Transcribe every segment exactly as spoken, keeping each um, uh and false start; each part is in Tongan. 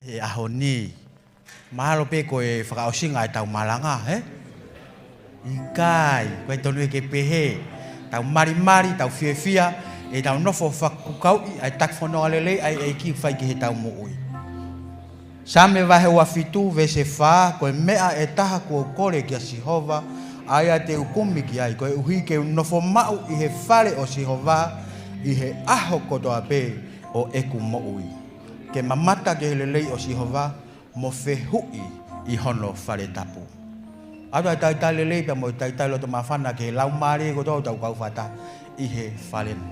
He ʻaho ni, mahalo pē ko e fakaʻosinga ʻetau malanga, ē? ʻIkai, ʻoku ʻikai tonu ia ke pehē. Tau malimali, tau fiefia, ʻetau nofo fakakaukauʻi ʻa e taki fononga lelei ʻa e ʻEiki ʻoku fai ki heʻetau moʻui. Saame vahe ua fitu, veesi fā, ko e meʻa ʻe taha kuo u kole kia Sihova, ʻa ia te u kumi ki ai, koeʻuhi ke u nofo maʻu ʻi he fale ʻo Sihova, ʻi he ʻaho kotoa pē ʻo ʻeku moʻui. Ke mamata ki he lelei ʻo Sihova, mo fehuʻi ʻi hono fale tapu. ʻOatu ʻa e talitali lelei pea mo e talitali loto māfana ki he laumālie kotoa ʻo ʻetau kau fakataha ʻi he fale ni.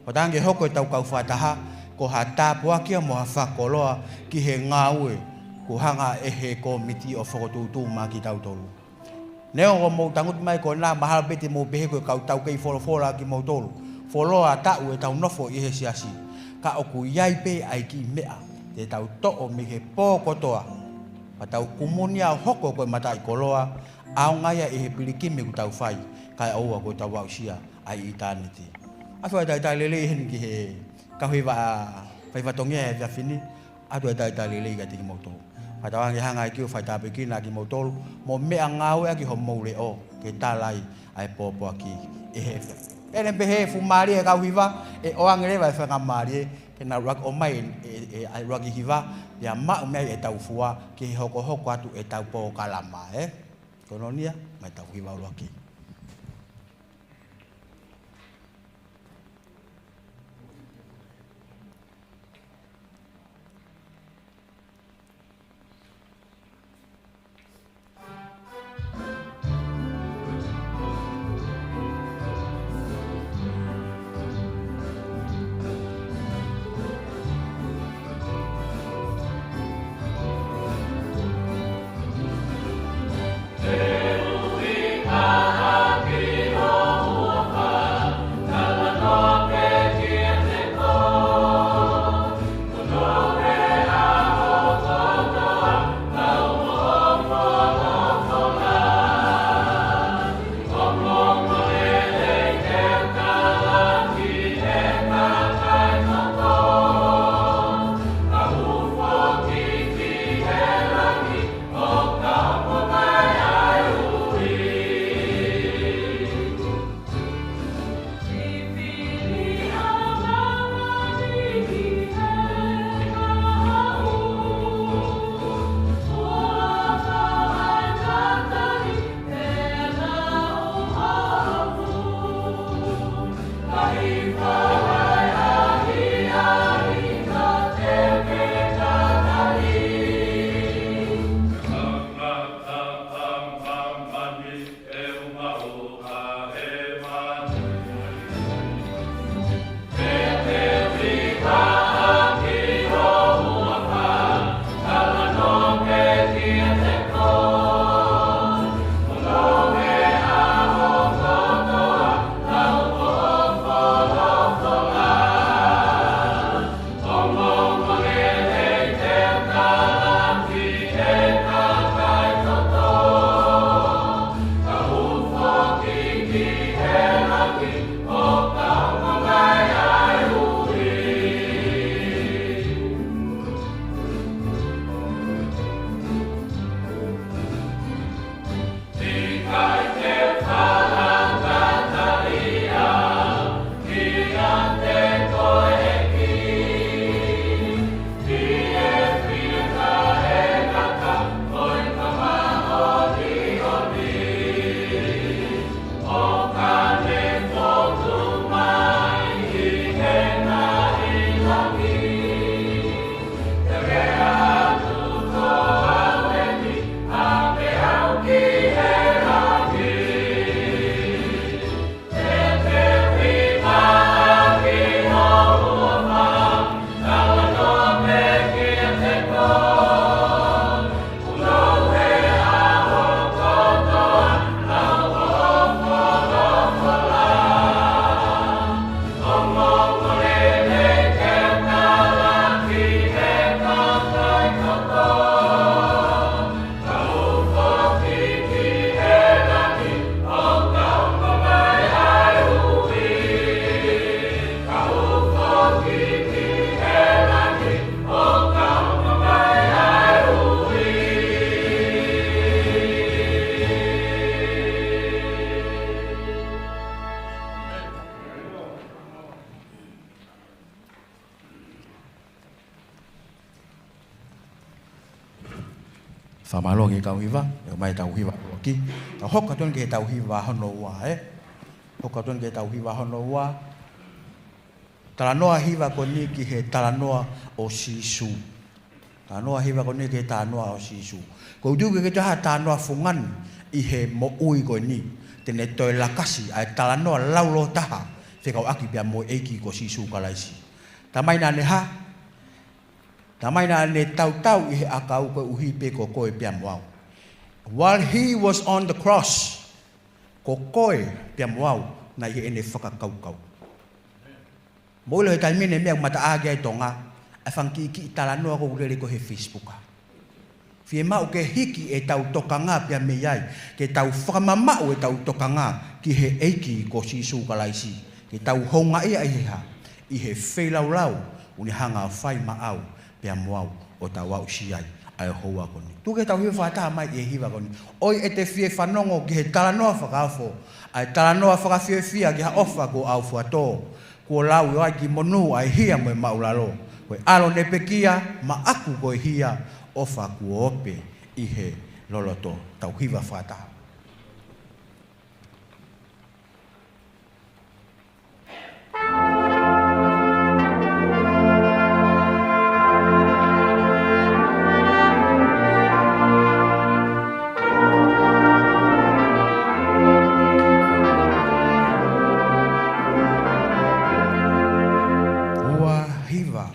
ʻOku tangi hoko ʻetau kau fakataha, ko ha tāpuaki ia mo ha fakakoloa ki he ngāue kuo hanga ʻe he kōmiti ʻo fokotuʻutuʻu maʻa kitautolu. Neongo ʻoku mou tangutu mai ko ena, mahalo pē te mou pehē ko e kau taukei folofola kimoutolu. Fuoloa taʻu ʻetau nofo ʻi he siasi. Ka ʻoku ʻi ai pē ʻa e kiʻi meʻa te tau toʻo mei he pō kotoa, pea tau kumuni ʻo hoko ko e mataʻikoloa, ʻaonga ia ʻi he pilikimi ʻoku tau fai, kae ʻoua kuo tau aʻusia ʻa e ʻitāniti. ʻOatu ʻa e talitali lelei heni ki he kau hiva ʻa e faifatongia he efiafi ni, ʻoatu ʻa e talitali lelei kiate kimoutolu. Fakatauange hanga ʻe he ʻEiki ʻo faitāpuekina kimoutolu, mo meʻangāueʻaki homou leʻo, ke tala ai ʻa e pōpoaki ʻi he efiafi. Pea ne pehē fuʻu mālie e kau hiva, ʻe ʻoange leva e faingamālie ke na ʻuluaki ʻomai e, e, e, ʻa e ʻuluaki hiva, pea maʻu mei ai ʻetau fua ki he hokohoko atu ʻetau polokalama, ē? Kononia, mai tau hiva ʻuluaki. Fakamālō ki he kau hiva, ʻomai ʻetau hiva ʻuluaki. Tau hoko atu eni ki heʻetau hiva hono ua, ē? Hoko atu eni ki heʻetau hiva hono ua. Talanoa hiva ko eni ki he talanoa ʻo Sīsū. Talanoa hiva ko eni ki he talanoa ʻo Sīsū. ʻOku ou tui ʻoku ʻikai ke toe ʻi ai ha talanoa fungani ʻi he moʻui ko eni te ne toe lakasi ʻa e talanoa laulōtaha fekauʻaki pea mo e ʻEiki ko Sīsū Kalaisi. Talamai naʻa ne hā? Talamai naʻa ne tautau ʻi he ʻakau koeʻuhi pē ko koe pea mo au. While he was on the cross, ko koe pea mo au naʻe ʻi heʻene fakakaukau. Mou ʻilo he taimi ni e meʻa ʻoku mataʻaki ai Tonga, ʻa e fanga kiʻi talanoa ʻoku lele ko ē he Facebook. Fiemaʻu ke hiki ʻetau tokanga pea mei ai, ke tau fakamamaʻu ʻetau tokanga ki he ʻEiki ko Sīsū Kalaisi, ke tau houngaʻia ʻi he hā? ʻI he feilaulau ʻoku ne hanga ʻo fai maʻau pea mo au ʻo tau aʻusia ai ʻa e houa ko eni. Tuku ke tau hiva fakataha mai ʻi he hiva ko eni. ʻOi ʻete fie fanongo ki he talanoa fakaofo, ʻa e talanoa fakafiefia ki ha ʻofa kuo ʻaufuatō, kuo lau ʻo ʻai ki monū ʻa e hia mo e māʻulalo. Ko e ʻAlo ne pekia, maʻaku ko e hia, ʻofa kuo ope ʻi he loloto. Tau hiva fakataha. Ua, hiva.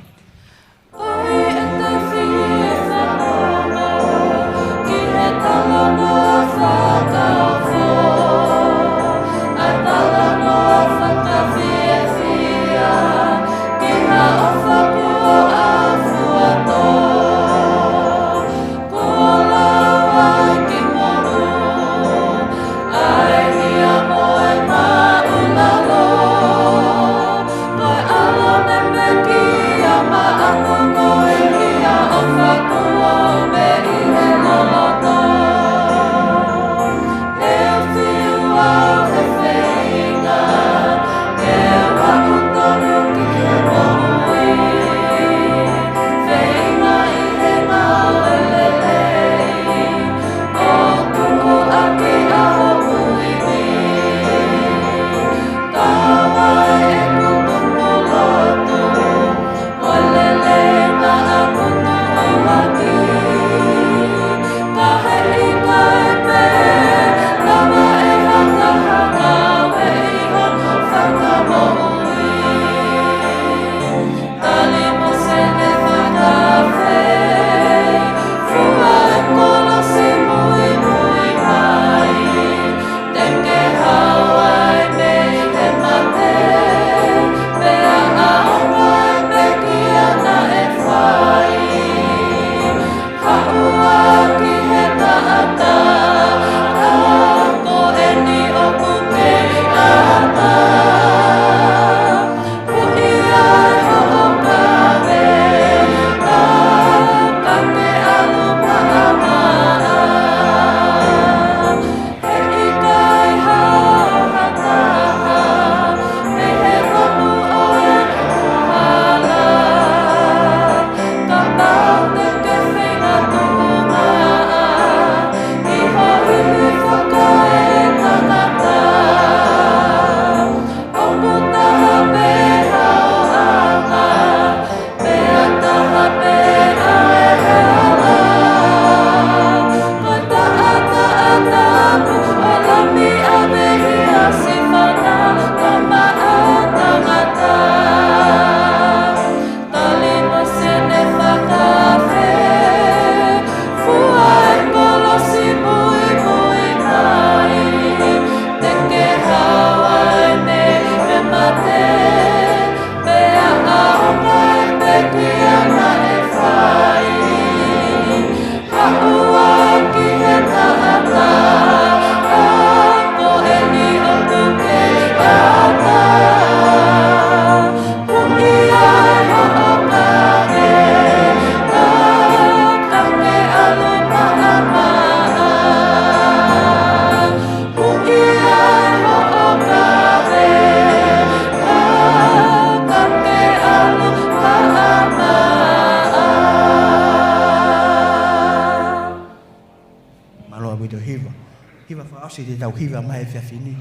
Siti tau hiva mai he efiafi ni,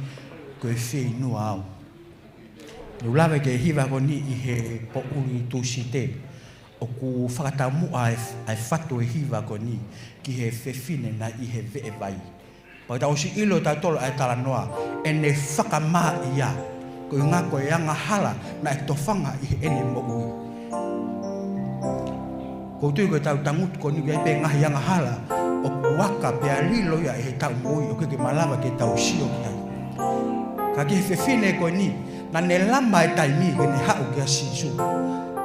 ko e Fieinua Au. Ne u lave ki he hiva ko eni ʻi he poʻuli Tūsite, ʻoku fakataumuʻa ʻa e, ʻa e fatu e hiva ko eni ki he fefine naʻe ʻi he veʻe vai. Pea tau ʻosi ʻilo tautolu ʻa e talanoa, ʻene fakamā ia, ko e ʻuhinga ko e angahala naʻe tofanga ʻi heʻene moʻui. ʻOku ou tui ko e tau tangutu ko eni ʻoku ʻi ai pē ngaahi angahala ʻoku aka pea lilo ia ʻi he tau moʻui, ʻoku ʻikai ke malava ke tau sio ki ai. Ka ki he fefine ko eni, naʻa ne lama e taimi ke ne haʻu kia Sīsū.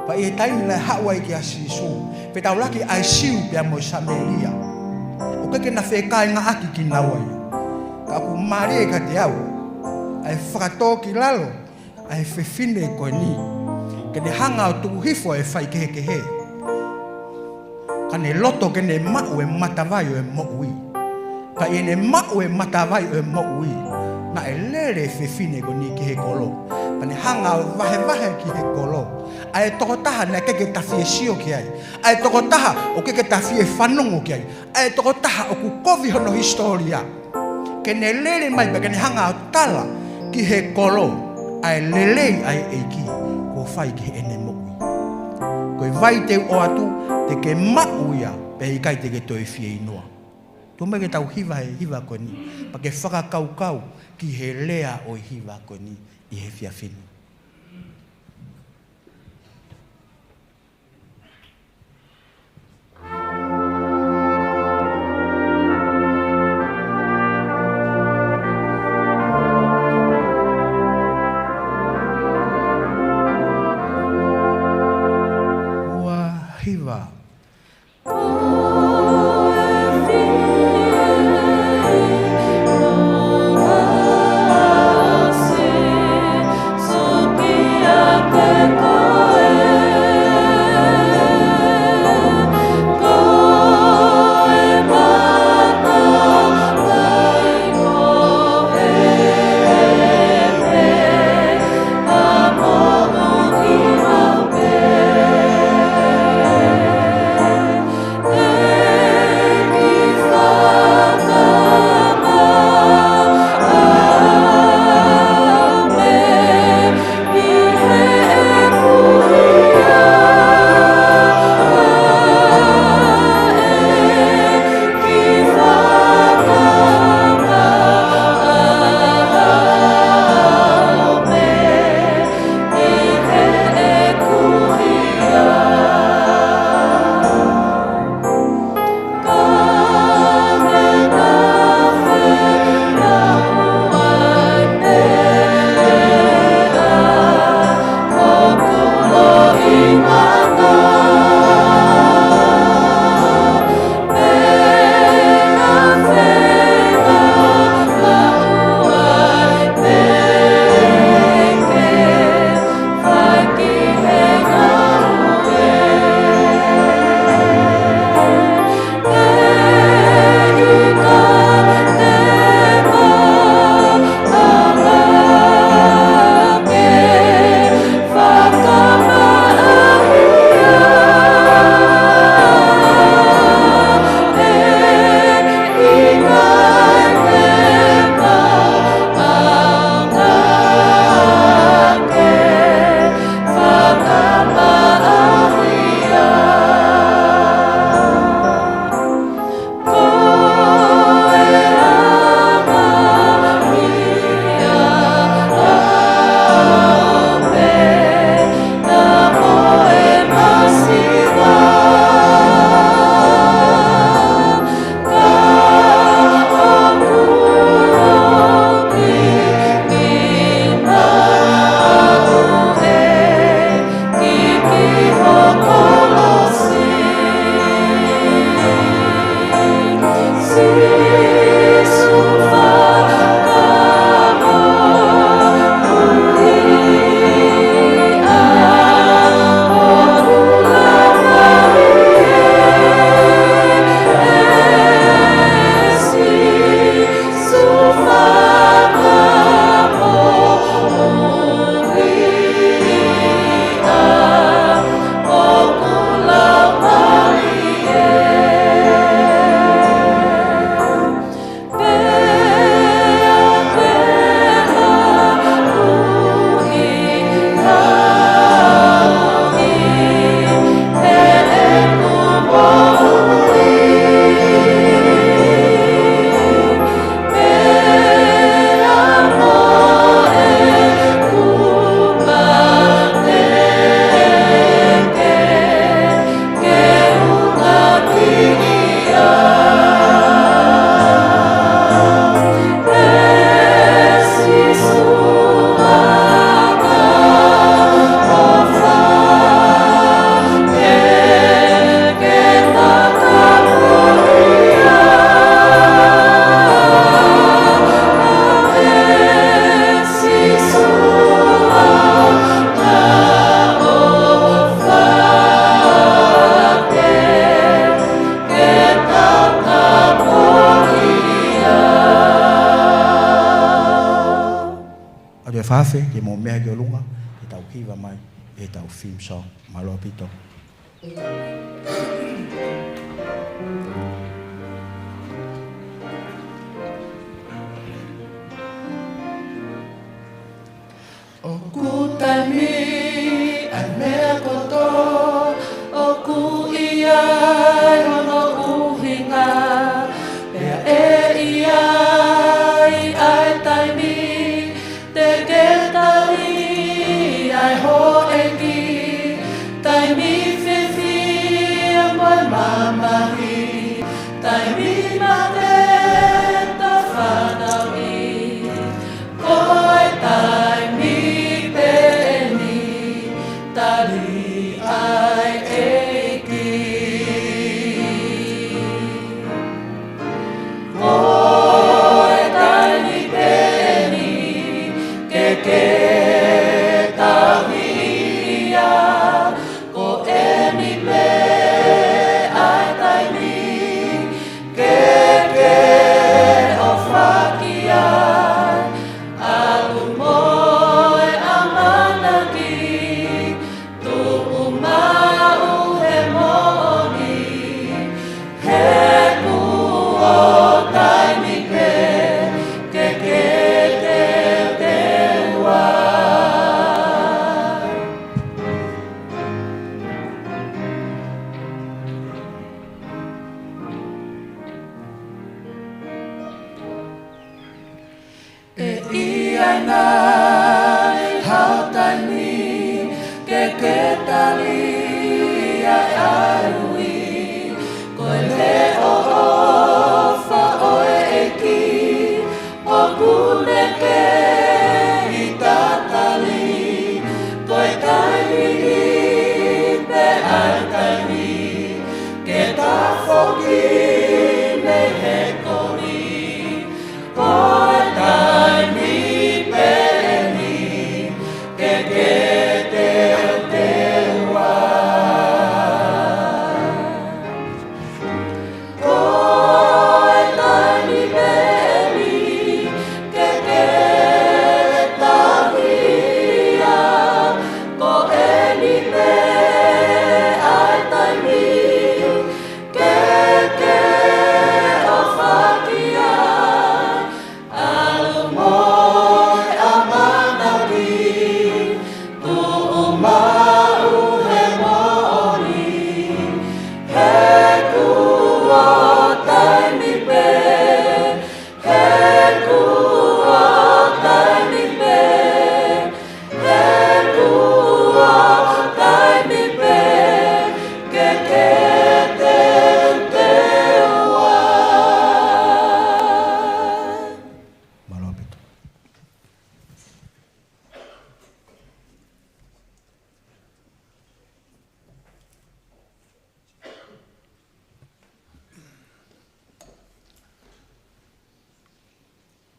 Pea ʻi he taimi naʻe haʻu ai kia Sīsū, fetaulaki ʻa e Siu pea mo e Samēlia, ʻoku ʻikai ke na fekāingaʻaki kinaua ia. Ka ʻoku mālie kiate au ʻa e fakatōkilalo ʻa e fefine ko eni, ke ne hanga ʻo tuku hifo e faikehekehe, ka ne loto ke ne maʻu e matavai ʻo e moʻui. Ka ʻi heʻene maʻu e matavai ʻo e moʻui, naʻe lele e fefine ko eni ki he kolo, ka ne hanga ʻo vahevahe ki he kolo ʻa e tokotaha naʻe ʻikai ke ta fie sio ki ai, ʻa e tokotaha ʻoku ʻikai ke ta fie fanongo ki ai, ʻa e tokotaha ʻoku kovi hono hisitōlia, ke ne lele mai pea ke ne hanga ʻo tala ki he kolo ʻa e lelei ʻa e ʻEiki kuo fai ki heʻene moʻui. Ko e vai te u ʻoatu, te ke maʻu ia, pea ʻikai te ke toe fieinua. Tuku mai ke tau hiva he hiva ko eni, pea ke fakakaukau ki he lea ʻo e hiva ko eni ʻi he efiafi ni. Ua, hiva. afe, ke mou meʻa ki ʻolunga, ke tau hiva mai ʻetau theme song. Mālō ʻaupito. ʻOku taimi ʻa e meʻa kotoa, ʻoku ʻi ai hono ʻuhinga, pea ʻe ʻi ai ʻa e taimi te ke tali ai houʻeiki, taimi fiefia mo e mamahi, taimi mate ta fānau ʻi. Ko e taimi pē ʻeni, tali ai ʻEiki. Ko e taimi pē ʻeni ke ke tauhi ia, ko ʻeni pē ʻa e taimi ke ke ʻofa ki ai, ʻalu mo e ʻamanaki, tuʻu maʻu he moʻoni, he kuo taimi pē ke ke teuteu ai. ʻE ʻi ai nai hao taimi ke ke tali ai ʻa e ui? Ko e leʻo ʻofa ʻo e ʻEiki ʻoku ne kei tatali. Ko e taimi ni pē ʻa e taimi ke ta foki mei he koli. Ko e taimi pē ʻeni ke ke teuteu ai. Ko e taimi pē ʻeni ke ke tauhi ia, ko ʻeni pē ʻa e taimi ke ke ʻofa ki ai, ʻalu mo e ʻamanaki, tuʻu maʻu he moʻoni, he kuo taimi pē, he kuo taimi pē, he kuo taimi pē ke ke teuteu ai. Mālō ʻaupito.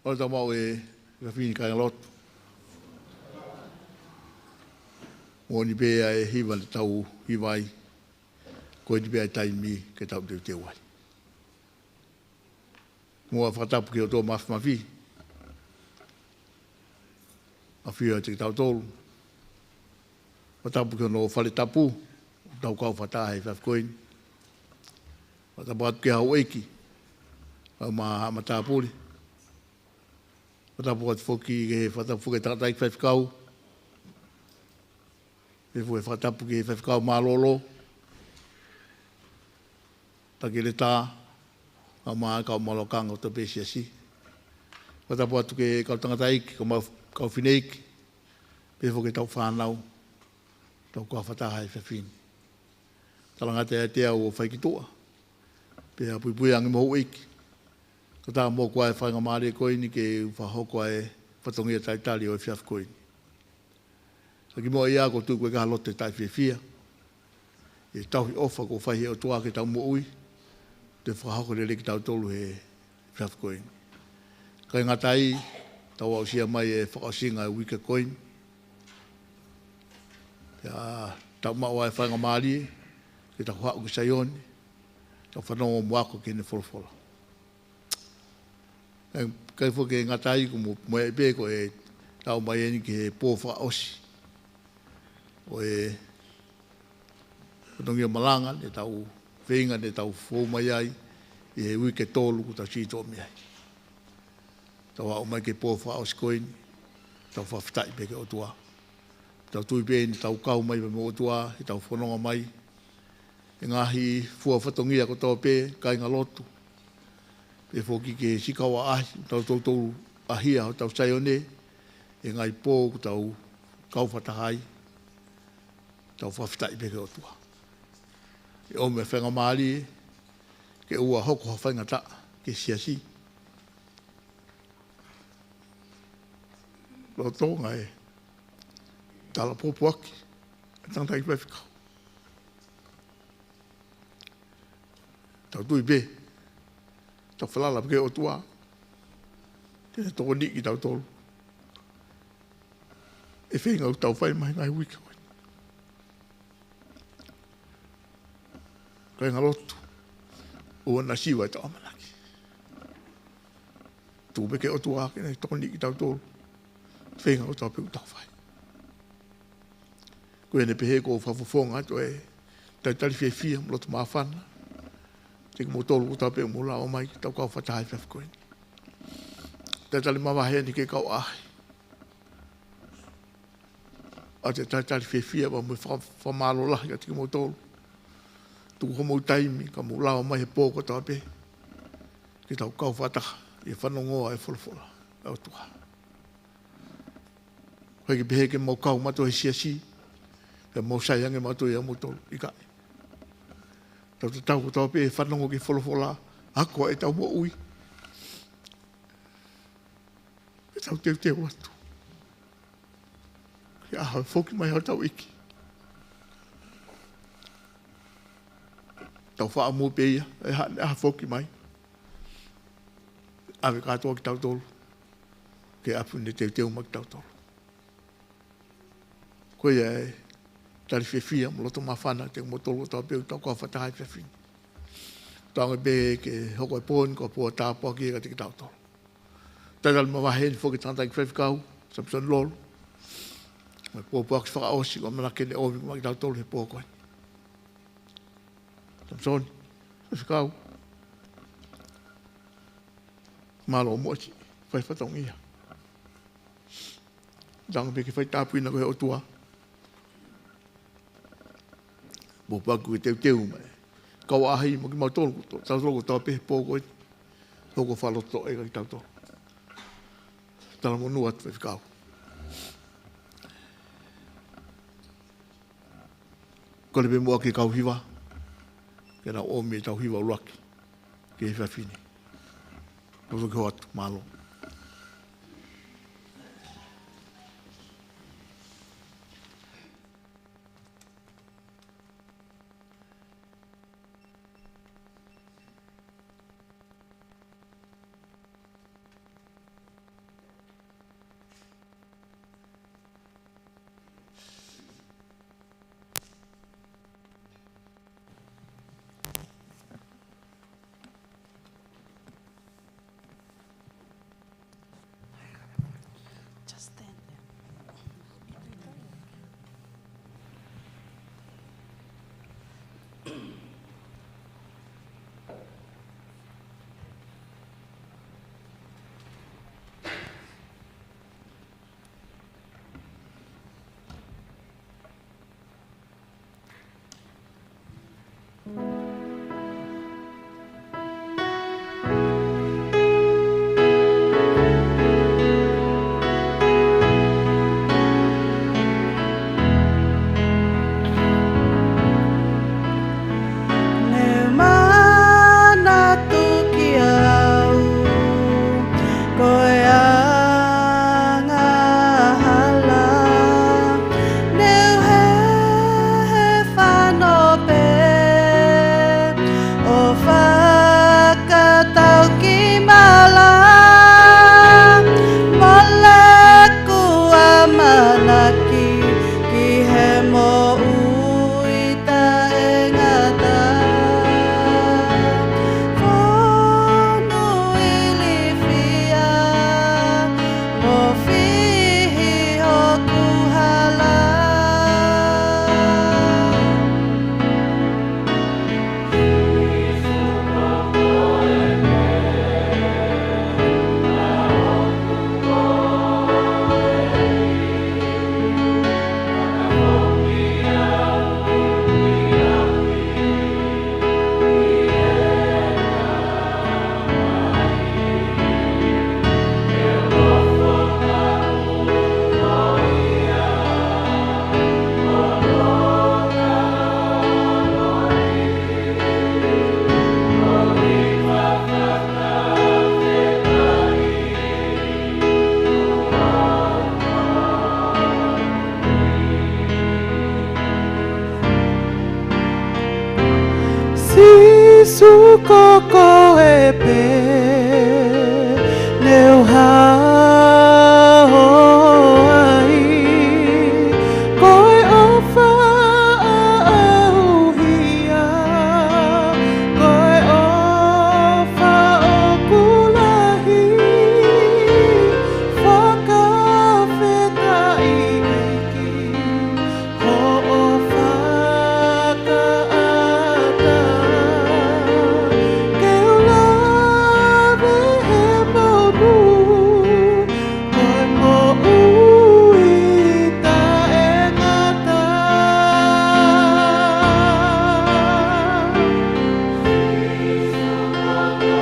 ʻOku tau maʻu e efiafi ni kāingalotu. Moʻoni pē ʻa e hiva te tau hiva ai, ko ʻeni pē ʻa e taimi ke tau teuteu ai. Mou fakatapu ki he ʻOtua Māfimafi, ʻafio ʻiate kitautolu. Fakatapu ki hono fale tapu, tau kau fakataha he efiafi ko eni. Fakatapu atu ki he houʻeiki, ʻa e maʻu matāpule. Fakatapu atu foki ki he, fakatapu foki ki he tangataʻeiki faifekau. Pehē foki e fakatapu ki he faifekau mālōlō, taki leta, ʻa e maʻu kau mālōlō kanga ʻo e siasi. Fakatapu atu ki he kau tangataʻeiki, kau mau, kau fineʻeiki, pehē foki ki he tau fānau, tau kau fakataha he efiafi ni. Talangata ʻiate au ʻo fai ki tuʻa, pea puipui ange mo houʻeiki. Ka ta mo ko e faingamālie ko eni ke u fakahoko ʻa e fatongia talitali ʻo e efiafi ko eni. Ka kimuʻa ia ʻoku ou tui ko e kau lotu taʻefiefia, ʻi he tauhi ʻofa kuo fai he ʻOtua ki heʻetau moʻui, ke fakahoko lelei kitautolu he efiafi ko eni. ʻIkai ngata ai, tau aʻusia mai e fakaʻosinga e uike ko eni. Pea tau maʻu ʻa e faingamālie ke tau haʻu ki Saione, tau fanongo mo ako ki heʻene folofola. ʻIkai foki ke ngata ai, ko mo, mo e pē ko e Tau mai eni ki he pō fakaʻosi ʻo e fatongia malanga ne tau feinga ne tau fou mai ai ʻi he uike ʻe tolu kuo tau sītuʻa mei ai. Tau aʻu mai ki he pō fakaʻosi ko eni, tau fakafetaʻi pē ki he ʻOtua. Tau tui pē eni tau kau mai pē mo e ʻOtua, he tau fononga mai he ngaahi fua fatongia kotoa pē, kāinga lotu. Pea foki ki he siʻi kau ʻaʻahi, tau toutou ʻahia hotau Saione, he ngaahi pō kuo tau kau fakataha ai, tau fakafetaʻi pē ki he ʻOtua. ʻE ʻomi e faingamālie ke ʻoua hoko ha faingataʻa ki he siasi. Lolotonga e tala pōpoaki ʻa e tangataʻeiki faifekau, tau tui pē, tau falala pē ki he ʻOtua ke ne tokoniʻi kitautolu he feinga ʻoku tau fai mai he ngaahi uike ko eni. Kāinga lotu, ʻoua naʻa siva ʻetau ʻamanaki. Tuku pē ki he ʻOtua ke ne tokoniʻi kitautolu he feinga kotoa pē ʻoku tau fai. Ko ia ne pehē ʻoku ou fakafofonga atu e talitali fiefia mo e loto māfana kiate kimoutolu kotoa pē ʻoku mou lava mai ke tau kau fakataha he efiafi ko eni. Talitali mavahe eni ki he kau ʻaʻahi, ʻoatu e talitali fiefia pea mo e faka-, fakamālō lahi kiate kimoutolu. Tuku homou taimi ka mou lava mai he pō kotoa pē ke tau kau fakataha ʻi he fanongo ʻa e folofola ʻa e ʻOtua. ʻOku ʻikai ke pehē ke mau kau mātou he siasi pea mau sai ange mātou ʻia moutolu, ʻikai. Tau tatau kotoa pē he fanongo ki he folofola, ako ʻetau moʻui, ke tau teuteu atu ki he ʻaho ʻe foki mai ai hotau ʻEiki. Tau faʻa mou pē ia, ʻe ha-, ʻe ha foki mai, ʻave kātoa kitautolu ki he ʻapi ne teuteu mai kitautolu. Ko ia e talitali fiefia mo e loto māfana kiate kimoutolu kotoa pē ʻoku tau kau fakataha he efiafi ni. Tau ʻoange pē ke hoko e pō ni ko e pō ʻo e tāpuaki kiate kitautolu. Talitali mavahe eni foki ki he tangataʻeiki faifekau, Samisoni Lolo, mo e pōpoaki fakaʻosi ʻoku ʻamanaki ke ne ʻomi maʻa kitautolu he pō ko eni. Samisoni, faifekau, mālō muʻa siʻi fai fatongia. Tau ʻoange pē ke fai tāpuekina koe ʻe he ʻOtua. Pōpoaki ke teuteu mai e kau ʻaʻahi mo kimautolu, tautolu kotoa pē he pō ko eni. Hoko fakalototoʻa kiate kitautolu. Talamonū atu faifekau. Kole pē muʻa ki he kau hiva ke nau ʻomi ʻetau hiva ʻuluaki ki he efiafi ni. Tau toki hoko atu, mālō. Sīsū, ko koe pē ne u hao ai, ko e ʻofa ʻaʻau ia, ko e ʻofa ʻoku lahi, fakafetaʻi ʻEiki. Hoʻo fakaʻatā ke u lave he moʻunga, ko e moʻui taʻengata. ʻOku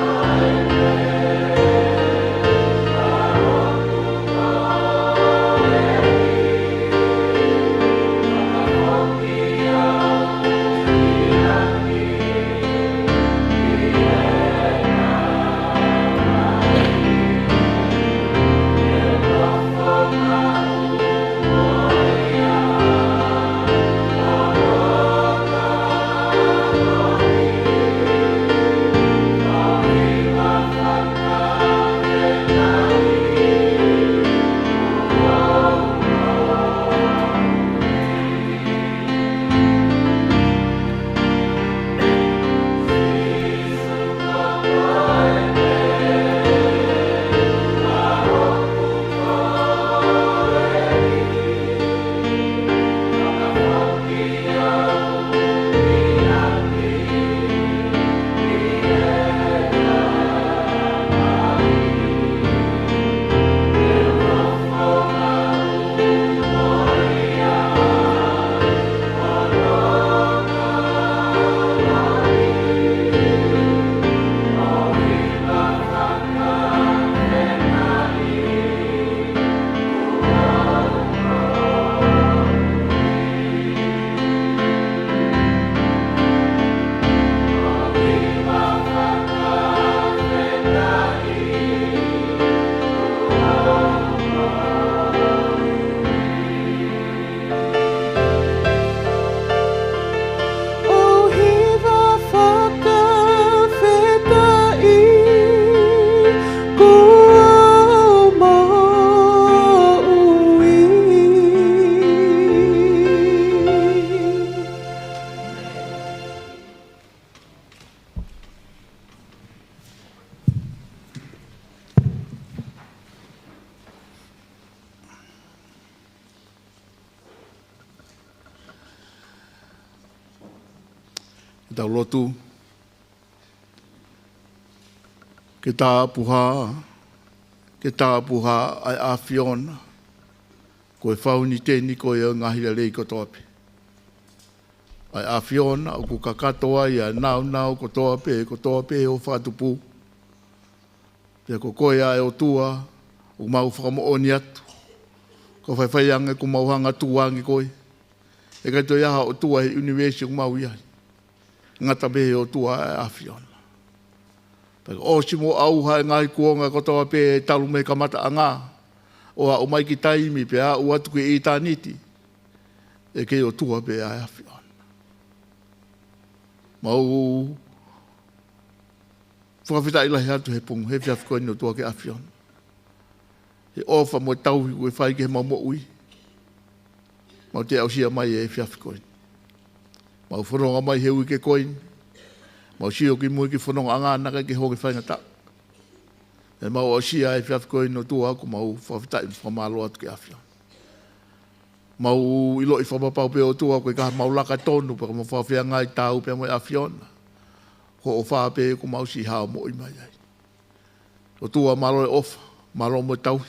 ou hiva fakafetaʻi kuo u moʻui. Ke tau lotu. Ke tāpuhā, ke tāpuhā ʻa e ʻAfiona, ko e fauniteni koe ʻo e ngaahi lelei kotoa pē. ʻA e ʻAfiona ʻoku kakato ai ʻa e nāunau kotoa pē, kotoa pē ʻo fakatupu. Pea ko koe ʻa e ʻOtua ʻoku mau fakamoʻoni atu, ko e faifai ange ʻoku mau hanga ʻo tuʻu ange koe. ʻIkai toe ʻi ai ha ʻotua he ʻunivēsi ʻoku mau ʻi ai, ngata pē he ʻOtua ʻa e ʻAfiona. Pea kuo ʻosi mo ʻauha e ngaahi kuonga kotoa pē talu mei he kamataʻanga ʻo aʻu mai ki taimi pea aʻu atu ki ʻitāniti, ʻe kei ʻOtua pē ʻa e ʻAfiona. Mau fakafetaʻi lahi atu he pongipongi, he efiafi ko eni ʻOtua ki he ʻAfiona, he ʻofa mo e tauhi kuo ke fai ki heʻemau moʻui. Mau toe aʻusia mai he efiafi ko eni. Mau fononga mai he uike ko eni. Mau sio ki mui ki he fonongaʻanga naʻe ʻikai ke hoko faingataʻa. Pea mau aʻusia he efiafi ko eni ʻOtua, ʻoku mau fakafetaʻi mo fakamālō atu ki he ʻAfiona. Mau ʻiloʻi fakapapau pē ʻOtua ko e ka mau laka tonu pea ko mau fakafeangai taau pē mo e ʻAfiona. Ko hoʻo ʻofa pē ʻoku mau siʻi hao moʻui mai ai. ʻOtua, mālō e ʻofa, mālō mo e tauhi,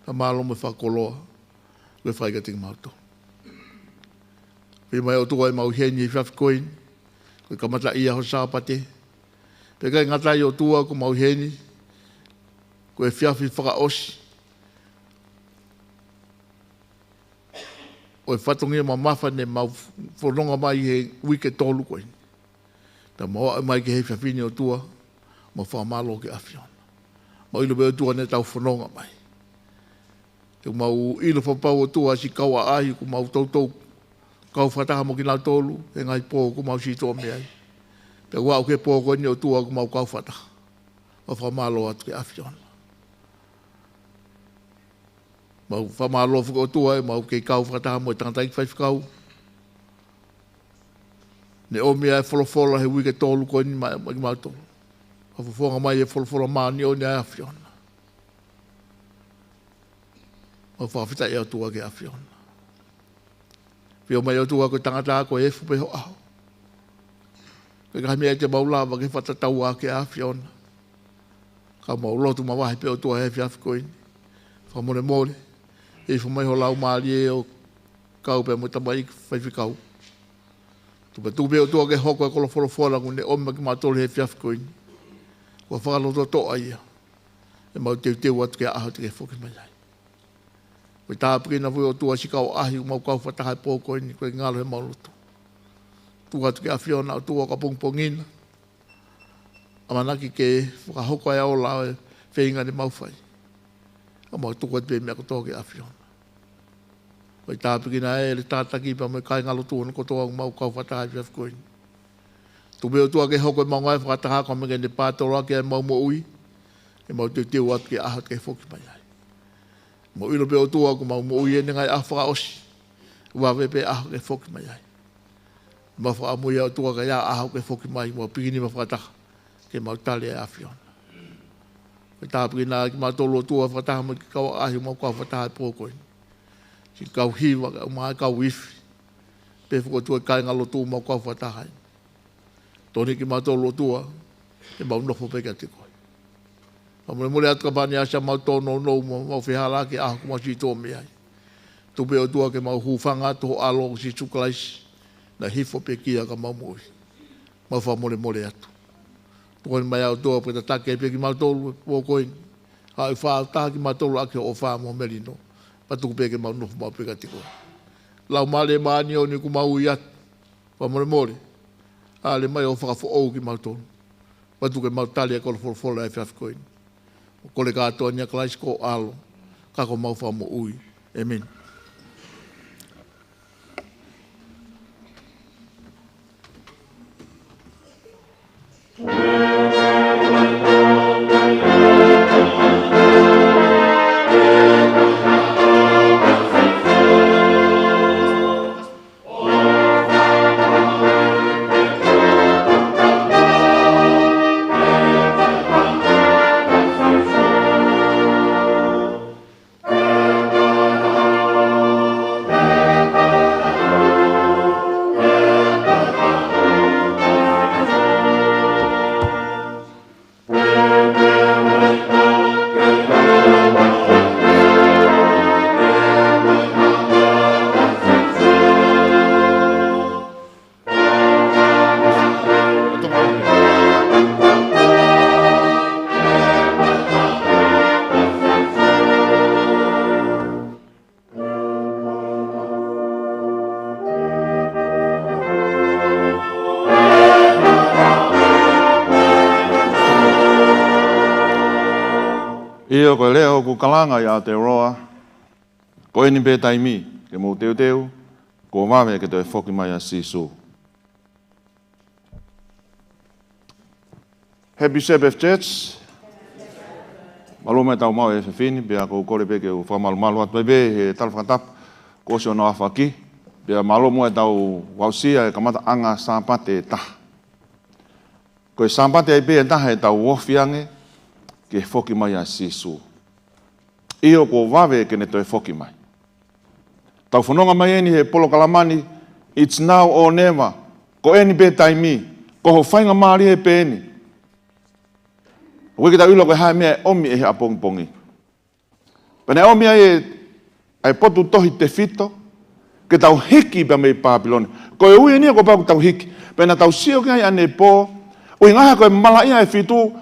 pea mālō mo e fakakoloa kuo ke fai kiate kimautolu. Pea mai ʻOtua ʻemau ʻi heni he efiafi ko eni, ko e kamataʻia ho Sāpate. Pea ʻikai ngata ai ʻOtua ʻoku mau ʻi heni, ko e efiafi fakaʻosi ʻo e fatongia mamafa ne mau fononga mai he uike tolu ko eni. Pea mau aʻu mai ki he efiafi ni ʻOtua, mau fakamālō ki he ʻAfiona. Mau ʻilo pē ʻOtua naʻa tau fononga mai. He ʻoku mau ʻilo fakapapau ʻOtua siʻi kau ʻaʻahi ʻoku mau toutou kau fakataha mo kinautolu he ngaahi pō ʻoku mau siʻi tō mei ai. Pea ʻoku ʻi he pō ko eni ʻOtua ʻoku mau kau fakataha. Mau fakamālō atu ki he ʻAfiona. Mau fakamālō foki ʻOtua ʻemau kei kau fakataha mo e tangataʻeiki faifekau. Ne ʻomi ʻa e folofola he uike ʻe tolu ko eni maʻa, maʻa kimautolu. Fakafofonga mai e folofola māʻoniʻoni ʻa e ʻAfiona. Mau fakafetaʻi ʻOtua ki he ʻAfiona. Pea ʻomai ʻOtua ko e tangata ko e efu pē ho ʻaho. Ko e ngaahi meʻa ʻe te mau lava ke fakatatau ki he ʻAfiona. Ka mau lotu mavahe pē ʻOtua he efiafi ko eni. Fakamolemole, ʻe ifo mai ho Laumālie ʻo kau pē mo e tamaiki faifekau. Tuku pē, tuku pē ʻOtua ke hoko e kolo folofola kuo ne ʻomi maʻa kimautolu he efiafi ko eni. Kuo fakalototoʻa ia. ʻEmau teuteu atu ki he ʻaho te ke foki mai ai. Ko e tāpuekina foki ʻOtua siʻi kau ʻaʻahi ʻoku mau kau fakataha he pō ko eni, ko e ngalo heʻemau lotu. Tuku atu ki he ʻAfiona ʻOtua kapongipongi na. ʻAmanaki ke fakahoko ʻa e ola ʻo e feinga ne mau fai. Ka mau tuku atu pē meʻa kotoa ki he ʻAfiona. Ko e tāpuekina ʻa e lelei tataki pea mo e kāingalotu hono kotoa ʻoku mau kau fakataha he efiafi ko eni. Tuku pē ʻOtua ke hoko ʻemau ngāue fakataha ko e meʻa ke ne pātoloaki ʻemau moʻui. ʻEmau teuteu atu ki he ʻaho te ke foki mai ai. Mau ʻilo pē ʻOtua ko ʻemau moʻui ʻeni ngaahi ʻaho fakaʻosi. Vave pē ʻaho ke foki mai ai. Mau fakaʻamu ia ʻOtua ka ʻi ai ha ʻaho ke foki mai, mau pikinima fakataha ke mau tali ʻa e ʻAfiona. Ko e tāpuekina kimautolu ʻOtua fakataha mo e kiʻi kau ʻaʻahi ʻoku mau kau fakataha he pō ko eni. Siʻi kau hiva, kau mai, kau ifi. Pea foki ʻOtua e kāingalotu ʻoku mau kau fakataha ai. Tokoniʻi kimautolu ʻOtua, ke mau nofo pē kiate koe. Fakamolemole atu kapau ʻe ʻasi ʻemau tōnounou mo ʻemau fehālaaki he ʻaho ʻoku mau siʻi tō mei ai. Tuku pē ʻOtua ke mau hūfanga atu ho ʻAlo ko Sīsū Kalaisi, naʻe hifo pekia ka mau moʻui. Mau fakamolemole atu. Tokoni mai ʻOtua pea tataki pē kimautolu he pō ko eni. Haʻu ʻo fakataha kimautolu ʻaki ho ʻofa mo ho melino. Pea tuku pē ke mau nofo maʻu pē kiate koe. Laumālie Māʻoniʻoni ʻoku mau ui atu. Fakamolemole. ʻAle mai ʻo fakafoʻou kimautolu. Pea tuku ke mau tali ʻa e kolo folofola he efiafi ko eni. Kole kātoa ni ʻia Kalaisi ko ho ʻAlo, ka ko homau Fakamoʻui. ʻĒmeni. ʻIo, ko e leʻo ʻoku kalanga ʻi Aotearoa, ko eni pē taimi ke mou teuteu, kuo vave ke toe foki mai ʻa Sīsū. Happy Sabbath, church. Mālō muʻa ʻetau maʻu e efiafi ni, pea ʻoku ou kole pē ke u fakamalumalu atu pē he tala fakatapu kuo ʻosi hono aofaki, pea mālō muʻa ʻetau aʻusia e kamataʻanga Sāpate ʻe taha. Ko e Sāpate ai pē ʻe taha ʻetau ofi ange ki he foki mai ʻa Sīsū. ʻIo, kuo vave ke ne toe foki mai. Tau fononga mai ʻeni he polokalama ni, it's now or never. Ko eni pē taimi, ko ho faingamālie pē eni. ʻOku ʻikai ke tau ʻilo ko e hā e meʻa ʻe ʻomi ʻe he ʻapongipongi. Pea naʻe ʻomi ai e, ʻa e potu tohi tefito, ke tau hiki pea mei Pāpilone. Ko e ui eni ia kuo pau ke tau hiki. Pea naʻa tau sio ki ai ʻanepō, ʻuhinga he ko e malaʻia ʻe fitu,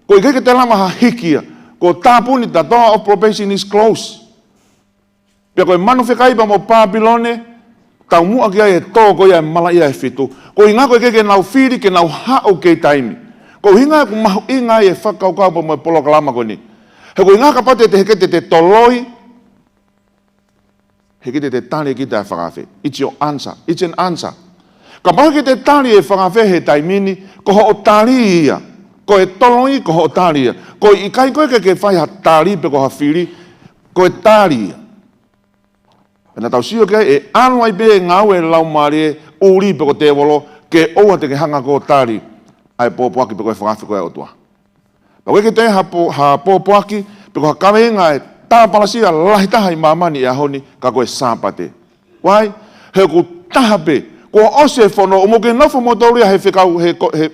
ʻoku ʻikai ke te lava ha hiki ia. Kuo tāpuni, the door of probation is closed. Pea ko e manu fekai pea mo Pāpilone, taumuʻa ki ai e tō ko ia e malaʻia ʻe fitu. Ko e ʻuhinga ko e ʻikai ke nau fili ke nau haʻu ki he taimi. Ko e ʻuhinga ʻoku mahuʻinga ai e fakakaukau pea mo e polokalama ko eni. He ko e ʻuhinga kapau te te, heʻikai te te toloi, heʻikai te te tali kita e fakaafe. It's your answer. It's an answer. Kapau he ʻikai te ke tali e fakaafe he taimi ni, ko hoʻo tali ia. Ko e toloi, ko hoʻo tali ia. Ko e ʻikai ko ē ke ke fai ha tali pe ko ha fili, ko e tali ia. Pea naʻa tau sio ki ai ʻe ʻalu ai pē e ngāue ʻa e laumālie ʻuli pe ko e tēvolo, ke ʻoua te ke hanga ʻo tali ʻa e pōpoaki pe ko e fakaafe ko ē ʻa e ʻOtua. Pea ʻoku ʻikai ke toe ha pō-, ha pōpoaki, pe ko ha kaveinga ʻe tāpalasia lahi taha ʻi māmani he ʻaho ni, ka ko e Sāpate. Why? He ʻoku taha pē, kuo ʻosi e fono, ʻoku mou kei nofo moutolu ia he fekau, he ko-, he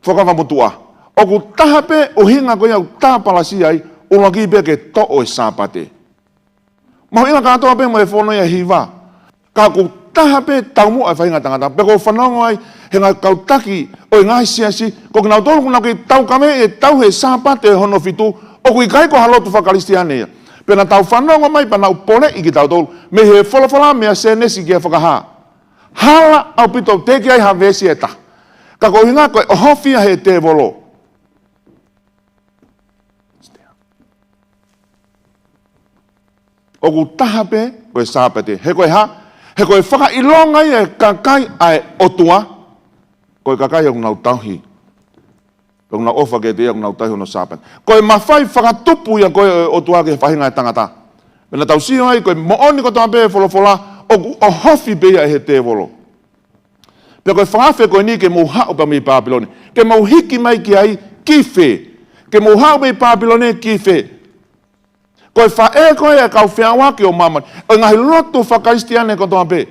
Fuakava Motuʻa. ʻOku taha pē ʻuhinga ko ia ʻoku tāpalasia ai, ʻuluaki pē ke toʻo e Sāpate. Mahuʻinga kātoa pē mo e fono ia ʻe hiva. Ka ʻoku taha pē taumuʻa e faʻahinga tangata. Pea ʻoku ou fanongo ai he ngaahi kau taki ʻo e ngaahi siasi, ko kinautolu ʻoku nau kei taukaveʻi e tauhi e Sāpate hono fitu, ʻoku ʻikai ko ha lotu fakakalisitiane ia. Pea naʻa tau fanongo mai pea nau poleʻi kitautolu mei he folofola, mei he Sēnesi ki he Fakahā. Hala ʻaupito, teʻeki ai ha veesi ʻe taha. Ka ko e ʻuhinga ko e ʻohofi ia ʻe he tēvolo. ʻOku taha pē ko e Sāpate. He ko e hā? He ko e fakaʻilonga ia ʻo e kakai ʻa e ʻOtua, ko e kakai ʻoku nau tauhi, ʻoku nau ʻofa kiate ia, ʻoku nau tauhi hono Sāpate. Ko e mafai fakatupu ia ko ē ʻo e ʻOtua ki he faʻahinga ʻo e tangata. Pea naʻa tau sio ai, ko e moʻoni kotoa pē e folofola, ʻoku ʻohofi pē ia ʻe he tēvolo. Pea ko e fakaafe ko eni ke mou haʻu pē mei Pāpilone. Ke mou hiki mai ki ai ki fē? Ke mou haʻu mei Pāpilone ki fē? Ko e faʻē ko ē ʻa e kau feʻauaki ʻo māmani, ʻo e ngaahi lotu fakakalisitiane kotoa pē.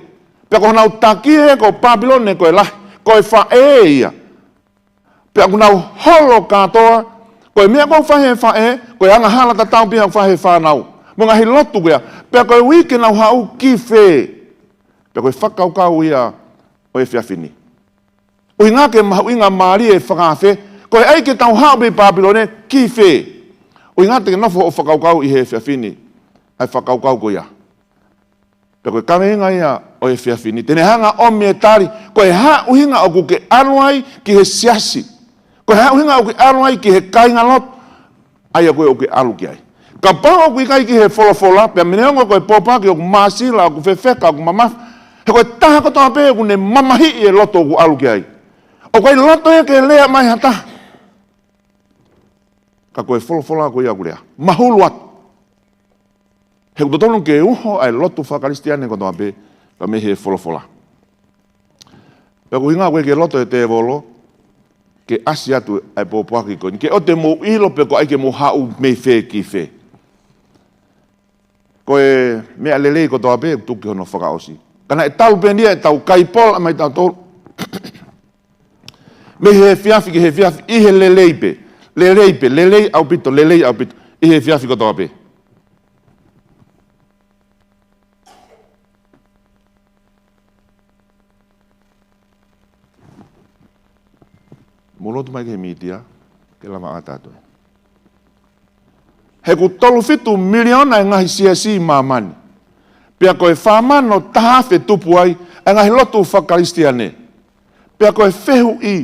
Pea ko honau taki ē ko Pāpilone ko e lahi, ko e faʻē ia. Pea ʻoku nau holo kātoa, ko e meʻa ʻoku fai ʻe he faʻē, ko e angahala tatau pē ia ʻoku fai ʻe he fānau. Mo e ngaahi lotu ko ia, pea ko e uike nau haʻu ki fē? Pea ko e fakakaukau ia ʻo e efiafi ni. ʻUhinga ke mahuʻingamālie e fakaafe, ko e ʻai ke tau haʻu mei Pāpilone ki fē? ʻUhinga te ke nofo ʻo fakakaukau ʻi he efiafi ni ʻa e fakakaukau ko ia. Pea ko e kaveinga ia ʻo e efiafi ni, te ne hanga ʻo ʻomi e tali, ko e hā ʻuhinga ʻoku ke ʻalu ai ki he siasi? Ko e hā ʻuhinga ʻoku ke ʻalu ai ki he kāingalotu ʻa ia ko ē ʻoku ke ʻalu ki ai? Kapau ʻoku ʻikai ki he folofola, pea neongo ko e pōpoaki ʻoku māsila, ʻoku fefeka, ʻoku mamafa, he ko e taha kotoa pē ʻoku ne mamahiʻi e loto ʻoku ʻalu ki ai. ʻOku ʻikai loto ia ke lea mai ha taha. Ka ko e folofola ko ia ʻoku lea. Mahulu atu. He ʻoku totonu ke uho ʻa e lotu fakakalisitiane kotoa pē, ka mei he folofola. Pea ʻoku ʻuhinga ʻoku ʻikai ke loto e tēvolo ke ʻasi atu ʻa e pōpoaki ko eni. Ke ʻoua te mou ʻilo pe ko e ʻai ke mou haʻu mei fē ki fē. Ko e meʻa lelei kotoa pē ʻoku tuku ki hono fakaʻosi. Ka naʻe talu pē eni ia ʻetau kaipola mai tautolu mei he efiafi ki he efiafi ʻi he lelei pē, lelei pē, lelei ʻaupito, lelei ʻaupito, ʻi he efiafi kotoa pē. Mou lotu mai ki he mītia, ke lava ʻa tātou. He ʻoku tolu fitu miliona e ngaahi siasi ʻi māmani. Pea ko e fā mano taha afe tupu ai ʻa e ngaahi lotu fakakalisitiane. Pea ko e fehuʻi,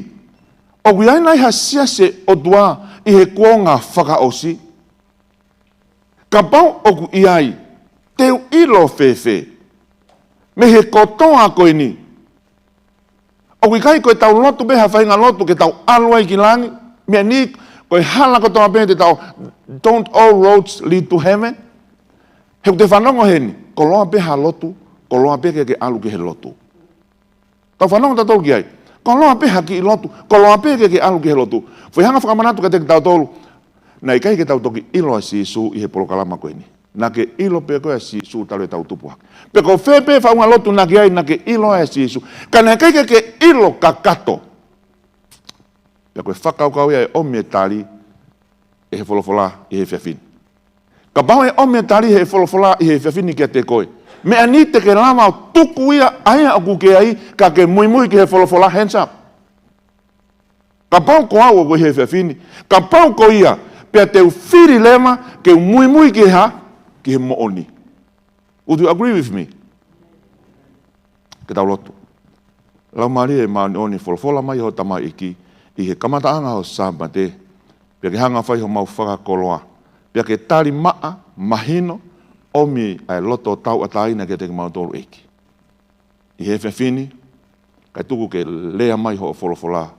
ʻoku ʻi ai nai ha siasi ʻo e ʻOtua ʻi he kuonga fakaʻosi? Kapau ʻoku ʻi ai, te u ʻilo fēfē? Mei he kotoa ko eni. ʻOku ʻikai ko ʻetau lotu pē ha faʻahinga lotu ke tau ʻalu ai ki langi. Meʻa ni, ko e hala kotoa pē te tau, don't all roads lead to heaven? He ʻoku te fanongo heni, koloa pē ha lotu, koloa pē ke ke ʻalu ki he lotu. Tau fanongo tautolu ki ai. Koloa pē ha kiʻi lotu, koloa pē ke ke ʻalu ki he lotu. Foʻi hanga fakamanatu kiate kitautolu. Naʻe ʻikai ke tau toki ʻilo ʻa Sīsū ʻi he polokalama ko eni. Naʻa ke ʻilo pē koe ʻa Sīsū talu ʻetau tupu hake. Pe ko fē pē faʻunga lotu naʻa ke ʻi ai, naʻa ke ʻilo ʻa Sīsū. Ka naʻe ʻikai ke ke ʻilo kakato. Pea ko e fakakaukau ia ʻe ʻomi e tali ʻe he folofola ʻi he efiafi ni. Kapau ʻe ʻomi e tali ʻe he folofola ʻi he efiafi ni kiate koe, meʻa ni te ke lava ʻo tuku ia ʻa ia ʻoku ke ai, ka ke muimui ki he folofola, hands up. Kapau ko au ʻoku ʻi he efiafi ni, kapau ko ia, pea te u fili leva ke u muimui ki he hā? Ki he moʻoni. Would you agree with me? Ke tau lotu. Laumālie Māʻoniʻoni, folofola mai ho tamaioʻeiki ʻi he kamataʻanga ʻo e Sāpate, pea ke hanga fai homau fakakoloa, pea ke tali maʻa, mahino, ʻomi ʻa e loto tauʻatāina kiate kimautolu ʻEiki. ʻI he efiafi ni, Kae tuku ke lea mai hoʻo folofola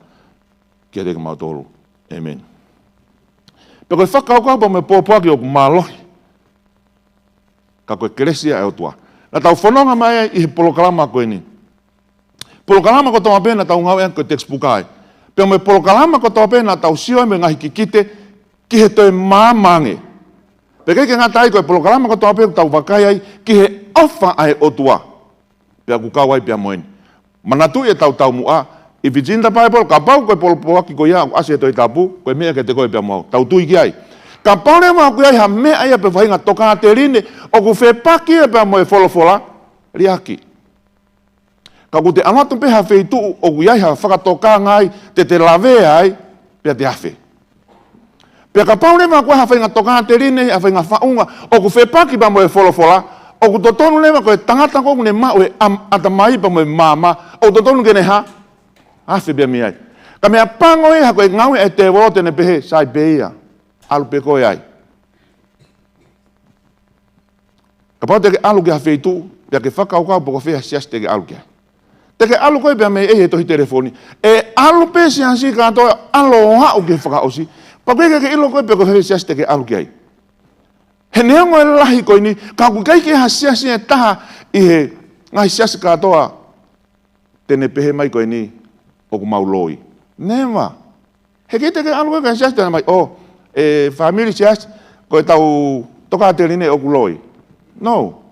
kiate kimautolu. ʻĒmeni. Pea ko e fakakaukau pea mo e pōpoaki ʻoku mālohi, ka ko e kelesi ʻa e ʻOtua. Naʻa tau fononga mai ai ʻi he polokalama ko eni. Polokalama kotoa pē naʻa tau ngāueʻaki ko e textbook ai. Pea mo e polokalama kotoa pē naʻa tau sio ai mo e ngaahi kikite ki he toe maama ange. Pea ʻikai ke ngata ai, ko e polokalama kotoa pē ʻoku tau vakai ai ki he ʻofa ʻa e ʻOtua. Pea ʻoku kau ai pea mo eni. Manatuʻi e tautaumuʻa, if it's in the Bible, kapau ko e polokalama ko ia ʻoku ʻasi he Tohi Tapu, ko e meʻa kiate koe pea mo au. Tau tui ki ai. Kapau leva ʻoku ʻi ai ha meʻa ia pe faʻahinga tokāteline ʻoku fepaki ia pea mo e folofola, liʻaki. Ka ʻoku te ʻalu atu pē ha feituʻu ʻoku ʻi ai ha fakatokanga ai, te te lavea ai, pea te afe. Pea kapau leva ko ha faʻahinga tokāteline, ha faʻahinga faʻunga ʻoku fepaki pea mo e folofola, ʻoku totonu leva ko e tangata ko ē ʻoku ne maʻu e am-, ʻatamai pea mo e maama, ʻoku totonu ke ne hā? Afe pea mei ai. Ka meʻapango ia, ko e ngāue ʻa e tēvolo te ne pehē, sai pē ia, ʻalu pē koe ai. Kapau te ke ʻalu ki ha feituʻu, pea ke fakakaukau pe ko fē ha siasi te ke ʻalu ki ai. Te ke ʻalu koe pea mei he tohi telefoni. ʻE ʻalu pē siasi kātoa, ʻalu ʻo aʻu ki he fakaʻosi. Pea ʻoku ʻikai ke ke ʻilo koe pe ko fē siasi te ke ʻalu ki ai. He neongo e lahi ko eni, ka ʻoku ʻikai ke ha siasi ʻe taha ʻi he ngaahi siasi kātoa te ne pehē mai ko eni ʻoku mau loi. Never. He ʻikai te ke ʻalu koe ki ha siasi te ne mai, ʻo, e family siasi, ko e tau tokāteline ʻoku loi. No.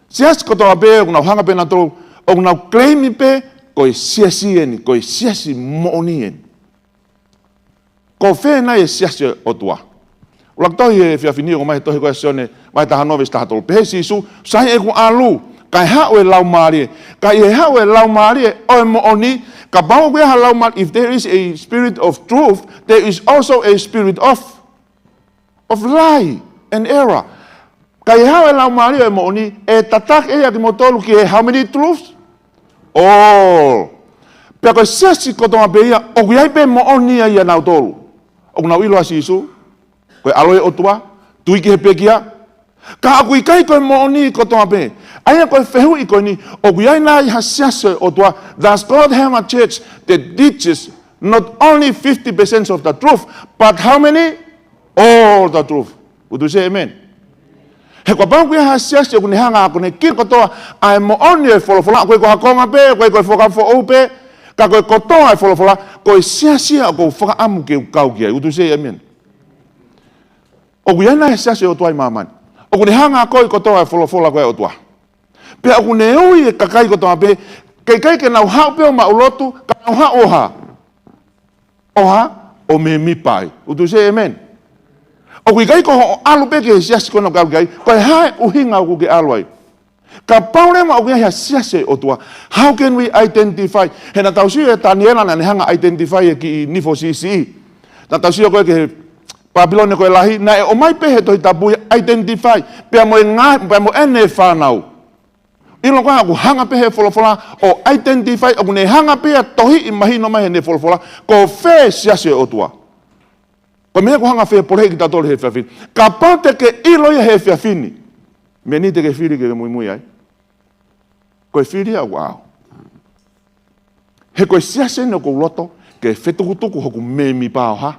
Siasi kotoa pē ʻoku nau hanga pē nautolu, ʻoku nau claim pē ko e siasi eni, ko e siasi moʻoni eni. Ko fē nai e siasi ʻo e ʻOtua? ʻUluaki tohi he efiafi ni ʻoku ʻomai he tohi ko ē ʻa Sione, vahe taha noa veesi taha tolu. Pehē ʻe Sīsū, sai ʻeku ʻalu, kae haʻu e Laumālie. Ka ʻi he haʻu e Laumālie ʻo e moʻoni, kapau ʻoku ʻi ai ha laumālie, if there is a spirit of truth, there is also a spirit of, of lie and error. Ka ʻi he haʻu e Laumālie ʻo e moʻoni, ʻe tataki ʻe ia kimoutolu ki he how many truths? All. Pea ko e siasi kotoa pē ia, ʻoku ʻi ai pē moʻoni ia ʻia nautolu. ʻOku nau ʻilo ʻa Sīsū, ko e ʻAlo ʻo e ʻOtua, tui ki he pekia. Ka ʻoku ʻikai ko e moʻoni kotoa pē. ʻA ia ko e fehuʻi ko eni, ʻoku ʻi ai nai ha siasi ʻo e ʻOtua? Does God have a church that teaches not only fifty percent of the truth, but how many? All the truth. Would you say amen? He kapau ʻoku ʻi ai ha siasi ʻoku ne hanga ʻo ne kilo kotoa ʻa e moʻoni ʻo e folofola, ʻoku ʻikai ko ha konga pē, ʻoku ʻikai ko e Fuakava Foʻou pē, ka ko e kotoa ʻo e folofola, ko e siasi ia ʻoku ou fakaʻamu ke u kau ki ai. Would you say amen? ʻOku ʻi ai nai ha siasi ʻo e ʻOtua ʻi māmani ʻoku ne hanga ʻo kilo kotoa ʻa e folofola ko ē ʻa e ʻOtua? Pea ʻoku ne ui e kakai kotoa pē, ke ʻikai ke nau haʻu pē ʻo maʻu lotu, ka nau haʻu ʻo hā? ʻO hā? ʻO mēmipa ai. Would you say amen? ʻOku ʻikai ko hoʻo ʻalu pē ki he siasi ko ena ʻoku ke ʻalu ki ai, ko e hā e ʻuhinga ʻoku ke ʻalu ai? Kapau leva ʻoku ʻi ai ha siasi ʻo e ʻOtua, how can we identify? He naʻa tau sio ʻia Taniela naʻa ne hanga ʻo identify e kiʻi nifo siʻisiʻi. Naʻa tau sio ko ē ki he Papilone ko e lahi, naʻe ʻomai pē he Tohi Tapu ia identify pea mo e ngā-, pea mo ʻene fānau. ʻIlo ko ē ʻoku hanga pē he folofola ʻo identify, ʻoku ne hanga pē ʻo tohiʻi mahino mai heʻene folofola ko fē siasi ʻo e ʻOtua. Ko e meʻa ʻoku hanga ʻo fepōleʻi kitautolu he efiafi ni. Kapau te ke ʻilo ia he efiafi ni, meʻa ni te ke fili ke ke muimui ai, ko e fili ia ʻoku ʻaʻau. He ko e siasi eni ʻoku ou loto ke fetukutuku hoku mēmipa ʻo hā?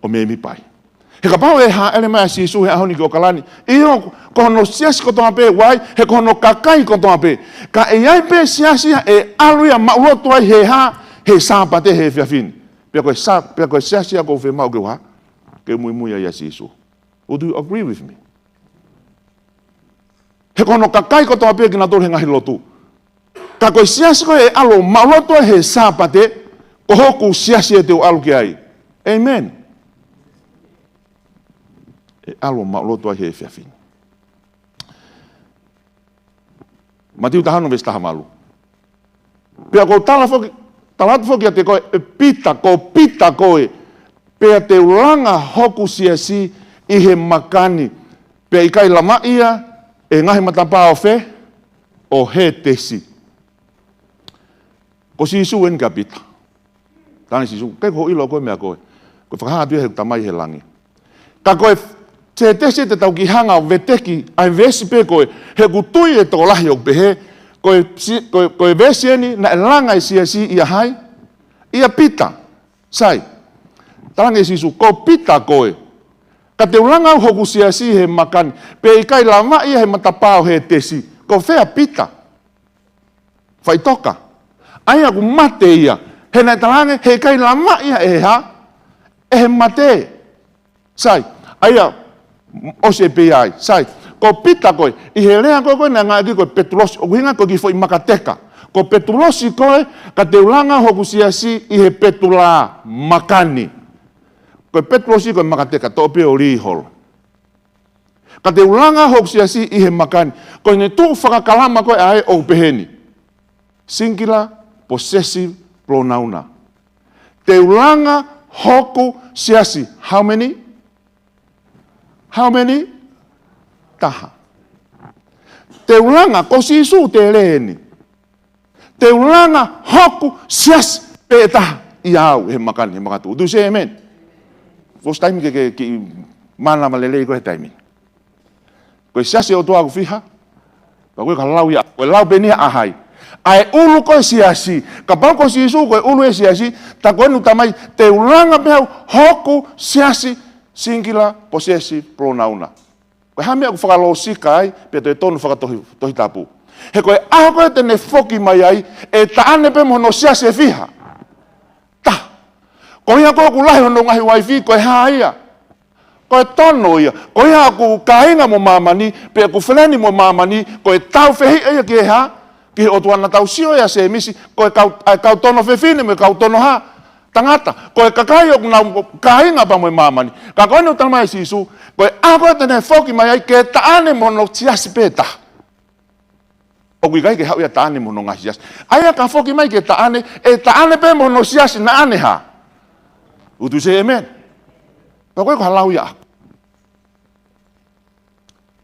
ʻO mēmipa ai. He kapau ʻe hāʻele mai ʻa Sīsū he ʻaho ni ki ʻAokalani, ʻio, ko hono siasi kotoa pē, why? He ko hono kakai kotoa pē. Ka ʻe ʻi ai pē siasi ia ʻe ʻalu ia ʻo maʻu lotu ai he hā? He Sāpate he efiafi ni. Pea ko e Sā-, pea ko e siasi ia ʻoku ou fiemaʻu ke u hā? Ke u muimui ai ʻia Sīsū. Would you agree with me? He ko hono kakai kotoa pē kinautolu he ngaahi lotu. Ka ko e siasi ko ē ʻe ʻalu ʻo maʻu lotu ai he Sāpate, ko hoku siasi ē te u ʻalu ki ai. Amen. ʻE ʻalu ʻo maʻu lotu ai he efiafi ni. Mātiu taha ono veesi taha valu. Pea ʻoku ou tala foki, tala atu foki kiate koe, ʻe Pita, ko Pita koe, pea te u langa hoku siasi ʻi he maka ni, pea ʻe ʻikai lavaʻi ia ʻe he ngaahi matapā ʻo fē? ʻO Hētesi. Ko Sīsū eni kia Pita. Talaange ʻe Sīsū, ʻikai ko hoʻo ʻilo ʻe koe e meʻa ko ē. Ko e fakahā atu ia ʻe heʻeku Tamai ʻi he langi. Ka ko e Hētesi te tau kiʻi hanga ʻo veteki ʻa e veesi pē ko ē, he ʻoku ou tui ʻe tokolahi ʻoku pehē, Ko e si-, ko e, ko e veesi eni naʻe langa e siasi ʻia hai? ʻIa Pita. Sai. Talaange ʻe Sīsū, ko Pita koe. Ka te u langa au hoku siasi he maka ni, pea ʻikai lavaʻi ia he matapā ʻo Hētesi. Ko fē ʻa Pita? Faʻitoka. ʻA ia ʻoku mate ia. He naʻe talaange, he ʻikai lavaʻi ia ʻe he hā? ʻE he mate. Sai. ʻA ia, ʻosi e pē ia ai. Sai. Ko Pita koe, ʻi he lea ko ē ko ē naʻe ngāueʻaki ko e petulosi, ʻoku ʻuhinga ko e kiʻi foʻi makateka. Ko petulosi koe, ka te u langa hoku siasi ʻi he petulā maka ni. Ko e petulosi ko e makateka, toʻo pē ʻo lī holo. Ka te u langa hoku siasi ʻi he maka ni. Ko ʻene tuʻu fakakalama ko ē ʻa ē ʻoku pehē ni. Singular possessive pronoun. Te u langa hoku siasi. How many? How many? Taha. Te u langa, ko Sīsū te lē eni. Te u langa hoku siasi pē ʻe taha ʻia au he maka ni, he makatuʻu. Do you say amen? First time ke, ke, ke mānava lelei ko e taimi. Ko e siasi ʻo e ʻOtua ʻoku fiha? Pea ko e ka lau ia, ko e lau pē eni ʻa hai? ʻA e ʻulu ko e siasi. Kapau ko Sīsū ko e ʻulu e siasi, tā ko eni ʻoku talamai, te u langa pē au hoku siasi, singular possessive pronoun. Ko e hā e meʻa ʻoku fakalōsika ai, pea toe tonu fakatohi, Tohi Tapu. He ko e ʻaho ko ē te ne foki mai ai, ʻe taʻane pē mo hono siasi ʻe fiha? Taha. Ko ia ko ē ʻoku lahi hono ngaahi uaifi, ko e hā ia? Ko e tono ia. Ko ia ʻoku kāinga mo māmani, pe ʻoku feleni mo māmani, ko e taufehiʻa ia ki he hā? Ki he ʻOtua. Naʻa tau sio ʻia Sēmisi, ko e kau, ʻa e kau tono fefine mo e kau tono hā? Tangata. Ko e kakai ʻoku nau kāinga pea mo e māmani. Ka ko eni ʻoku talamai ʻe Sīsū, ko e ʻaho ko ē te ne foki mai ai ke taʻane mo hono siasi pē taha. ʻOku ʻikai ke haʻu ia taʻane mo hono ngaahi siasi. ʻA ia ka foki mai ke taʻane, ʻe taʻane pē mo hono siasi naʻa ne hā? Would you say amen? Pea ko e ka lau ia.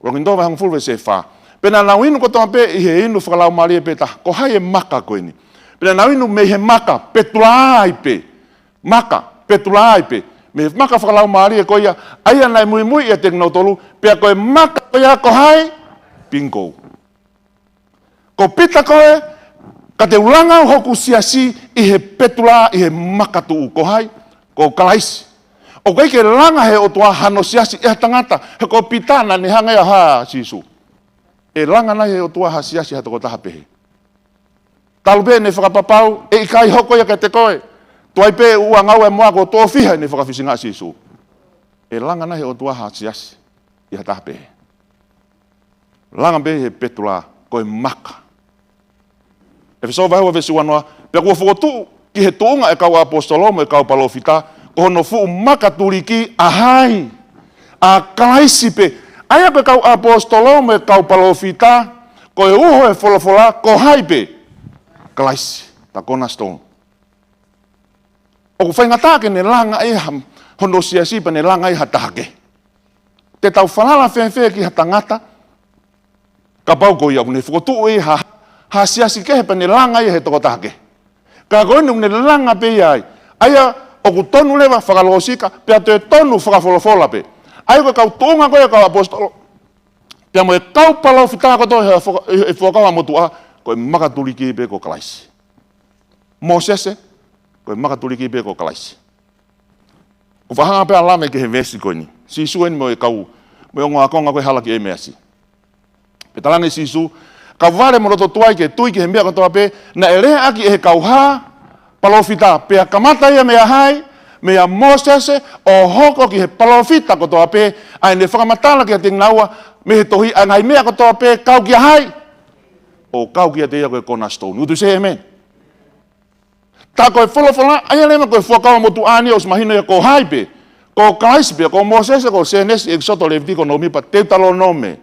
Kolinitō vahe hongofulu veesi fā. Pea naʻa nau inu kotoa pē ʻi he inu fakalaumālie pē taha. Ko hai e maka ko eni? Pea naʻa nau inu mei he maka, petulā ai pē. Maka, petulā ai pē. Mei he maka fakalaumālie ko ia, ʻa ia naʻe muimui ʻiate kinautolu, pea ko e maka ko ia ko hai? Bingo. Ko Pita koe, ka te u langa hoku siasi ʻi he petulā, ʻi he makatuʻu, ko hai? Ko Kalaisi. ʻOku ʻikai ke langa he ʻOtua hano siasi ʻe ha tangata, he ko Pita naʻa ne hanga ia ʻo hā Sīsū. ʻE langa nai he ʻOtua ha siasi ha tokotaha pehē? Talu pē ʻene fakapapau, ʻe ʻikai hoko ia kiate koe. Tuai pē ʻoua ngāue mo ako, tofiha ʻene fakafisinga ʻa Sīsū. ʻE langa nai he ʻOtua ha siasi ʻi ha taha pehē? Langa pē he petulā, ko e maka. ʻEfesō vahe ua veesi uanoa, pea kuo fokotuʻu ki he tuʻunga ʻo e kau ʻaposetolo mo e kau palōfita, ko hono fuʻu maka tuliki ʻa hai? ʻA Kalaisi pē. ʻA ia ko e kau ʻaposetolo mo e kau palōfita, ko e uho ʻo e folofola, ko hai pē? Kalaisi, the cornerstone. ʻOku faingataʻa ke ne langa ʻe ha, hono siasi pea ne langa ʻe ha taha kehe. Te tau falala fēfē ki ha tangata, kapau ko ia ʻoku ne fokotuʻu ʻe ha, ha siasi kehe pea ne langa ia he tokotaha kehe? Ka ko eni ʻoku ne langa pē ia ai. ʻA ia ʻoku tonu leva fakalōsika, pea toe tonu fakafolofola pē. ʻA ia ko e kau tuʻunga ko ia kau ʻaposetolo, pea mo e kau palōfita kotoa he foka-, he Fuakava Motuʻa, ko e maka tuliki pē ko Kalaisi. Mōsese, ko e maka tuliki pē ko Kalaisi. ʻOku fakahā pē ʻa Lame ki he veesi ko eni. Sīsū eni mo e kau, mo e ongo ākonga ko e hala ki ʻEmeasi. Pea talaange ʻe Sīsū, ka vale mo loto tuai ke tui ki he meʻa kotoa pē naʻe leaʻaki ʻe he kau hā? Palōfita. Pea kamata ia meia hai? Meia Mōsese ʻo hoko ki he palōfita kotoa pē, ʻa ʻene fakamatala kiate kinaua mei he tohi, ʻa e ngaahi meʻa kotoa pē kau kia hai? ʻO kau kiate ia ko e cornerstone. Would you say amen? Tā ko e folofola, ʻa ia leva ko e Fuakava Motuʻa ni ʻosi mahino ia ko hai pē? Ko Kalaisi pē, ko Mōsese, ko Sēnesi, ʻEkisoto, Levitiko, Nōmipa, Teutalonome.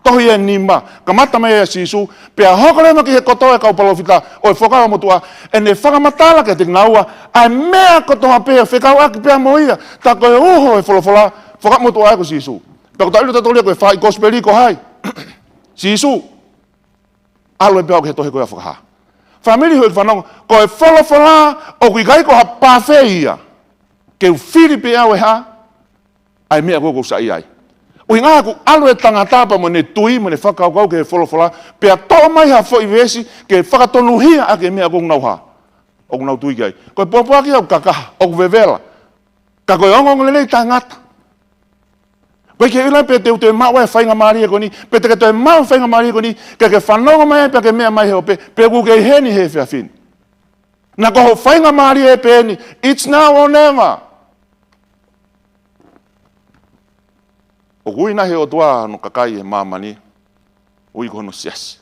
Tohi ʻe nima, kamata mai ʻia Sīsū, pea hoko leva ki he kotoa e kau palōfita ʻo e Fuakava Motuʻa, ʻene fakamatala kiate kinaua ʻa e meʻa kotoa pē ʻo fekauʻaki pea mo ia, tā ko e uho ʻo e folofola, Fuakava Motuʻa ko Sīsū. Pea ko e tau ʻilo tautolu ia ko e fai kosipeli ko hai? Sīsū. ʻAlu pē au ki he tohi ko ia Fakahā. Fāmili, houʻeiki fanongo, ko e folofola ʻoku ʻikai ko ha pāfē ia. Ke u fili pē au ʻe hā? ʻA e meʻa ko ē ʻoku ou saiʻia ai. ʻUhinga ʻoku ʻalu e tangata pea mo ʻene tui, mo ʻene fakakaukau ki he folofola, pea toʻo mai ha foʻi veesi ke fakatonuhia ʻaki e meʻa ʻoku nau hā, ʻoku nau tui ki ai. Ko e pōpoaki ʻoku kakaha, ʻoku vevela. Ka ko e ongoongolelei taʻengata. Ko e ke ʻilo pe te u toe maʻu e faingamālie ko eni, pe te ke toe maʻu faingamālie ko eni, ke ke fanongo mai pea ke meʻa mai he ope, pe ʻoku ke ʻi heni he efiafi ni. Naʻa ko hoʻo faingamālie pē eni, it's now or never. ʻOku ui nai he ʻOtua hono kakai he māmani, ui ko hono siasi.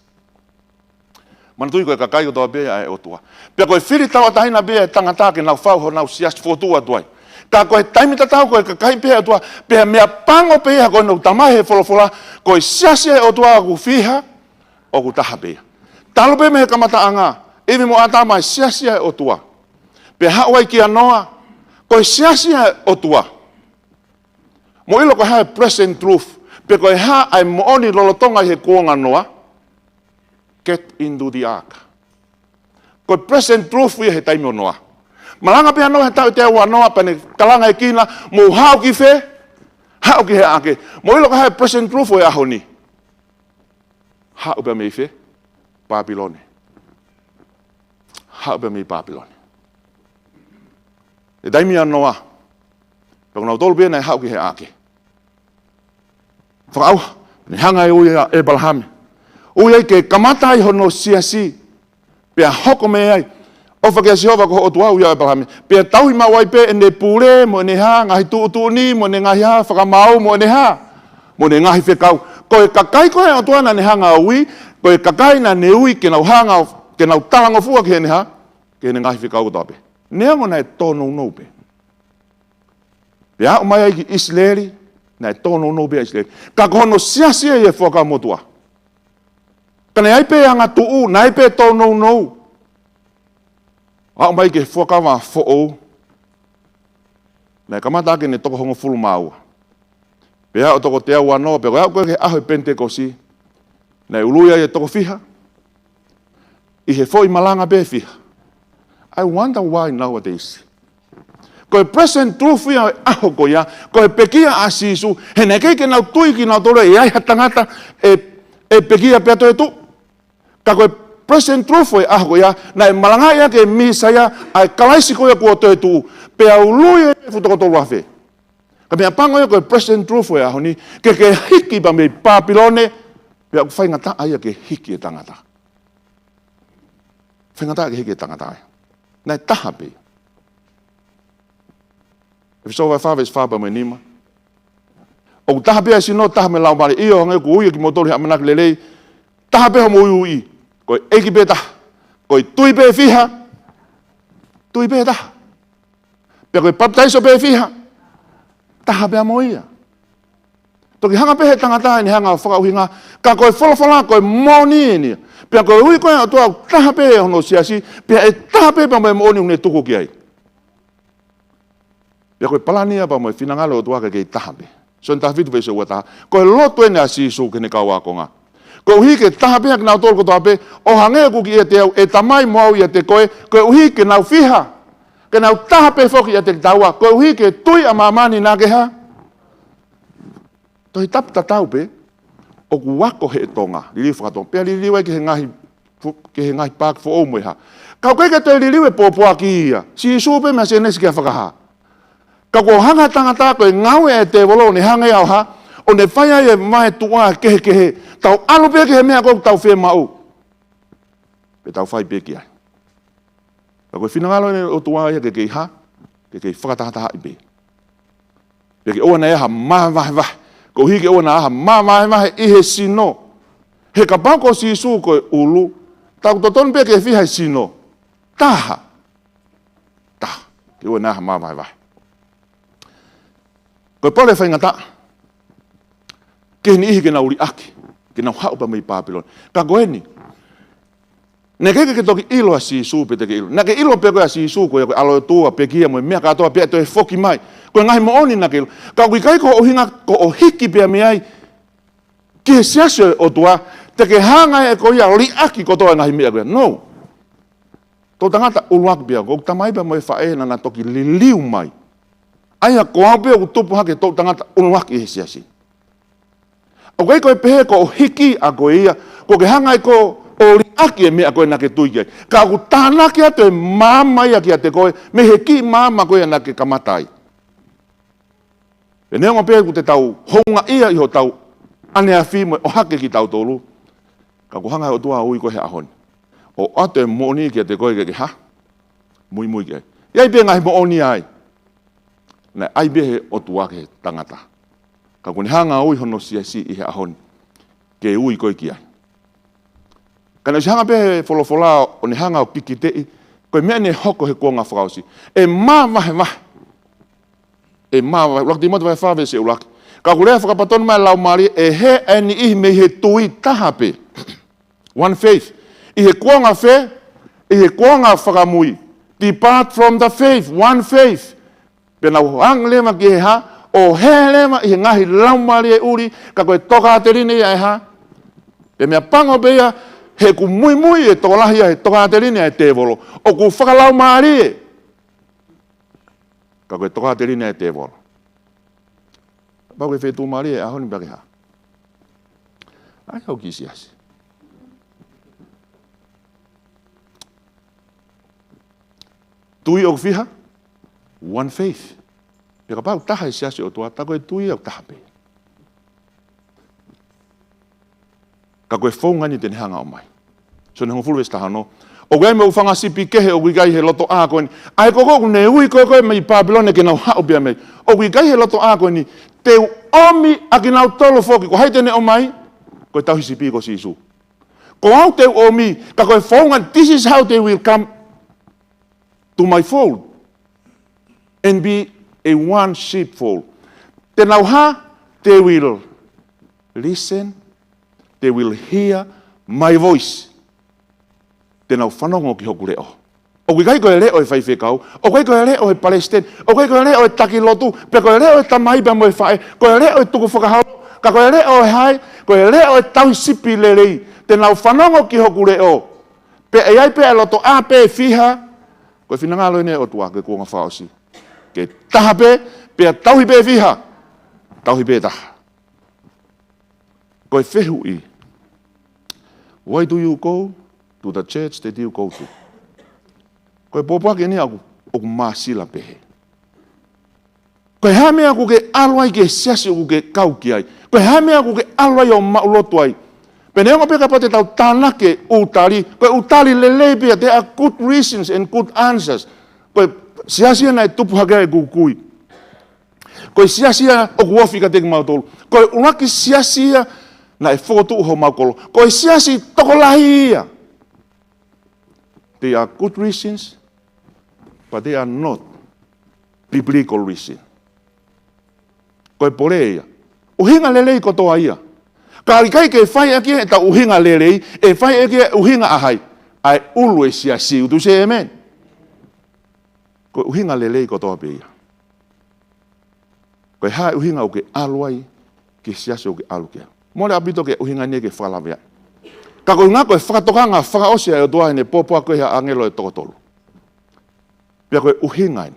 Manatuʻi ko e kakai kotoa pē ʻa e ʻOtua. Pea ko e fili tauʻatāina pē ʻa e tangata ke nau fau honau siasi fokotuʻu atu ai. Ka ko e taimi tatau ko e kakai pē ʻa e ʻOtua, pea meʻapango pē ia ko ʻenau tamai he folofola, ko e siasi ʻa e ʻOtua ʻoku fiha, ʻoku taha pē ia. Talu pē mei he kamataʻanga, ʻIvi mo ʻĀtama e siasi ʻa e ʻOtua. Pea haʻu ai kia Noa, ko e siasi ʻa e ʻOtua. Mou ʻilo ko e hā e present truth, pe ko e hā ʻa e moʻoni lolotonga ʻi he kuonga ʻo Noa, get into the ark. Ko e present truth ia he taimi ʻo Noa. Malanga pē ʻa Noa he taʻu ʻe teau ua noa pea ne kalanga e kina, mou haʻu ki fē, haʻu ki he ʻaʻake. Mou ʻilo ko e hā e present truth ʻo e ʻaho ni. Haʻu pē mei fē, Pāpilone. Haʻu pē mei Pāpilone. ʻI he taimi ʻa Noa, pea ko nautolu pē naʻe haʻu ki he ʻaʻake. Fakaʻauha, ne hanga ʻe ui ʻa ʻĒpalahame. Ui ai ke kamata ai hono siasi, pea hoko mei ai. ʻOfa kia Sihova ko ho ʻOtua, ui ʻa ʻĒpalahame. Pea tauhi maʻu ai pē ʻene pule, mo ʻene hā, ngaahi tuʻutuʻuni, mo ʻene ngaahi hā, fakamaau, mo ʻene hā, mo ʻene ngaahi fekau. Ko e kakai ko ē ʻa e ʻOtua naʻa ne hanga ʻo ui, ko e kakai naʻa ne ui ke nau hanga, ke nau talangofua ki heʻene hā, ki heʻene ngaahi fekau kotoa pē. Neongo naʻe tōnounou pē. Pea aʻu mai ai ki ʻIsileli, naʻe tōnounou pē ʻa ʻIsileli. Ka ko hono siasi ia ʻi he Fuakava Motuʻa. Ka naʻe ʻi ai pē angatuʻu, naʻe ʻi ai pē tōnounou. Aʻu mai ki he Fuakava Foʻou, naʻe kamata ʻaki ʻene toko hongofulu mā ua. Pea aʻu toko teau ua noa, pea ko e aʻu ko ē ki he ʻaho e Penitekosi, naʻe ului ai e toko fiha, ʻi he foʻi malanga pē fiha. I wonder why nowadays. Ko e present truth ia ʻo e ʻaho ko ia, ko e pekia ʻa Sīsū, he naʻe ʻikai ke nau tui kinautolu ʻe ʻi ai ha tangata ʻe, ʻe pekia pea toetuʻu. Ka ko e present truth ʻo e ʻaho ko ia, naʻe malangaʻi ʻaki e Mīsaia, ʻa e Kalaisi ko ia kuo toetuʻu, pea ului e efu toko tolu afe. Ka meʻapango ia ko e present truth ʻo e ʻaho ni, ke ke hiki pē mei Pāpilone, pea ʻoku faingataʻa ia ke hiki e tangata. Faingataʻa ke hiki e tangata ia. Naʻe taha pē. ʻEfesō vahe fā veesi fā pea mo e nima. ʻOku taha pē ʻa e sino, taha mo e laumālie, ʻio, hangē ko ia ʻoku mou toli he ʻamanaki lelei, taha pē hoʻomou uiuiʻi. Ko e ʻEiki pē taha. Ko e tui pē fiha, tui pē taha. Pea ko e papitaiso pē fiha, taha pē mo ia. Toki hanga pē he tangata ʻene hanga ʻo fakaʻuhinga, ka ko e folofola ko e moʻoni eni. Pea koeʻuhi ko e ʻOtua ʻoku taha pē hono siasi, pea ʻe taha pē pea mo e moʻoni ʻoku ne tuku ki ai. Pea ko e palani ia pea mo e finangalo ʻo e ʻOtua ke kei taha pē. Sione taha fitu veesi ua taha. Ko e lotu eni ʻa Sīsū ki heʻene kau ākonga. Koeʻuhi ke taha pē ʻa kinautolu kotoa pē, ʻo hangē ʻoku ʻiate au, ʻe Tamai, mo au ʻiate koe, koeʻuhi ke nau fiha. Ke nau taha pē foki ʻiate kitaua, koeʻuhi ke tui ʻa māmani naʻa ke hā. Tohi Tapu tatau pē, ʻoku ako he Tonga, liliu fakatonga, pea liliu ai ki he ngaahi fu-, ki he ngaahi paaki foʻou mo e hā. Ka ʻoku ʻikai ke toe liliu e pōpoaki ia. Sīsū pē mei Sēnesi ki he Fakahā. Ka kuo hanga tangata ko e ngāue ʻa e tēvolo ʻo ne hanga ia ʻo hā, ʻo ne fai ai e maetuʻa kehekehe. Tau ʻalu pē ki he meʻa ʻoku tau fiemaʻu. Pea tau fai pē ki ai. Ka ko e finangalo eni ʻo e ʻOtua ia ke kei hā, ke kei fakatahatahaʻi pē. Pea ke ʻoua naʻa ʻi ai ha māvahevahe. Koeʻuhi ke ʻoua naʻa ʻi ai ha māvahevahe ʻi he sino. He kapau ko Sīsū ko e ʻulu, tau totonu pē ke fiha e sino. Taha. Taha. Ke ʻoua naʻa ʻi ai ha māvahevahe. Ko e pole faingataʻa ki he niʻihi ke nau liʻaki, ke nau haʻu pea mei Pāpilone. Ka ko eni, naʻe ʻikai ke toki ʻilo ʻa Sīsū pe te ke ʻilo. Naʻa ke ʻilo pē ko e ʻa Sīsū ko e, ko e ʻAlo ʻo e ʻOtua, pekia mo e meʻa kātoa pea toe foki mai. Ko e ngaahi moʻoni naʻa ke ʻilo. Ka ʻoku ʻikai ko hoʻo ʻuhinga, ko hoʻo hiki pē mei ai ki he siasi ʻo e ʻOtua, te ke hanga ʻe koe ia ʻo liʻaki kotoa e ngaahi meʻa ko ia. No. Toʻutangata ʻuluaki pē ia, ko e tamai pea mo e faʻē naʻa na toki liliu mai. ʻA ia ko au pē ʻoku tupu hake toʻutangata ʻuluaki ʻi he siasi. ʻOku ʻikai ko e pehē ko hoʻo hiki ʻa koe ia, ko ke hanga ʻe koe ʻo liʻaki e meʻa ko ē naʻa ke tui ki ai. Ka ʻoku tānaki atu e maama ia kiate koe, mei he kiʻi maama ko ia naʻa ke kamata ai. Pea neongo pē ʻoku te tau houngaʻia ʻi hotau ʻaneafi mo e ʻohake kitautolu, ka ʻoku hanga ʻe he ʻOtua ʻo ui koe he ʻaho ni, ʻo ʻoatu e moʻoni kiate koe ke ke hā? Muimui ki ai. ʻI ai pē ngaahi moʻoni ai. Naʻe ʻai pē ʻe he ʻOtua ki he tangata. Ka ʻoku ne hanga ʻo ui hono siasi ʻi he ʻaho ni ke ui koe ki ai. Ka naʻe ʻosi hanga pē ʻe he folofola ʻo ne hanga ʻo kikiteʻi, ko e meʻa naʻe hoko he kuonga fakaʻosi. ʻE māvahevahe. ʻE māvahevahe. ʻUluaki Tīmote vahe fā veesi ʻuluaki. Ka ʻoku lea fakapatonu mai e Laumālie, ʻe hē ʻa e niʻihi mei he tui taha pē. One faith. ʻI he kuonga fē? ʻI he kuonga fakamui. Depart from the faith, one faith. Pea nau hanga leva ki he hā? ʻO hē leva ʻi he ngaahi laumālie ʻuli, ka ko e tokāteline ia ʻa e hā? Pea meʻapango pē ia, he ʻoku muimui e tokolahi ia he tokāteline ʻa e tēvolo. ʻOku fakalaumālie. Ka ko e tokāteline ʻa e tēvolo. Kapau ʻoku ke fetuʻumālie he ʻaho ni pea ke hā? ʻAi haʻo kiʻi siasi. Tui ʻoku fiha? One faith. Pea kapau ʻoku taha e siasi ʻo e ʻOtua, tā ko e tui ʻoku taha pē. Ka ko e founga ni te ne hanga ʻo ʻomai. Sione hongofulu veesi taha ono. ʻOku ʻi ai mo e fanga sipi kehe ʻoku ʻikai he lotoʻā ko eni. ʻA ia ko koe ʻoku ne ui koe koe mei Pāpilone ke nau haʻu pea mei ai. ʻOku ʻikai he lotoʻā ko eni. Te u ʻomi ʻa kinautolu foki. Ko hai te ne ʻomai? Ko e tauhi sipi ko Sīsū. Ko au te u ʻomi, ka ko e founga, this is how they will come to my fold and be a one sheepfold. Te nau hā? They will listen, they will hear my voice. Te nau fanongo ki hoku leʻo. ʻOku ʻikai ko e leʻo ʻo e faifekau, ʻoku ʻikai ko e leʻo ʻo e palesiteni, ʻoku ʻikai ko e leʻo ʻo e taki lotu, pe ko e leʻo ʻo e tamai pea mo e faʻē, ko e leʻo ʻo e tukufakaholo, ka ko e leʻo ʻo e hai? Ko e leʻo ʻo e tauhi sipi lelei. Te nau fanongo ki hoku leʻo. Pea ʻe ʻi ai pē ʻa e lotoʻā pē ʻe fiha, ko e finangalo eni ʻo e ʻOtua ki he kuonga fakaʻosi. Ke taha pē, pea tauhi pē ʻe fiha, tauhi pē ʻe taha. Ko e fehuʻi. Why do you go to the church that you go to? Ko e pōpoaki eni ʻoku, ʻoku māsila pehē. Ko e hā e meʻa ʻoku ke ʻalu ai ki he siasi ʻoku ke kau ki ai? Ko e hā e meʻa ʻoku ke ʻalu ai ʻo maʻulotu ai? Pea neongo pē kapau te tau tānaki e ʻū tali, ko e ʻū tali lelei pē ia, there are good reasons and good answers. Ko e siasi ia naʻe tupu hake ai ʻeku kui. Ko e siasi ia ʻoku ofi kiate kimautolu. Ko e ʻuluaki siasi ia naʻe fokotuʻu homau kolo. Ko e siasi tokolahi ia. They are good reasons, but they are not biblical reason. Ko e pole ia. ʻUhinga lelei kotoa ia. Ka ʻikai ke fai ʻaki ʻetau ʻuhinga lelei, ʻe fai ʻaki e ʻuhinga ʻa hai? ʻA e ʻulu e siasi. Would you say amen? Ko e ʻuhinga lelei kotoa pē ia. Ko e hā e ʻuhinga ʻoku ke ʻalu ai ki he siasi ʻoku ke ʻalu ki ai? Mole ʻaupito ki he ʻuhinga ni ke fakalaveaʻi. Ka ko e ʻuhinga ko e fakatokanga fakaʻosi ʻa e ʻOtua heʻene pōpoaki ko ē ʻa e ʻāngelo ʻe toko tolu. Pea ko e ʻuhinga eni.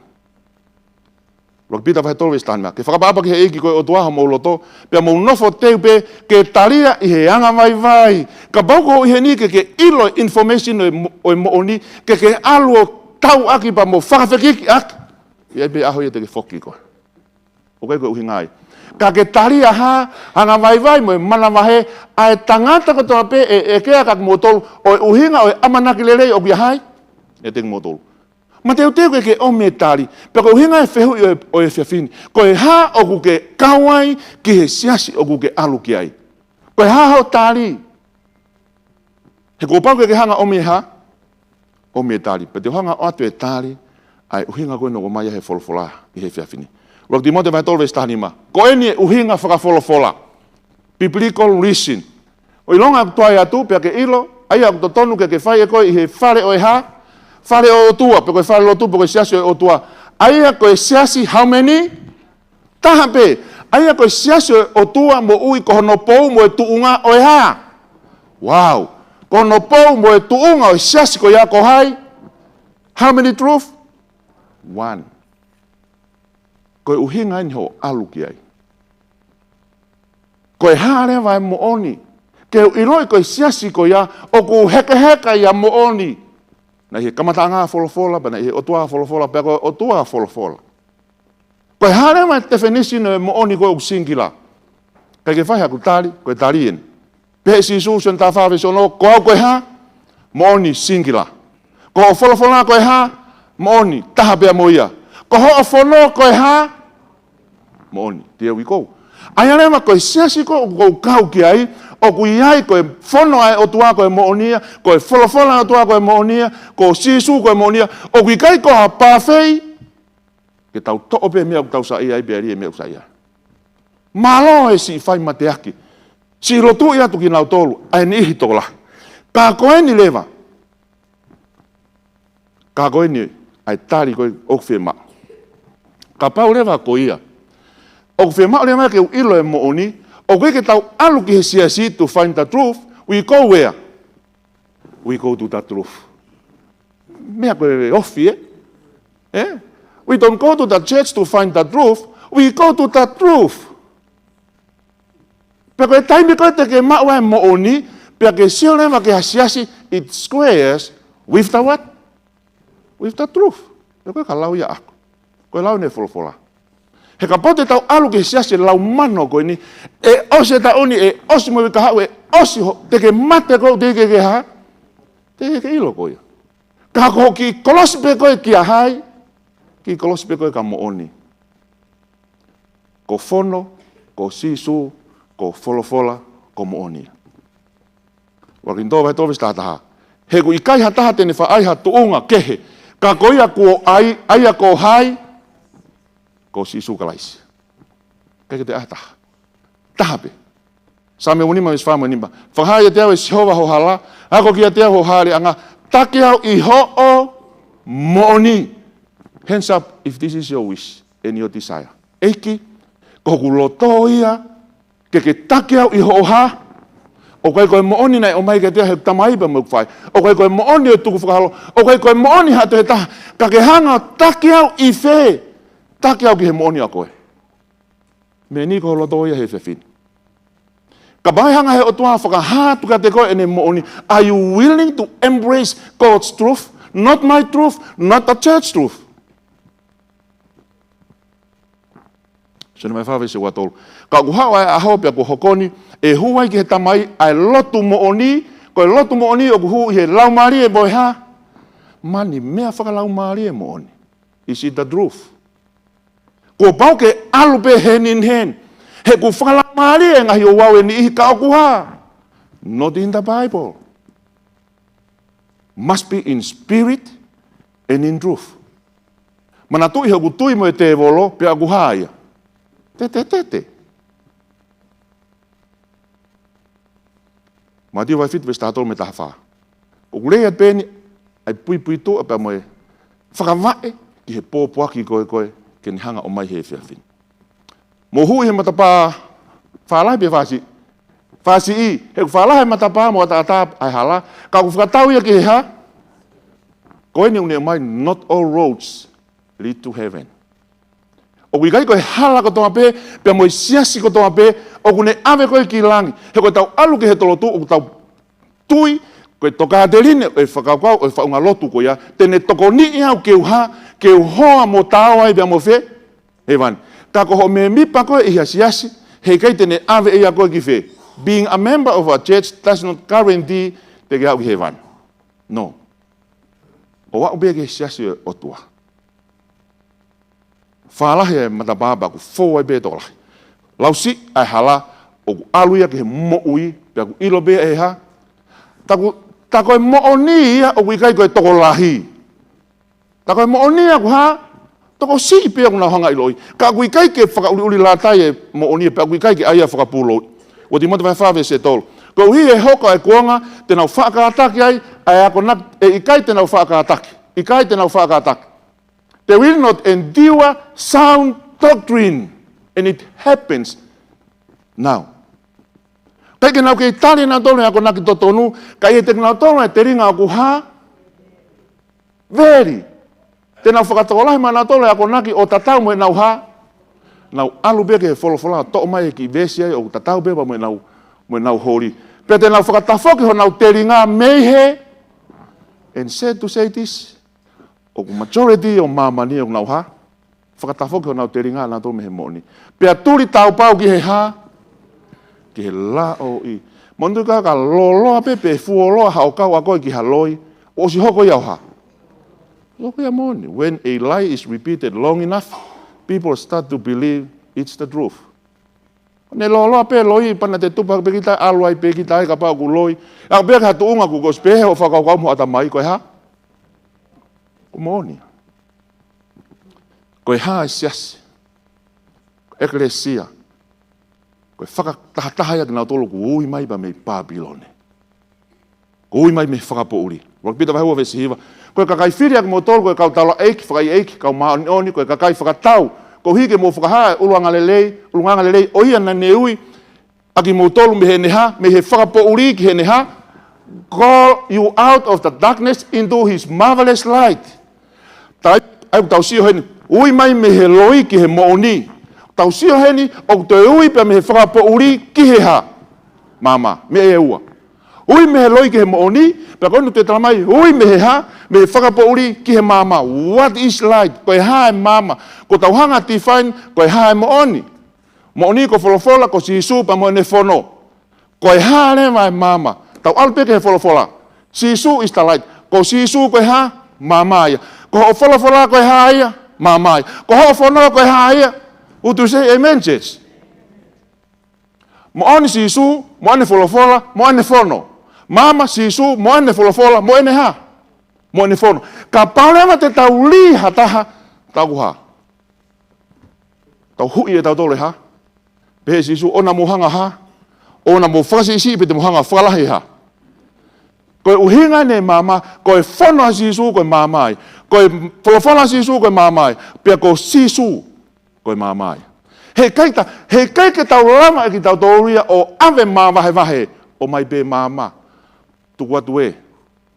ʻUluaki Pita vahe tolu veesi taha nima. Ke fakaʻapaʻapa ki he ʻEiki ko e ʻOtua homou loto, pea mou nofo teu pē ke talia ʻi he anga vaivai. Kapau ʻoku ke ʻi heni ke ke ʻilo e information ʻo e mo-, ʻo e moʻoni, ke ke ʻalu ʻo tau ʻaki pea mo fakafekiki ʻaki. ʻI ai pē ʻaho ia te ke foki koe. ʻOku ʻikai ko e ʻuhinga ia. Ka ke talia ha, anga vaivai mo e manavahē ʻa e tangata kotoa pē ʻe, ʻe ʻekea kiate kimoutolu, ʻo e ʻuhinga ʻo e ʻamanaki lelei ʻoku ʻi ai ʻiate kimoutolu. Mateuteu ke ke ʻomi e tali, pea ko e ʻuhinga e fehuʻi ʻo e, ʻo e efiafi ni. Ko e hā ʻoku ke kau ai ki he siasi ʻoku ke ʻalu ki ai? Ko e hā hoʻo tali? He kuo pau ke ke hanga ʻomi e hā? ʻOmi e tali. Pea te u hanga ʻo ʻoatu e tali, ʻa e ʻuhinga ko ē naʻe ʻomai ʻe he folofola ʻi he efiafi ni. ʻUluaki Tīmote vahe tolu veesi taha nima. Ko eni e ʻuhinga fakafolofola. Biblical reason. ʻO ʻilonga ʻoku toe atu, pea ke ʻilo, ʻa ia ʻoku totonu ke ke fai ʻe koe ʻi he fale ʻo e hā? Fale ʻo e ʻOtua, pe ko e fale lotu, pe ko e siasi ʻo e ʻOtua. ʻA ia ko e siasi how many? Taha pē. ʻA ia ko e siasi ʻo e ʻOtua moʻui ko hono pou mo e tuʻunga ʻo e hā? Wow. Ko hono pou mo e tuʻunga ʻo e siasi ko ia ko hai? How many truth? One. Ko e ʻuhinga eni hoʻo ʻalu ki ai. Ko e hā leva e moʻoni? Ke u ʻiloʻi ko e siasi ko ia ʻoku hekeheka ia moʻoni. Naʻe ʻi he kamataʻanga folofola, pea naʻe ʻi he ʻOtua folofola, pea ko e ʻOtua folofola. Ko e hā leva e definition ʻo e moʻoni ko ē ʻoku singular? Kae ke fai haʻaku tali, ko e tali eni. Pehē ʻe Sīsū, Sione taha fā veesi ono, ko au ko e hā? Moʻoni, singular. Ko hoʻo folofola ko e hā? Moʻoni, taha pea mo ia. Ko hoʻo fono ko e hā? Moʻoni, there we go. ʻA ia leva ko e siasi ko ē ʻoku ou kau ki ai, ʻoku ʻi ai ko e fono ʻa e ʻOtua ko e moʻoni ia, ko e folofola ʻa e ʻOtua ko e moʻoni ia, ko Sīsū ko e moʻoni ia, ʻoku ʻikai ko ha pāfei, ke tau toʻo pē meʻa ʻoku tau saiʻia ai, pea ʻai e meʻa ʻoku saiʻia ai. Mālō e siʻi fai mateaki. Siʻi lotuʻi atu kinautolu, ʻa e niʻihi tokolahi. Ka ko eni leva. Ka ko eni ʻa e tali ko ē ʻoku fiemaʻu. Kapau leva ko ia ʻoku fiemaʻu leva ke u ʻilo e moʻoni, ʻoku ʻikai ke tau ʻalu ki he siasi to find the truth, we go where? We go to the truth. Meʻa ko e ofi, ē? Ē? We don't go to the church to find the truth, we go to the truth. Pea ko e taimi ko ē te ke maʻu ai e moʻoni, pea ke sio leva ki ha siasi, it squares with the what? With the truth. Pea ko e ka lau ia ʻaʻaku. Ko e lau ʻene folofola. He kapau te tau ʻalu ki he siasi ʻe lau mano ko eni, ʻe ʻosi e taʻu ni, ʻe ʻosi mo e kahaʻu, ʻe ʻosi ho, te ke mate koe, te ke ke hā? Te ke ke ʻilo koe ia. Ka ko e kiʻi kolosi pē ko ē kia hai? Kiʻi kolosi pē ko ē kia moʻoni. Ko fono, ko Sīsū, ko folofola, ko moʻoni. ʻUluaki Kolinitō vahe tolu veesi taha taha. He ʻoku ʻikai ha taha te ne faʻa ʻai ha tuʻunga kehe. Ka ko ia kuo ʻai, ʻa ia ko hai? Ko Sīsū Kalaisi. ʻIkai ke toe ʻai ha taha. Taha pē. Saame uanima veesi fā mo e nima. Fakahā ʻiate au ʻe Sihova ho hala, ako kiate au ho haʻeleʻanga, taki au ʻi hoʻo moʻoni. Hands up if this is your wish and your desire. ʻEiki, ko hoku loto ia, ke ke taki au ʻi hoʻo hā? ʻOku ʻikai ko e moʻoni naʻe ʻomai kiate au ʻe heʻeku tamai pea mo ʻeku faʻē. ʻOku ʻikai ko e moʻoni ʻo e tukufakaholo. ʻOku ʻikai ko e moʻoni ha toe taha. Ka ke hanga ʻo taki au ʻi fē? Taki au ki he moʻoni ʻa koe. Meʻa ni ko ho loto ia he efiafi ni. Kapau ʻe hanga ʻe he ʻOtua ʻo fakahā atu kiate koe ʻene moʻoni, are you willing to embrace God's truth? Not my truth, not the church truth. Sione vahe fā veesi ua tolu. Ka ʻoku haʻu ʻa e ʻaho pea kuo hoko ni, ʻe hū ai ki he Tamai ʻa e lotu moʻoni, ko e lotu moʻoni ʻoku hū ʻi he laumālie mo e hā? Mani, meʻa fakalaumālie moʻoni. Is it the truth? Kuo pau ke ʻalu pē hand in hand. He ʻoku fakalaumālie e ngaahi ouau ʻe niʻihi ka ʻoku hā? Not in the Bible. Must be in spirit and in truth. Manatuʻi he ʻoku tui mo e tēvolo, pea ʻoku hā ia? Tete, tete. Mātiu vahe fitu veesi taha tolu mo e taha fā. ʻOku lea ia pē eni, ʻa e puipuituʻa pea mo e fakavaʻe ki he pōpoaki ko ē ko ē ke ne hanga ʻo ʻomai he efiafi ni. Mou huʻi he matapā fālahi pē fāsiʻi. Fāsiʻi, he ʻoku fālahi e matapā mo ʻataʻatā ʻa e hala, ka ʻoku fakatau ia ki he hā? Ko eni ʻoku ne ʻomai, not all roads lead to heaven. ʻOku ʻikai ko e hala kotoa pē, pea mo e siasi kotoa pē, ʻoku ne ʻave koe ki langi. He ko ʻetau ʻalu ki he tolotu, ʻoku tau tui, ko e tokāteline ʻo e fakakaukau ʻo e faʻunga lotu ko ia, te ne tokoniʻi au ke u hā? Ke u hoa mo taau ai pea mo fē? Hēvani. Ka ko hoʻo mēmipa koe ʻi ha siasi, heʻikai te ne ʻave ʻe ia koe ki fē? Being a member of a church does not guarantee te ke aʻu ki hēvani. No. ʻO aʻu pē ki he siasi ʻo e ʻOtua. Fālahi e matapā pea ʻoku fou ai pē tokolahi. Lausiʻi ʻa e hala, ʻoku ʻalu ia ki he moʻui, pea ʻoku ʻilo pē ʻe hā? Tā ko, tā ko e moʻoni ia ʻoku ʻikai ko e tokolahi. Tā ko e moʻoni ia ʻoku hā? Tokosiʻi pē ʻoku nau hanga ʻo ʻiloʻi. Ka ʻoku ʻikai ke fakaʻuliʻuli lata e moʻoni ia, pea ʻoku ʻikai ke ʻai ia ʻo fakapūlouʻi. Ua Tīmote vahe fā veesi tolu. Koeʻuhi ʻe hoko ʻa e kuonga te nau faʻa kātaki ai ʻa e akonaki, ʻe ʻikai te nau faʻa kātaki. ʻIkai te nau faʻa kātaki. They will not endure sound doctrine, and it happens now. ʻIkai ke nau kei tali ʻenautolu e akonaki totonu, ka ʻi he ʻiate kinautolu e telinga ʻoku hā? Veli. Te nau fakatokolahi maʻanautolu e akonaki ʻo tatau mo ʻenau hā? Nau ʻalu pē ki he folofola, toʻo mai e kiʻi veesi ai ʻoku tatau pē mo ʻenau, mo ʻenau holi. Pea te nau fakatafoki honau telinga mei he, and sad to say this, ʻoku majority ʻo māmani ʻoku nau hā, fakatafoki honau telinga nautolu mei he moʻoni. Pea tuli taupau ki he hā, ki he lao ʻi. Manatu ka ka loloa pē pe fuoloa haʻo kau ʻa koe ki ha loi, ʻosi hoko ia ʻo hā. Hoko ia moʻoni. When a lie is repeated long enough, people start to believe it's the truth. Ne loloa pē loi pea naʻa te tupu pē kita, ʻalu ai pē kita ai kapau ʻoku loi. ʻA pē ka tuʻunga kuo ʻosi pehē hoʻo fakakaukau mo ʻatamai ko e hā. Ko moʻoni. Ko e hā e siasi. ʻEkelesia. Ko e fakatahataha ia kinautolu kuo ui mai pea mei Papilone. Kuo ui mai mei he fakapoʻuli. Ua Pita vahe ua veesi hiva. Ko e kakai fili ʻa kimoutolu, ko e kau taulaʻeiki, fakaʻeiʻeiki, kau māʻoniʻoni, ko e kakai fakatau. Koeʻuhi ke mou fakahā e ʻulungaanga lelei, ʻulungaanga lelei ʻo ia naʻa ne ui ʻa kimoutolu mei heʻene hā, mei he fakapoʻuli ki heʻene hā. Call you out of the darkness into his marvelous light. Tai, ʻa ia ʻoku tau sio heni, ui mai mei he loi ki he moʻoni. Tau sio heni, ʻoku toe ui pea mei he fakapoʻuli ki he hā. Maama, meʻa ʻe ua. Ui mei he loi ki he moʻoni, pea ko eni ʻoku tala mai, ui mei he hā, mei he fakapoʻuli ki he maama. What is light? Ko e hā e maama? Ko ʻetau hanga define, ko e hā e moʻoni? Moʻoni ko folofola, ko Sīsū pea mo ʻene fono. Ko e hā leva e maama? Tau ʻalu pē ki he folofola. Sīsū is the light. Ko Sīsū ko e hā? Maama ia. Ko hoʻo folofola ko e hā ia? Maama ia. Ko hoʻo fono ko e hā ia? Would you say amen, church? Moʻoni Sīsū, mo ʻene folofola, mo ʻene fono. Maama Sīsū, mo ʻene folofola, mo ʻene hā? Mo ʻene fono. Kapau leva te tau lī ha taha, tau hā? Tau huʻi ʻe tautolu e hā? Pehē ʻe Sīsū, ʻoua naʻa mou hanga hā? ʻOua naʻa mou fakasiʻisiʻi pe te mou hanga fakalahi e hā? Ko e ʻuhinga ʻene maama, ko e fono ʻa Sīsū ko e maama ia. Ko e folofola ʻa Sīsū ko e maama ia. Pea ko Sīsū ko e maama ia. Heʻikai ta, heʻikai ke tau lava ʻe kitautolu ia ʻo ʻave māvahevahe, ʻomai pē maama, tuku atu ē.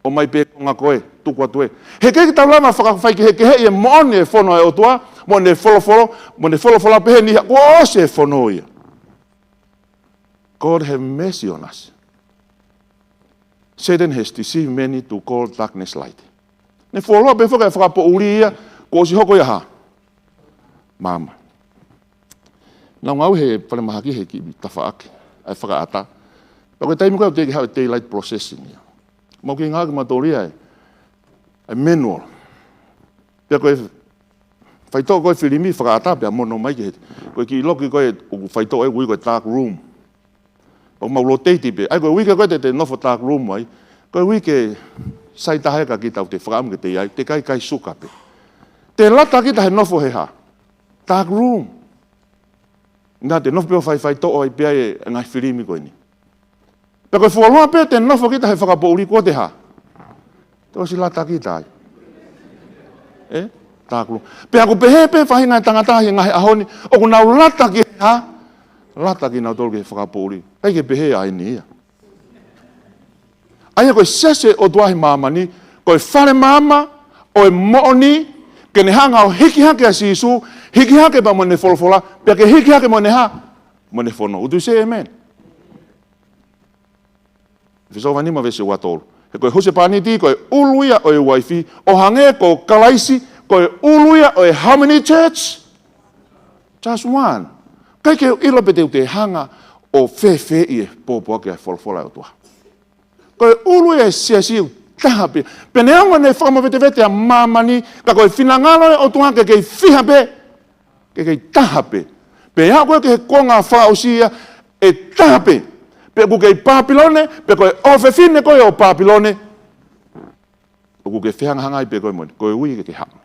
ʻOmai pē konga ko ē, tuku atu ē. Heʻikai ke tau lava fakafaikehekeheʻi e moʻoni e fono ʻa e ʻOtua, mo ʻene folofola, mo ʻene folofola pehē ni ha kuo ʻosi e fono ia. God have mercy on us. Satan has deceived many to call darkness light. Ne fuoloa pē foki e fakapoʻuli ia, kuo ʻosi hoko ia hā? Maama. Naʻa ku ngāue he falemahaki he kiʻi tafaʻaki, ʻa e fakaʻatā. Pea ko e taimi ko ē ʻoku teʻeki haʻu e daylight processing ia. Mau kei ngāue ke mau tōlia e, e manual. Pea ko e faitoʻo ko e filimi fakaʻatā pea mono mai ki he, ko e kiʻi loki ko ē ʻoku faitoʻo ʻe ui ko e dark room. ʻOku mau rotate pē. ʻA ia ko e uike ko ē te te nofo dark room ai. Ko e uike sai taha ē ka kita ʻoku te fakaʻamu ke te ʻi ai, te kai kai suka pē. Te lata kita he nofo he hā? Dark room. Naʻa te nofo pē ʻo faifaitoʻo ai pē ʻa e ngaahi filimi ko eni. Pea ko e fuoloa pē te nofo kita he fakapoʻuli kuo te hā? Te ʻosi lata kita ai. Ē? Dark room. Pea ʻoku pehē pē faʻahinga e tangata he ngaahi ʻaho ni, ʻoku nau lata ki he hā? Lata kinautolu ki he fakapoʻuli. ʻIkai ke pehē ʻa eni ia. ʻA ia ko e siasi ʻo e ʻOtua he māmani, ko e fale maama ʻo e moʻoni, ke ne hanga ʻo hiki hake ʻa Sīsū, hiki hake pea mo ʻene folofola, pea ke hiki hake mo ʻene hā? Mo ʻene fono. Would you say amen? ʻEfesō vahe nima veesi ua tolu. He ko e husepāniti, ko e ʻulu ia ʻo e uaifi, ʻo hangē ko Kalaisi, ko e ʻulu ia ʻo e how many church? Just one. ʻIkai ke u ʻilo pe te u te hanga ʻo fēfeeʻi e pōpoaki ʻa e folofola ʻa e ʻOtua. Ko e ʻulu ia e siasi ʻoku taha pē. Pea neongo ʻene fakamavetevete ʻa māmani, ka ko e finangalo ʻo e ʻOtua ke kei fiha pē, ke kei taha pē. Pea aʻu ko ē ki he konga fakaʻosi ia ʻe taha pē. Pe ʻoku kei Papilone, pe ko e ʻofefine ko ē ʻo Papilone. ʻOku ke fehangahangai pē koe mo eni, koeʻuhi ke ke haʻu.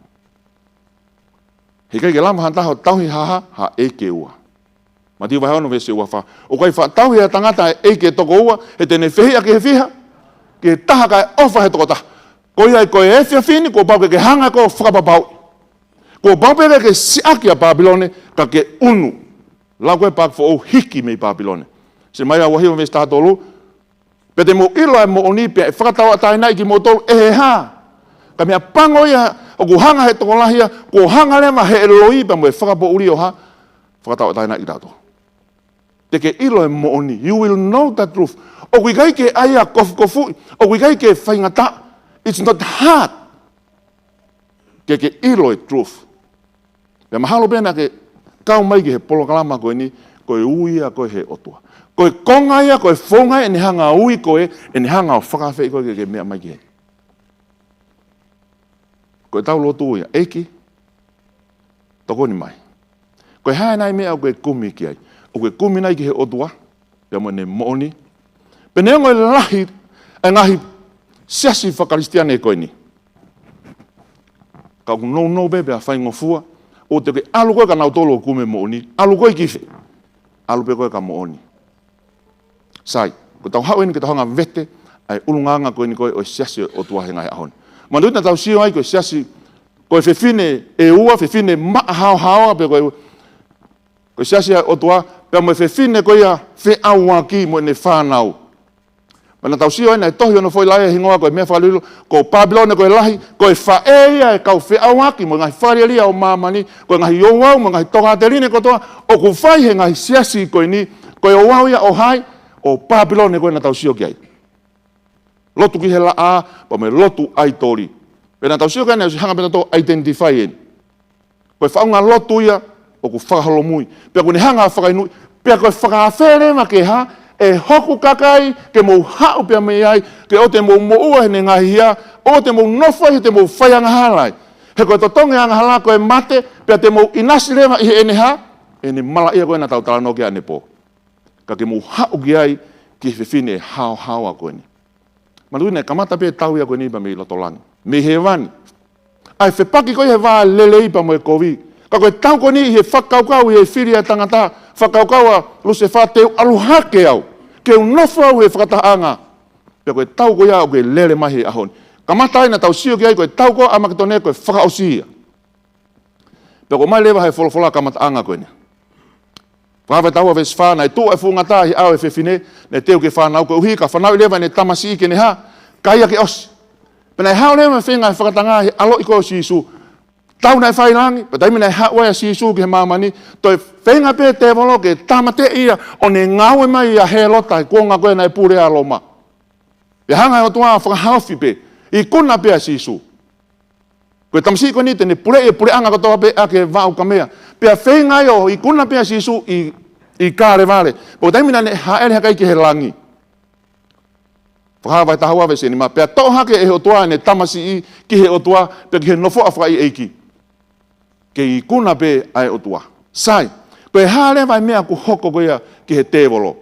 Heʻikai ke lava ha taha ʻo tauhi ha, ha, ha ʻeiki ʻe ua. Mātiu vahe ono veesi ua fā. ʻOku ʻikai faʻa tauhi ʻe ha tangata ha ʻeiki ʻe toko ua, he te ne fehiʻa ki he fiha, ki he taha kae ʻofa he toko taha. Ko ia ai ko e efiafi ni, kuo pau ke ke hanga ʻo fakapapauʻi. Kuo pau pē ke ke siʻaki ʻa Papilone, ka ke ʻunu. Lau ko ē Paaki Foʻou hiki mei Papilone. Selemaia vahe hiva veesi taha tolu, pea te mou ʻilo ʻa e moʻoni, pea ʻe fakatauʻatāinaʻi kimoutolu ʻe he hā? Ka meʻapango ia, ʻoku hanga he tokolahi ia, kuo hanga leva he loi pea mo e fakapoʻuli ʻo hā? Fakatauʻatāinaʻi kitautolu. Te ke ʻilo e moʻoni. You will know the truth. ʻOku ʻikai ke ʻai ʻa kofukofuʻi. ʻOku ʻikai ke faingataʻa. It's not hard. Ke ke ʻilo e truth. Pea mahalo pē naʻa ke kau mai ki he polokalama ko eni, ko e ui ia ko ē he ʻOtua. Ko e konga ia, ko e founga ia ʻene hanga ʻo ui koe, ʻene hanga ʻo fakaafeʻi koe ke ke meʻa mai ki heni. Ko ʻetau lotu ia, ʻEiki, tokoni mai. Ko e hā e ngaahi meʻa ʻoku ke kumi ki ai? ʻOku ke kumi nai ki he ʻOtua, pea mo ʻene moʻoni? Pea neongo e lahi e ngaahi siasi fakakalisitiane ko eni, ka ʻoku nounou pē pea faingofua. ʻOua te ke ʻalu koe kia nautolu ʻoku kumi e moʻoni. ʻAlu koe ki fē? ʻAlu pē koe kia moʻoni. Sai, ko ʻetau haʻu eni ke tau hanga ʻo vete ʻa e ʻulungaanga ko eni ko ē ʻo e siasi ʻo e ʻOtua he ngaahi ʻaho ni. Manatuʻi naʻa tau sio ai ko e siasi, ko e fefine ʻe ua, fefine maʻa haohaoa, pea ko e, ko e siasi ʻa e ʻOtua, pea mo e fefine ko ia feʻauaki mo ʻene fānau. Pea naʻa tau sio ai naʻe tohi hono foʻi laʻā ʻi he hingoa ko e meʻa fakalilo, ko Papilone ko e lahi, ko e faʻē ia ʻo e kau feʻauaki mo e ngaahi fakalielia ʻo māmani, ko e ngaahi ouau mo e ngaahi tokāteline kotoa ʻoku fai he ngaahi siasi ko eni, ko e ouau ia ʻo hai? ʻO Papilone ko ē naʻa tau sio ki ai. Lotu ki he laʻā, pea mo e lotu ʻaitoli. Pea naʻa tau sio ki ai naʻe ʻosi hanga pē ʻo identify eni. Ko e faʻunga lotu ia ʻoku fakaholomui. Pea ʻoku ne hanga ʻo fakaʻinuʻi. Pea ko e fakaafe leva ke hā? ʻE hoku kakai ke mou haʻu pea mei ai, ke ʻoua te mou moʻua heʻene ngaahi hia, ʻoua te mou nofo ai heʻete mou fai angahala ai. He ko e totongi angahala ko e mate, pea te mou ʻinasi leva ʻi heʻene hā? ʻEne malaʻia ko ē naʻa tau talanoa ki ai ʻanepō. Ka ke mou haʻu ki ai ki he fefine haohaoa ko eni. Manatuʻi naʻe kamata pē tau ia ko eni pea mei loto langi. Mei hēvani. ʻA e fepaki ko ē he vā lelei pea mo e kovi. Ka ko e tau ko eni ʻi he fakakaukau ʻi he fili ʻa e tangata. Fakakaukau ʻa Lusefā te u ʻalu hake au. Ke u nofo au he fakatahaʻanga. Pea ko e tau ko ia ʻoku ke lele mai he ʻaho ni. Kamata ai naʻa tau sio ki ai ko e tau ko ē ʻAmaketone ko e fakaʻosi ia. Pea ko e ʻomai leva he folofola kamataʻanga ko eni. Fakahā vahe taha ua veesi fā, naʻe tuʻu ʻa e fuʻu ngata ʻi he ʻao ʻo e fefine, naʻe teu ki he fānau koeʻuhi, ka fanauʻi leva ʻene tamasiʻi ke ne hā? Ka ia ke ʻosi. Pea naʻe haʻu leva e feinga ʻo e fakatanga he ʻaloʻi ko ē ʻo Sīsū. Tau naʻe fai ʻi langi, pea taimi naʻe haʻu ai ʻa Sīsū ki he māmani, toe feinga pē tēvolo ke tāmateʻi ia ʻo ne ngāue mai ʻia Hēlota he kuonga ko ē naʻe pule ai ʻa Loma. Pea hanga ʻe he ʻOtua ʻo fakahaofi pē, ikuna pē ʻa Sīsū. Ko e tamasiʻi ko eni te ne puleʻi e puleʻanga kotoa pē ʻaki e vaʻa ukamea. Pea feinga ai ʻo ikuna pē ʻa Sīsū ʻi, ʻi Kalevale. Pea ko e taimi naʻa ne hāʻele hake ai ki he langi. Fakahā vahe taha ua veesi nima. Pea toʻo hake ʻe he ʻOtua ʻene tamasiʻi ki he ʻOtua, pea ki he nofoʻa fakaʻeiʻeiki. Ke ikuna pē ʻa e ʻOtua. Sai, ko e hā leva e meʻa ʻoku hoko ko ia ki he tēvolo?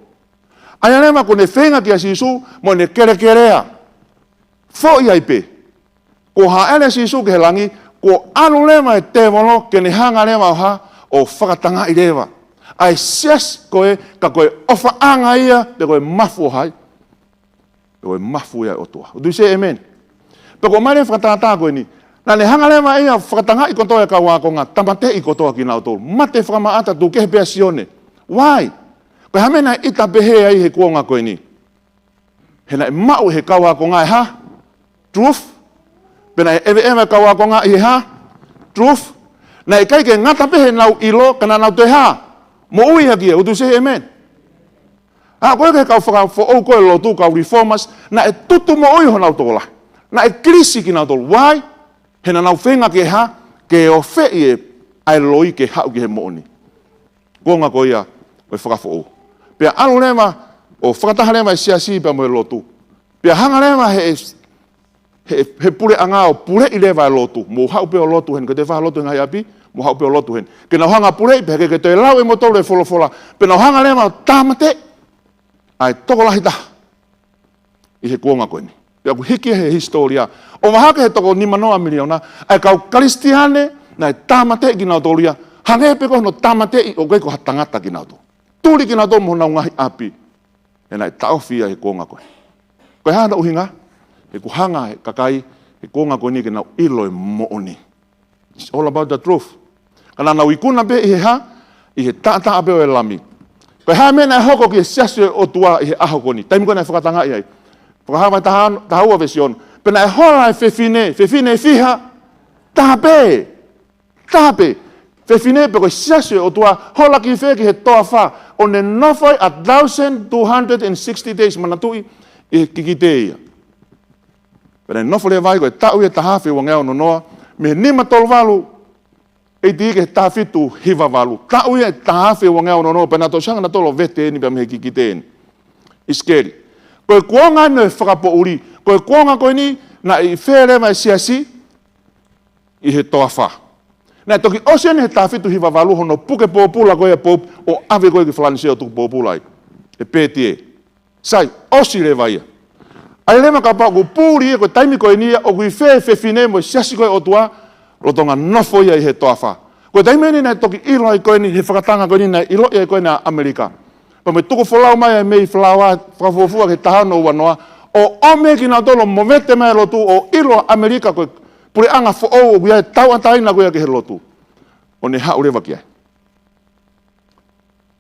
ʻA ia leva ʻoku ne feinga kia Sīsū mo ʻene kelekelea. Foʻi ai pē. Kuo hāʻele ʻa Sīsū ki he langi, kuo ʻalu leva e tēvolo ke ne hanga leva ʻo hā? ʻO fakatangaʻi leva ʻa e siasi ko ē, ka ko e ʻofaʻanga ia, pe ko e mafu ʻo hai? Pe ko e mafu ia ʻo e ʻOtua. Would you say amen? Pea ko e ʻomai leva e fakatātā ko eni. Naʻa ne hanga leva ia ʻo fakatangaʻi kotoa e kau ākonga, tāmateʻi kotoa kinautolu. Mate fakamaʻata, tuku kehe pē ʻa Sione. Why? Ko e hā e meʻa naʻe ʻita pehē ai he kuonga ko eni? He naʻe maʻu ʻe he kau ākonga e hā? Truth. Pea naʻe ʻeveʻeva e kau ākonga ʻi he hā? Truth. Naʻe ʻikai ke ngata pē heʻenau ʻilo, ka naʻa nau toe hā? Moʻui hake ia. Would you say amen? ʻA ia ko e kau fakafoʻou ko ē lotu, kau reformers, naʻe tutu moʻui honau tokolahi. Naʻe kilisi kinautolu. Why? He naʻa nau feinga ke hā? Ke ofeʻi e, ʻa e loi ke haʻu ki he moʻoni. Kuonga ko ia ʻo e fakafoʻou. Pea ʻalu leva ʻo fakataha leva e siasi pea mo e lotu. Pea hanga leva he, he, he puleʻanga ʻo puleʻi leva e lotu. Mou haʻu pē ʻo lotu heni, ka te faʻa lotu he ngaahi ʻapi, mou haʻu pē ʻo lotu heni. Ke nau hanga ʻo puleʻi, pea ke, ke toe lau ʻe moutolu e folofola. Pea nau hanga leva ʻo tāmateʻi ʻa e tokolahi taha ʻi he kuonga ko eni. Pea ʻoku hiki he hisitōlia ʻo vahe hake he toko nimanoa miliona ʻa e kau Kalisitiane naʻe tāmateʻi kinautolu ia, hangē pē ko hono tāmateʻi ʻoku ʻikai ko ha tangata kinautolu. Tuli kinautolu mei honau ngaahi ʻapi. He naʻe taʻofi ia he kuonga ko ē. Ko e hā hono ʻuhinga? He ʻoku hanga he kakai he kuonga ko eni ke nau ʻilo e moʻoni. It's all about the truth. Ka naʻa nau ikuna pē ʻi he hā? ʻI he taʻataʻa pē ʻo e Lami. Ko e hā e meʻa naʻe hoko ki he siasi ʻo e ʻOtua ʻi he ʻaho ko eni? Taimi ko ē naʻe fakatangaʻi ai. Fakahā vahe taha, taha ua veesi ono. Pea naʻe hola e fefine, fefine ʻe fiha? Taha pē. Taha pē. fefine pe ko e siasi ʻo e ʻOtua, hola ki fē? Ki he toafa. ʻO ne nofo ai a thousand two hundred and sixty days, manatuʻi, ʻi he kikite ia. Pea naʻe nofo leva ai ko e taʻu ia ʻe taha afe ua ngeau ono noa, mei he nima tolu valu A D ki he taha fitu hiva valu. Taʻu ia ʻe taha afe ua ngeau ono noa, pea naʻa tau sio ange naʻa tau vete eni pea mei he kikite eni. ʻIsikeli. Ko e kuonga eni ʻo e fakapoʻuli, ko e kuonga ko eni naʻe ʻi fē leva e siasi? ʻI he toafa. Naʻe toki ʻosi eni he taha fitu hiva valu hono puke pōpula ko ia Pope, ʻo ʻave ko ia ki Falanisē ʻo tuku pōpula ai ʻe Pētiē. Sai, ʻosi leva ia. ʻA ia leva kapau ʻoku puli ia ko e taimi ko eni ia, ʻoku ʻi fē e fefine mo e siasi ko ē ʻo e ʻOtua? Lolotonga nofo ia ʻi he toafa. Ko e taimi eni naʻe toki ʻilo ai ko eni, he fakatanga ko eni naʻe ʻiloʻi ai ko eni ʻa ʻAmelika. Pea mo e tukufolau mai ʻa e Mayflower, fakafuofua ki he taha ono ua noa, ʻo ʻomi kinautolu ʻo movete mai e lotu, ʻo ʻilo ʻa ʻAmelika ko e puleʻanga foʻou ʻoku ʻi ai e tauʻatāina ko ia ki he lotu. ʻO ne haʻu leva ki ai.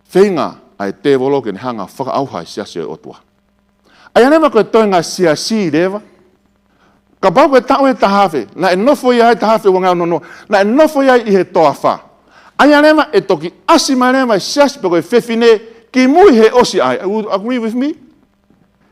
Feinga ʻa e tēvolo ke ne hanga ʻo fakaʻauha e siasi ʻo e ʻOtua. ʻA ia leva ko e toenga siasi leva. Kapau ko e taʻu ʻe taha afe, naʻe nofo ia ai taha afe ua ngeau ono noa, naʻe nofo ia ai ʻi he toafa. ʻA ia leva ʻe toki ʻasi mai leva e siasi pe ko e fefine kimui he ʻosi ʻa e. Would you agree with me?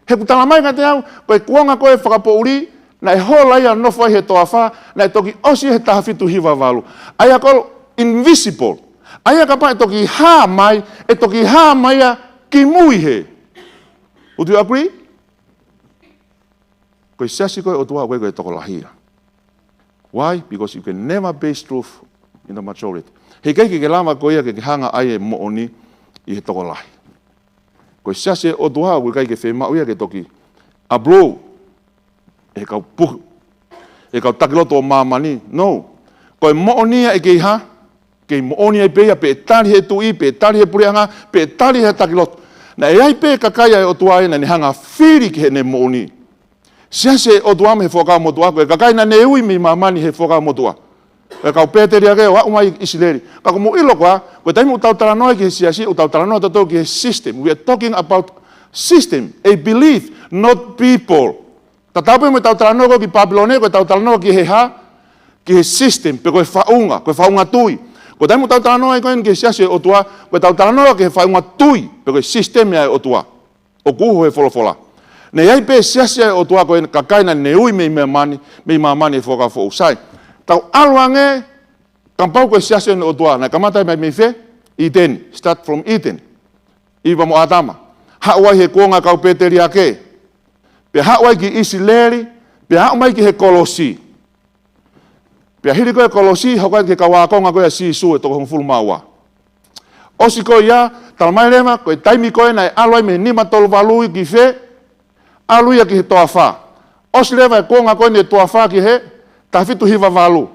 He ʻoku tala mai kiate au, ko e kuonga ko ē fakapoʻuli, naʻe hola ia ʻo nofo ai he toafa, naʻe toki ʻosi he taha fitu hiva valu. ʻA ia ko e invisible. ʻA ia kapau ʻe toki hā mai, ʻe toki hā mai ia kimui he. Would you agree? Ko e siasi ko ē ʻo e ʻOtua ʻoku ʻikai ko e tokolahi ia. Why? Because you can never base truth in the majority. He ʻikai ke ke lava ko ia ke ke hanga ʻo ʻai e moʻoni ʻi he tokolahi. Ko e siasi ʻo e ʻOtua ʻoku ʻikai ke fiemaʻu ia ke toki approve ʻe he kau puke, ʻe he kau taki lotu ʻo māmani. No. Ko e moʻoni ia ʻe kei hā? Kei moʻoni ai pē ia, pe ʻe tali he tuʻi, pe ʻe tali he puleʻanga, pe ʻe tali he taki lotu. Naʻe ʻi ai pē kakai ʻa e ʻOtua ia naʻa ne hanga ʻo fili ki heʻene moʻoni. Siasi ʻo e ʻOtua mei he Fuakava Motuʻa, ko e kakai naʻa ne ui mei māmani he Fuakava Motuʻa. Ko e kau pēteliake ʻo aʻu mai ʻi ʻIsileli. Ka ʻoku mou ʻilo koā, ko e taimi ʻoku tau talanoa ki he siasi, ʻoku tau talanoa tautolu ki he system. We are talking about system, a belief, not people. Tatau pē mo ʻetau talanoa ko ē ki Papilone, ko ʻetau talanoa ki he hā? Ki he system, pe ko e faʻunga, ko e faʻunga tui. Ko e taimi ʻoku tau talanoa ai ko eni ki he siasi ʻo e ʻOtua, ko ʻetau talanoa ki he faʻunga tui, pe ko e system ʻa e ʻOtua. ʻOku hā he folofola. Naʻe ʻi ai pē siasi ʻa e ʻOtua ko e kakai naʻa ne ui mei māmani, mei māmani he Fuakava Foʻou. Sai. Tau ʻalu ange, kapau ko e siasi ʻo e ʻOtua, naʻe kamata mai mei fē? ʻĪteni. Start from Eden. ʻIva mo ʻĀtama. Haʻu ai he kuonga kau pēteliake. Pea haʻu ai ki ʻIsileli, pea haʻu mai ki he kolosi. Pea hili ko ē kolosi, hoko ai ki he kau ākonga ko ē ʻa Sīsū ʻe toko hongofulu mā ua. ʻOsi ko ia, tala mai leva, ko e taimi ko ē naʻe ʻalu ai mei he nima tolu valu ki fē? ʻAlu ia ki he toafa. ʻOsi leva e kuonga ko eni ʻo e toafa ki he taha fitu hiva valu.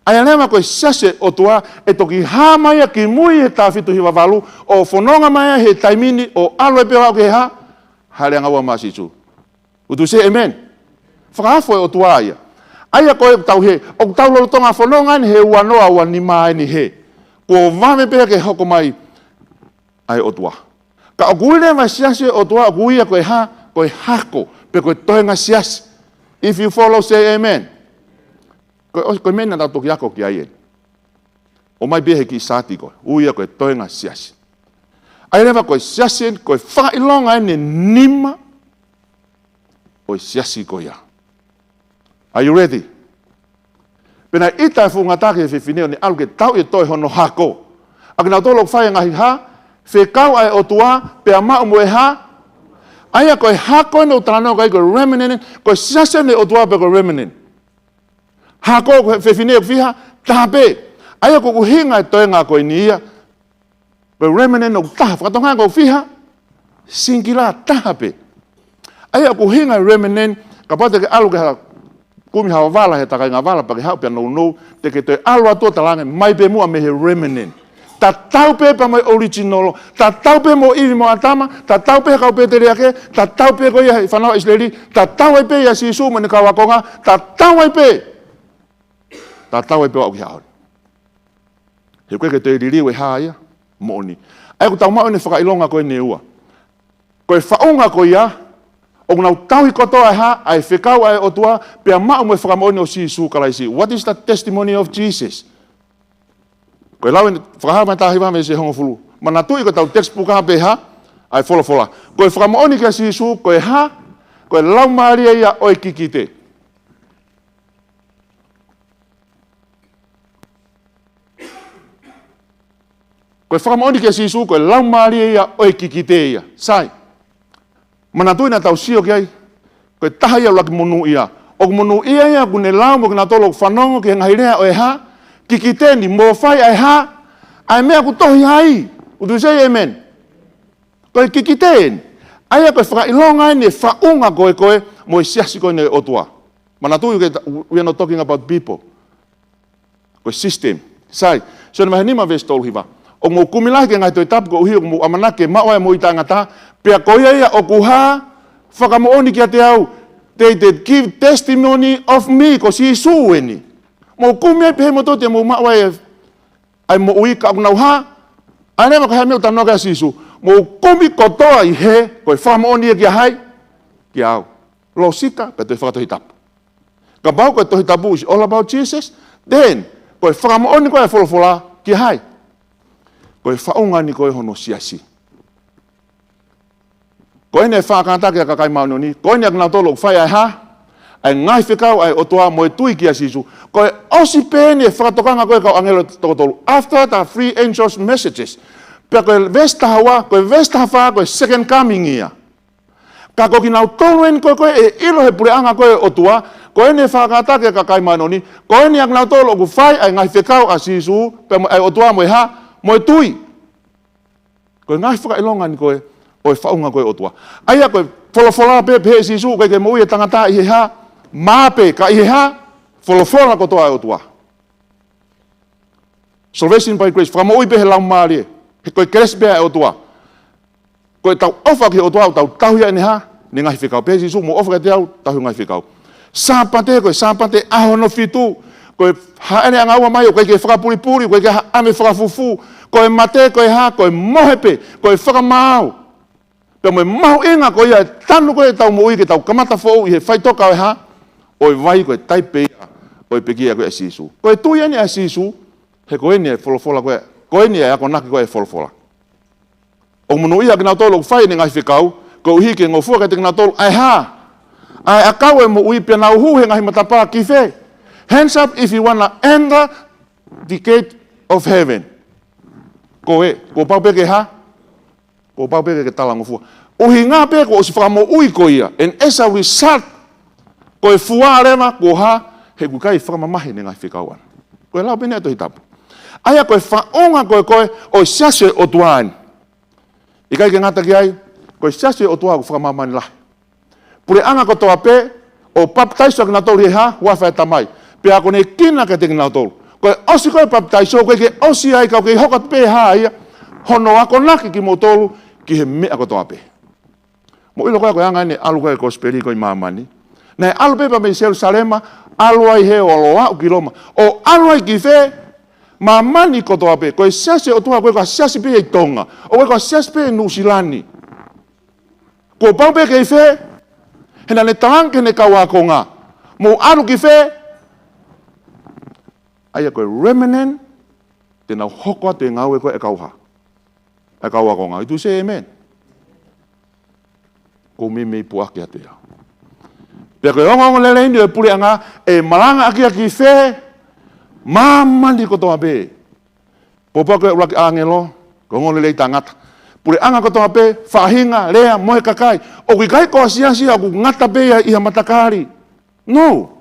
ʻA ia leva ko e siasi ʻo e ʻOtua, ʻe toki hā mai ia kimui he taha fitu hiva valu, ʻo fononga mai ia he taimi ni, ʻo ʻalu ai pē ʻo aʻu ki he hā? Hāʻele angaua maʻa Sīsū. Would you say amen? Fakaafo ʻa e ʻOtua ia. ʻA ia ko ē ʻoku tau hē, ʻoku tau lolotonga fononga eni he ua noa ua nima eni he. Kuo vave pē ke hoko mai ʻa e ʻOtua. Ka ʻoku ui leva e siasi ʻo e ʻOtua, ʻoku ui ia ko e hā? Ko e hako, pe ko e toenga siasi. If you follow, say amen. Ko e, ko e meʻa naʻa tau toki ako ki ai eni. ʻOmai pē he kiʻi saati ko ē, ui ia ko e toenga siasi. ʻA ia leva ko e siasi eni, ko e fakaʻilonga eni e nima ʻo e siasi ko ia. Are you ready? Pea naʻe ʻita e fuʻu ngata ki he fefine ʻo ne ʻalu ke tauʻi e toe hono hako. ʻA kinautolu ʻoku fai e ngaahi hā? Fekau ʻa e ʻOtua, pea maʻu mo e hā? ʻA ia ko e hako eni ʻoku talanoa ki ai ko e remnant, ko e siasi eni ʻo e ʻOtua pē ko e remnant. Hako ko e fefine ʻoku fiha? Taha pē. ʻA ia ko e ʻuhinga e toenga ko eni ia. Ko e remnant ʻoku taha, fakatonga ko e fiha? Singular, taha pē. ʻA ia ko e ʻuhinga e remnant, kapau te ke ʻalu ke ha kumi ha vala he takainga vala pea ke haʻu pea nounou, te ke toe ʻalu atu ʻo talaange, mai pē muʻa mei he remnant. Tatau pē pea mo e original, tatau pē mo ʻIvi mo ʻĀtama, tatau pē he kau pēteliake, tatau pē ko ia he fānau ʻa ʻIsileli, tatau ai pē ʻia Sīsū mo ʻene kau ākonga, tatau ai pē. Tatau ai pē ʻo aʻu ki he ʻaho ni. He ʻoku ʻikai ke toe liliu e hā ia? Moʻoni. ʻA ia ʻoku tau maʻu eni e fakaʻilonga ko eni ʻe ua. Ko e faʻunga ko ia, ʻoku nau tauhi kotoa e hā? ʻA e fekau ʻa e ʻOtua, pea maʻu mo e fakamoʻoni ʻo Sīsū Kalaisi. What is the testimony of Jesus? Ko e lau eni Fakahā vahe taha hiva veesi hongofulu. Manatuʻi ko ʻetau textbook pē ʻa e hā? ʻA e folofola. Ko e fakamoʻoni kia Sīsū, ko e hā? Ko e laumālie ia ʻo e kikite. Ko e fakamoʻoni kia Sīsū, ko e laumālie ia ʻo e kikite ia. Sai. Manatuʻi naʻa tau sio ki ai, ko e taha ia ʻuluaki monūʻia. ʻOku monūʻia ia ʻoku ne lau mo kinautolu ʻoku fanongo ki he ngaahi lea ʻo e hā? Kikite ni, mo fai ʻa e hā? ʻA e meʻa ʻoku tohi ai. Would you say amen? Ko e kikite eni. ʻA ia ko e fakaʻilonga eni e faʻunga ko ē ko ē mo e siasi ko eni ʻo e ʻOtua. Manatuʻi ke ta-, we are not talking about people. Ko e system. Sai, Sione vahe nima veesi tolu hiva. ʻOku mou kumi lahi ki he ngaahi Tohi Tapu koeʻuhi ʻoku mou ʻamanaki ke maʻu ai ʻa e moʻui taʻengata, pea ko ia ia ʻoku hā? Fakamoʻoni kiate au. They that give testimony of me, ko Sīsū eni. Mou kumi ai pē he moto te mou maʻu ai ʻa e moʻui ka ʻoku nau hā? ʻA e leva ka he meʻa ʻoku talanoa ki ai ʻa Sīsū. Mou kumi kotoa ʻi he, ko e fakamoʻoni ia kia hai? Kia au. Lōsika, pea toe fakatohitapu. Kapau ko e Tohi Tapu is all about Jesus, then, ko e fakamoʻoni ko ē ʻa e folofola kia hai? Ko e faʻunga eni ko ē hono siasi. Ko eni e faʻa kātaki ʻa e kakai māʻoniʻoni, ko eni ʻa kinautolu ʻoku fai ʻa e hā? ʻA e ngaahi fekau ʻa e ʻOtua mo e tui kia Sīsū. Ko e ʻosi pē eni e fakatokanga ko ē ʻa e kau ʻāngelo toko tolu. After the three angels' messages. Pea ko e veesi taha ua, ko e veesi taha fā, ko e second coming ia. Ka ko kinautolu eni ko ē ko ē ʻe ʻilo he puleʻanga ko ē ʻo e ʻOtua, ko eni e faʻa kātaki ʻa e kakai māʻoniʻoni, ko eni ʻa kinautolu ʻoku fai ʻa e ngaahi fekau ʻa Sīsū, pea mo e ʻOtua mo e hā? Mo e tui. Ko e ngaahi fakaʻilonga eni ko ē ʻo e faʻunga ko ē ʻo e ʻOtua. ʻA ia ko e folofola pē, pehē ʻe Sīsū, ʻoku ʻikai ke moʻui e tangata ʻi he hā? Mā pē, ka ʻi he hā? Folofola kotoa ʻa e ʻOtua. Salvation by grace, fakamoʻui pē he laumālie, he ko e kelesi pē ʻa e ʻOtua. Ko ʻetau ʻofa ki he ʻOtua, ʻoku tau tauhi ai ʻene hā? ʻEne ngaahi fekau. Pehē ʻe Sīsū, mou ʻofa kiate au, tauhi e ngaahi fekau. Sāpate, ko e Sāpate ʻaho hono fitu, ko e hāʻele angaua mai, ʻoku ʻikai ke fakapulipuli, ʻoku ʻikai ke ha-, ʻave fakafufū, ko e mate, ko e hā? Ko e mohe pē, ko e fakamaau. Pea mo e mahuʻinga ko ia e tanu ko ē ʻetau moʻui ke tau kamata foʻou ʻi he faʻitoka ʻo e hā? ʻO e vai, ko e taipe ia ʻo e pekia ko ē ʻa Sīsū. Ko e tui eni ʻa Sīsū, he ko eni e folofola ko ē, ko eni e akonaki ko ē e folofola. ʻOku monūʻia ʻa kinautolu ʻoku fai ʻene ngaahi fekau, koeʻuhi ke ngofua kiate kinautolu ʻa e hā? ʻA e ʻakau ʻo e moʻui, pea nau hū he ngaahi matapā ki fē? Hands up if you wanna enter the gate of heaven. Ko ē, kuo pau pē ke hā? Kuo pau pē ke talangofua. ʻUhinga pē kuo ʻosi fakamoʻui ko ia. And as a result, ko e fua leva kuo hā? He ʻoku ʻikai fakamamahi ʻene ngaahi fekau ʻana. Ko e lau pē eni ʻa e Tohi Tapu. ʻA ia ko e faʻunga ko ē ko ē ʻo e siasi ʻo e ʻOtua eni. ʻIkai ke ngata ki ai, ko e siasi ʻo e ʻOtua ʻoku fakamāmani lahi. Puleʻanga kotoa pē, ʻo papitaiso ʻa kinautolu ʻi he hā? Huafa ʻo e Tamai. Pea kuo ne kina kiate kinautolu. Ko e ʻosi ko ē papitaiso, ʻoku ʻikai ke ʻosi ai ka ʻoku kei hoko atu pē hā ia? Hono akonaki kimoutolu ki he meʻa kotoa pē. Mou ʻilo ko ē ko e anga eni e ʻalu ko ē e kosipeli ko ē ʻi māmani. Naʻe ʻalu pē pea mei Selusalema, ʻalu ai he ʻo ʻalu aʻu ki Loma. ʻO ʻalu ai ki fē? Māmani kotoa pē. Ko e siasi ʻo e ʻOtua, ʻoku ʻikai ko ha siasi pē ʻi Tonga. ʻOku ʻikai ko ha siasi pē ʻi Nuʻusila ni. Kuo pau pē ke ʻi fē? He naʻa ne talaange ki heʻene kau ākonga, mou ʻalu ki fē? ʻA ia ko e remnant, te nau hoko atu e ngāue ko ē ʻa e kau hā? ʻA e kau ākonga. Would you say amen? ʻOku ou meimei puʻaki atu ia. Pea ko e ongoongolelei ni ʻo e puleʻanga, ʻe malangaʻaki ia ki fē? Māmani kotoa pē. Pōpoaki ʻa e ʻuluaki ʻāngelo, ko e ongoongolelei taʻengata. Puleʻanga kotoa pē, faʻahinga, lea, mo e kakai. ʻOku ʻikai ko ha siasi ʻoku ngata pē ia ʻi ha matakali. No.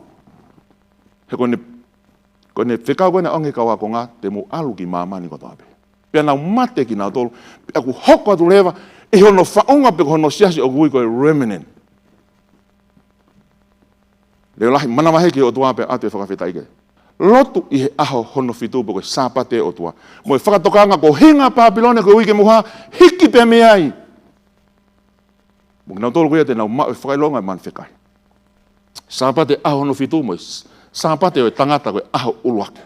He ko ʻene, ko ʻene fekau ko ē naʻe ʻoange ki he kau ākonga, te mou ʻalu ki māmani kotoa pē. Pea nau mate kinautolu, pea ʻoku hoko atu leva ʻi hono faʻunga pē ko hono siasi ʻoku ui ko e remnant. Leʻo lahi, manavahē ki he ʻOtua pea ʻoatu e fakafetaʻi ke lotu ʻi he ʻaho hono fitu pe ko e Sāpate ʻo e ʻOtua. Mo e fakatokanga ko e ʻuhinga Papilone ko e ui ke mou hā? Hiki pē mei ai. Mo kinautolu ko ia te nau maʻu e fakaʻilonga e manu fekai. Sāpate ʻaho hono fitu mo e s-, Sāpate ʻo e tangata ko e ʻaho ʻuluaki.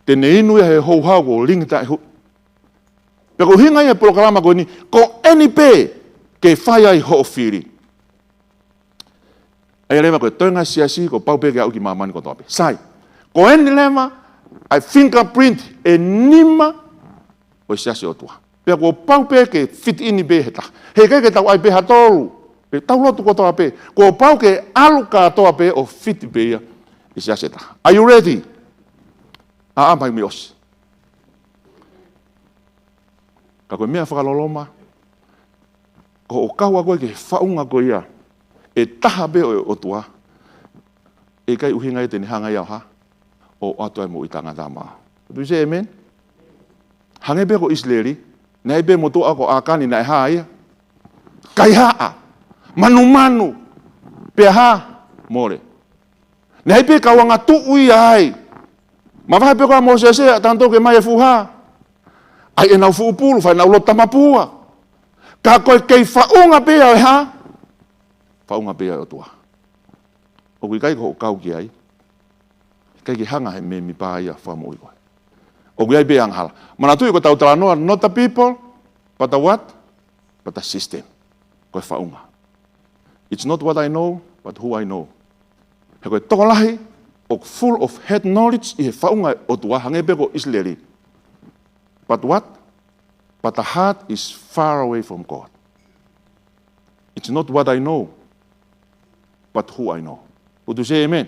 Te ne inu ia he houhau kuo lingi taʻehuʻi. Pea ko e ʻuhinga ia e polokalama ko eni, ko eni pē ke fai ai hoʻo fili. ʻA ia leva ko e toenga siasi, kuo pau pē ke aʻu ki māmani kotoa pē. Sai. Ko eni leva, ʻa e fingerprint ʻe nima ʻo e siasi ʻo e ʻOtua. Pea kuo pau pē ke fit in pē he taha. Heʻikai ke tau ʻai pē ha tolu. Pe tau lotu kotoa pē. Kuo pau ke ʻalu kātoa pē ʻo fit pē ia ʻi he siasi ʻe taha. Are you ready? ʻAʻā mai mei ʻosi. Ka ko e meʻa fakaloloma, ko hoʻo kau ʻa koe ki he faʻunga ko ia ʻe taha pē ʻo e ʻOtua, ʻe ʻikai ʻuhinga ia te ne hanga ia ʻo hā, ʻo ʻoatu ʻa e moʻui taʻengata maʻau. Do you say amen? Hangē pē ko ʻIsileli, naʻe ʻi ai pē motuʻa ko ʻĀkani naʻe hā ia. Kaihaʻa, manumanu, pea hā, mole. Naʻe ʻi ai pē kau angatuʻu ia ai. Mavahe pē ko ā Mōsese ʻa tanto ke mai e fuha. ʻAi ʻenau fuʻu pulu, fai ʻenau lotu tamapua. Ka ko e kei faʻunga pē ia ʻo e hā? Faʻunga pē ia ʻo e ʻOtua. ʻOku ʻikai ko hoʻo kau ki ai. ʻIkai ke hanga he mēmipa ia ʻo fakamoʻui koe. ʻOku ʻi ai pē angahala. Manatuʻi ko ʻetau talanoa, not the people, but the what? But the system. Ko e faʻunga. It's not what I know, but who I know. He ko e tokolahi ʻoku full of head knowledge ʻi he faʻunga ʻo e ʻOtua, hangē pē ko ʻIsileli. But what? But the heart is far away from God. It's not what I know, but who I know. Would you say amen?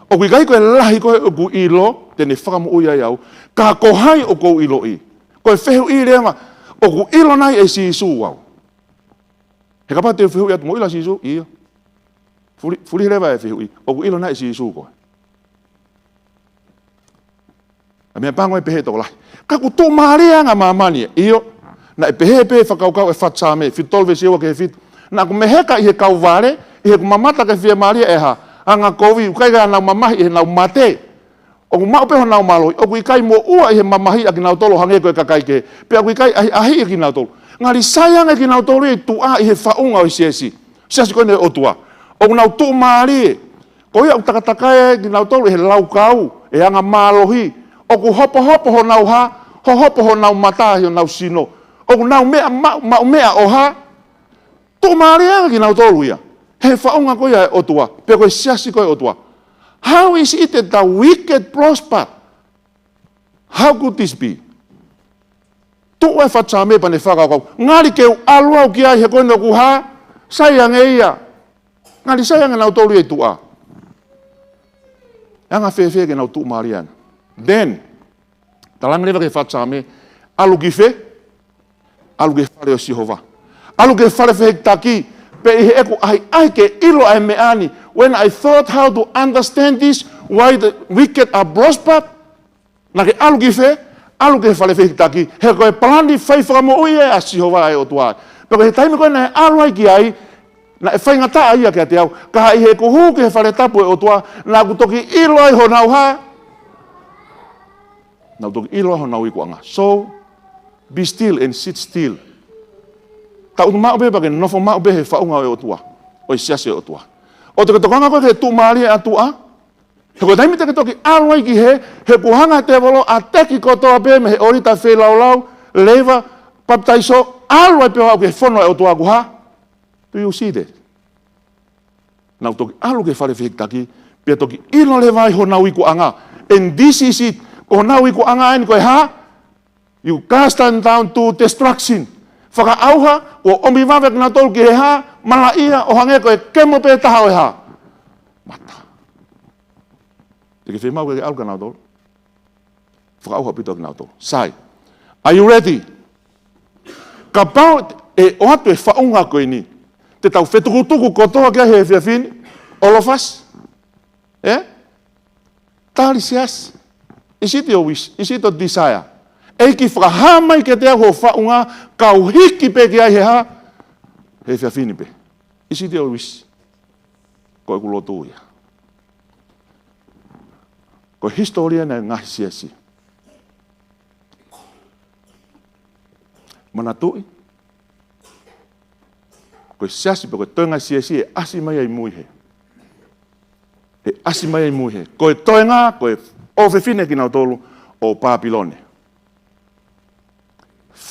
ʻOku ʻikai ko e lahi ko ē ʻoku ʻilo, te ne fakamoʻui ai au, ka ko hai ʻoku ou ʻiloʻi. Ko e fehuʻi leva, ʻoku ʻilo nai ʻe Sīsū au. He kapau te u fehuʻi atu, mo ʻilo ʻa Sīsū? ʻIo. Fuli, fuli leva e fehuʻi, ʻoku ʻilo nai ʻe Sīsū koe? ʻA e meʻa pango ʻe pehē tokolahi. Ka ʻoku tuʻumālie ʻa māmani ē. ʻIo. Naʻe pehē pē fakakaukau e faʻu Saame, fitu tolu veesi ua ki he fitu. Naʻa ku meheka ʻi he kau vale, ʻi heʻeku mamata ke fiemālie ʻe hā? Angakovi, ʻoku ʻikai ke nau mamahi ʻi heʻenau mate. ʻOku maʻu pē honau mālohi, ʻoku ʻikai moʻua ʻi he mamahi ʻa kinautolu ʻo hangē ko e kakai kehe. Pea ʻoku ʻikai ʻahiʻahiʻi ʻa kinautolu. Ngali sai ange kinautolu ʻi tuʻa ʻi he faʻunga ʻo e siasi. Siasi ko eni ʻo e ʻOtua. ʻOku nau tuʻumālie. Ko ia ʻoku takatakai ai kinautolu ʻe he laukau, ʻe he anga mālohi. ʻOku hopohopo honau hā, hohopo honau mata ʻi honau sino. ʻOku nau meʻa maʻu, maʻu meʻa ʻo hā. Tuʻumālie ange kinautolu ia. He faʻunga ko ia ʻo e ʻOtua, pe ko e siasi ko ē ʻo e ʻOtua. How is it that the wicked prosper? How could this be? Tuʻu e faʻu Saame pea ne fakakaukau. Ngali ke u ʻalu au ki ai he ko eni ʻoku hā, sai ange ia. Ngali sai ange nautolu ʻi tuʻa. ʻE anga fēfē ke nau tuʻumālie ange? Then, tala ange leva ki he faʻu Saame, ʻalu ki fē? ʻAlu ki he fale ʻo Sihova. ʻAlu ki he fale fehikitaki, pea ʻi heʻeku ʻahiʻahi ke ʻilo ʻa e meʻa ni. When I thought how to understand this, why the wicked are prospered, naʻa ke ʻalu ki fē? ʻAlu ki he fale fehikitaki, he ko e palani fai fakamoʻui ē ʻa Sihova ʻa e ʻOtua. Pea ko e taimi ko ē naʻe ʻalu ai ki ai, naʻe faingataʻa ia kiate au. Ka ʻi heʻeku hū ki he fale tapu ʻo e ʻOtua, naʻa ku toki ʻilo ai honau hā? Naʻa ku toki ʻilo ai honau ikuʻanga. So, be still and sit still. Tangutu maʻu pē pea ke nofo maʻu pē he faʻunga ʻo e ʻOtua. ʻO e siasi ʻo e ʻOtua. ʻOua te ke tokanga koe ki he tuʻumālie ʻa tuʻa. He ko e taimi te ke toki ʻalu ai ki hē, he kuo hanga ʻe he tēvolo ʻo ʻateki kotoa pē mei he ʻōlita feilaulau, leiva, papitaiso, ʻalu ai pē ʻo aʻu ki he fono ʻo e ʻOtua ʻoku hā? Do you see that? Naʻa ku toki ʻalu ki he fale fehikitaki, pea toki ʻilo leva ai honau ikuʻanga. And this is it, ko honau ikuʻanga eni ko e hā? You cast them down to destruction. Fakaʻauha, kuo ʻomi vave kinautolu ki he hā? Malaʻia, ʻo hangē ko e kemo pē taha ʻo e hā? Mata. Te ke fiemaʻu ke ke ʻalu kia nautolu? Fakaʻauha ʻaupito kinautolu. Sai. Are you ready? Kapau ʻe ʻoatu e faʻunga ko eni, te tau fetukutuku kotoa ki ai he efiafi ni, all of us? Ē? Tali siasi. Is it your wish? Is it your desire? ʻEiki, fakahā mai kiate au hoʻo faʻunga, kau hiki pē ki ai he hā? He efiafi ni pē. Is it your wish? Ko ʻeku lotu ia. Ko e hisitōlia ʻeni ʻa e ngaahi siasi. Manatuʻi, ko e siasi pe ko e toenga siasi ʻe ʻasi mai ai mui hē. ʻE ʻasi mai ai mui hē. Ko e toenga, ko e ʻofefine kinautolu ʻo Papilone.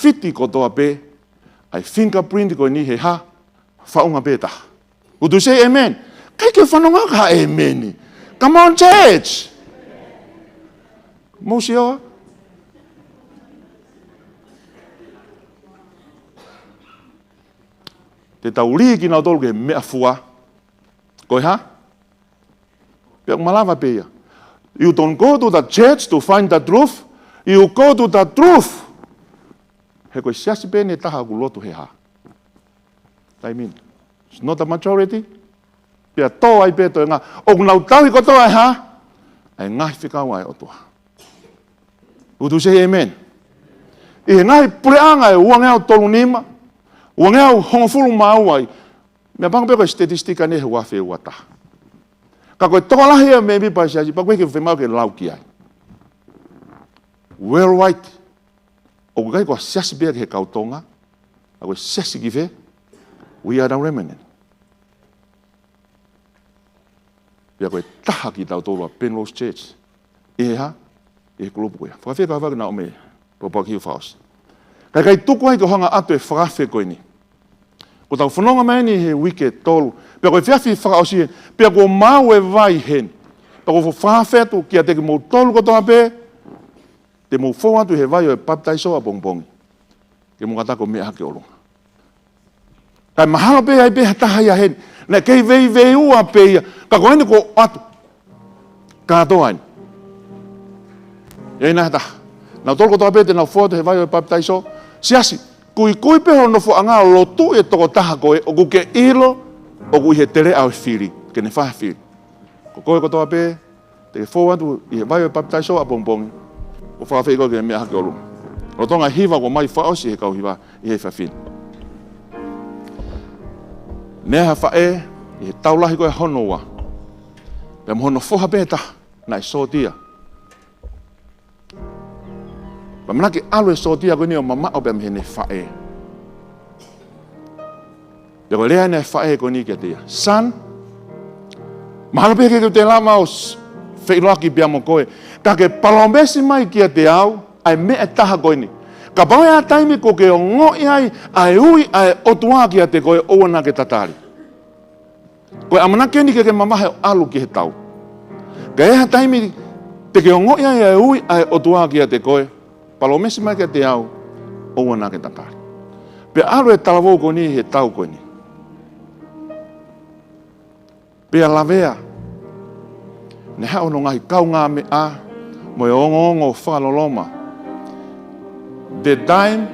Fiti kotoa pē ʻa e fingerprint ko eni he hā? Faʻunga pē taha. Would you say amen? ʻIkai ke fanongo ki ha ʻēmeni. Come on, church. Mou sio ā. Te tau lī kinautolu ki he meʻafua. Ko e hā? Pea ʻoku malava pē ia. You don't go to the church to find the truth. You go to the truth. He ko e siasi pē ʻe taha ʻoku lotu he hā? I mean, it's not a majority. Pea tō ai pē toenga. ʻOku nau tauhi kotoa e hā? ʻA e ngaahi fekau ʻa e ʻOtua. Would you say amen? ʻI he ngaahi puleʻanga ʻe uangeau tolu nima, uangeau hongofulu mā ua ai. Meʻapango pē ko e statistic ʻanai he ua afe ua taha. Ka ko e tokolahi ia mēmipa e siasi, pea ʻoku ʻikai ke fiemaʻu ke lau ki ai. Worldwide, ʻoku ʻikai ko ha siasi pē ia ki he kau Tonga, ka ko e siasi ki fē? We are the remnant. Pea ko e taha kitautolu ʻa Penrose Church. ʻI he hā? ʻI he kulupu ko ia. Fakafeʻao ka faka na ome. Pea paki u faos. Ka ʻikai tuku ai ke u hanga ʻo ʻoatu e fakaafe ko eni. Ko ʻetau fononga mai eni he uike ʻe tolu. Pea ko e efiafi fakaʻosi ē. Pea kuo maau e vai heni. Pea ʻoku ou fakaafe atu kiate kimoutolu kotoa pē. Te mou fou atu he vai ʻo e papitaiso ʻapongipongi. Ke mou ngata ko e meʻa hake ʻolunga. Kae mahalo pē ai pē ha taha ia heni. Naʻe kei veiveiua pē ia. Ka ko eni kuo ʻoatu. Kātoa eni. ʻI ai nai ha taha? Nautolu kotoa pē te nau fou atu he vai ʻo e papitaiso. Siasi, kuikui pē hoʻo nofoʻanga ʻo lotu e tokotaha ko ē ʻoku ke ʻilo ʻoku ʻi he teleʻa ʻo e fili. Ke ne fai ha fili. Ko koe kotoa pē, te ke fou atu ʻi he vai ʻo e papitaiso ʻapongipongi. ʻO fakafeʻao ki he meʻa hake ʻolunga. Lolotonga e hiva kuo ʻomai fakaʻosi ʻe he kau hiva ʻi he efiafi ni. Ne ʻi ai ha faʻē, ʻi he taʻu lahi ko ē hono ua. Pea mo hono foha pē ʻe taha, naʻe sōtia. Pea ʻamanaki ke ʻalu e sōtia ko eni ʻo mamaʻo pea mei heʻene faʻē. Pea ko e lea eni ʻa e faʻē ko eni kiate ia. Son, mahalo pē ʻikai ke u toe lava ʻo s-, feʻiloaki pea mo koe. Ka ke palōmesi mai kiate au, ʻa e meʻa ʻe taha ko eni. Kapau ʻe ʻi ai ha taimi kuo ke ongoʻi ai, ʻa e ui, ʻa e ʻOtua kiate koe ʻoua naʻa ke tatali. Ko e ʻamanaki eni ke ke mavahe ʻo ʻalu ki he tau. Ka ʻi ai ha taimi te ke ongoʻi ai ʻa e ui ʻa e ʻOtua kiate koe, palōmesi mai kiate au, ʻoua naʻa ke tatali. Pea ʻalu e talavou ko eni he tau ko eni. Pea lavea. Ne haʻu hono ngaahi kaungāmeʻa, mo e ongoongo fakaloloma. The time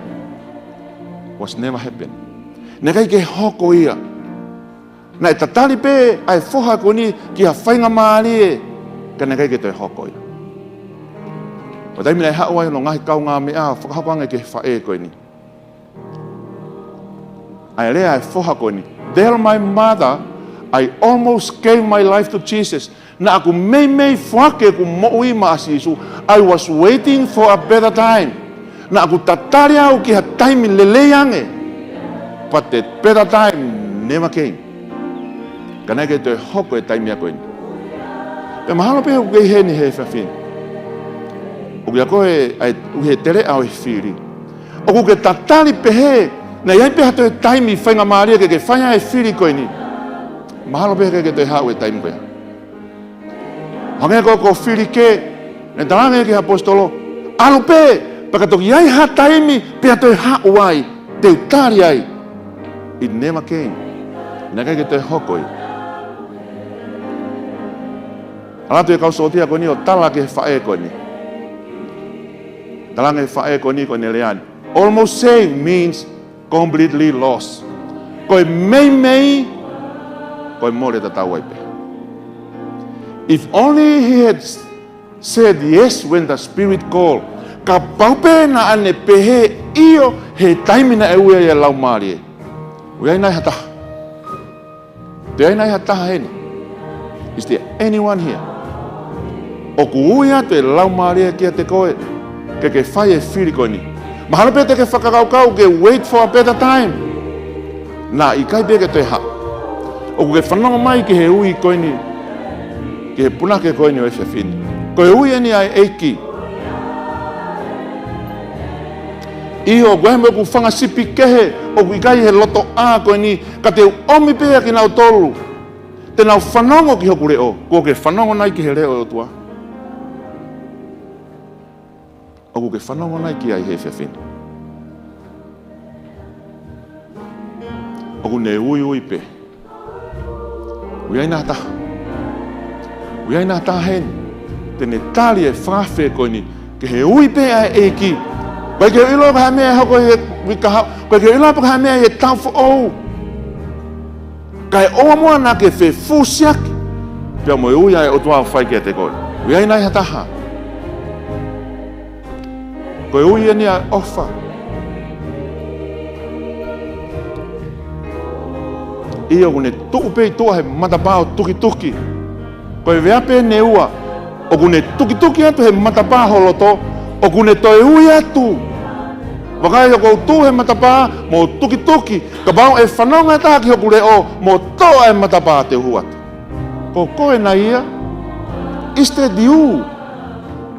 was never happen. Naʻe ʻikai ke hoko ia. Naʻe tatali pē ʻa e foha ko eni ki ha faingamālie, ka naʻe ʻikai ke toe hoko ia. Ko e taimi naʻe haʻu ai hono ngaahi kaungāmeʻa, fakahoko ange ki he faʻē ko eni. ʻA e lea ʻa e foha ko eni. Tell my mother, I almost gave my life to Jesus. Naʻa ku meimei foaki ʻeku moʻui maʻa Sīsū. I was waiting for a better time. Naʻa ku tatali au ki ha taimi lelei ange. But the better time never came. Ka naʻe ʻikai toe hoko e taimi ko eni. Pea mahalo pē ʻoku ke ʻi heni he efiafi ni. ʻOku ʻi ai koe ʻa e, ʻi he teleʻa ʻo e fili. ʻOku ke tatali pehē, naʻe ʻi ai pē ha toe taimi faingamālie ke ke fai ai e fili ko eni. Mahalo pē ʻikai ke toe haʻu e taimi ko ia. Hangē ko e, ko e fili ko ē, naʻe talaange ki he ʻaposetolo, ʻalu pē, pea ka toki ʻi ai ha taimi, pea toe haʻu ai, te u tali ai. It never came. Naʻe ʻikai ke toe hoko ia. ʻAlu atu e kau sōtia ko eni ʻo tala ki he faʻē ko eni. Talaange ʻe he faʻē ko eni ko ʻene lea ni. Almost saved means completely lost. Ko e meimei, ko e mole tatau ai pē. If only he had said yes when the Spirit called. Kapau pē naʻa ne pehē ʻio he taimi naʻe ui ai e Laumālie. ʻOku ʻi ai nai ha taha? Toe ʻi ai nai ha taha heni? Is there anyone here? ʻOku ui atu e Laumālie kiate koe, ke ke fai e fili ko eni. Mahalo pē te ke fakakaukau ke wait for a better time. Naʻe ʻikai pē ke toe haʻu. ʻOku ke fanongo mai ki he ui ko eni, ki he punake ko eni ʻo e efiafi ni. Ko e ui eni ʻa e ʻEiki. ʻIo, ʻoku ʻi ai mo ʻeku fanga sipi kehe, ʻoku ʻikai he lotoʻā ko eni, ka te u ʻomi pē ʻa kinautolu. Te nau fanongo ki hoku leʻo, kuo ke fanongo nai ki he leʻo ʻo e ʻOtua? ʻOku ke fanongo nai ki ai he efiafi ni? ʻOku ne uiui pē. ʻOku ʻi ai nai ha taha? ʻOku ʻi ai nai ha taha heni te ne tali e fakaafe ko eni ki he ui pē ʻa e ʻEiki? ʻOku ʻikai ke u ʻilo pe ko e hā e meʻa ʻe hoko ʻi he uike kahaʻu. ʻOku ʻikai ke u ʻilo pe ko e hā e meʻa ʻi he taʻu foʻou. Kae ʻoua muʻa naʻa ke fefusiaki pea mo e ui ʻa e ʻOtua ʻoku fai kiate koe. ʻOku ʻi ai nai ha taha? Ko e ui eni ʻa e ʻofa. ʻIo, ʻoku ne tuʻu pē ʻi tuʻa he matapā ʻo tukituki. Ko e veape eni ʻe ua. ʻOku ne tukituki atu he matapā ho loto, ʻoku ne toe ui atu. Vakai, ʻoku ou tuʻu he matapā mo tukituki, kapau ʻe fanongo e taha ki hoku leʻo, mo toʻo e matapā te u hū atu. Ko koe nai ia? Is that you?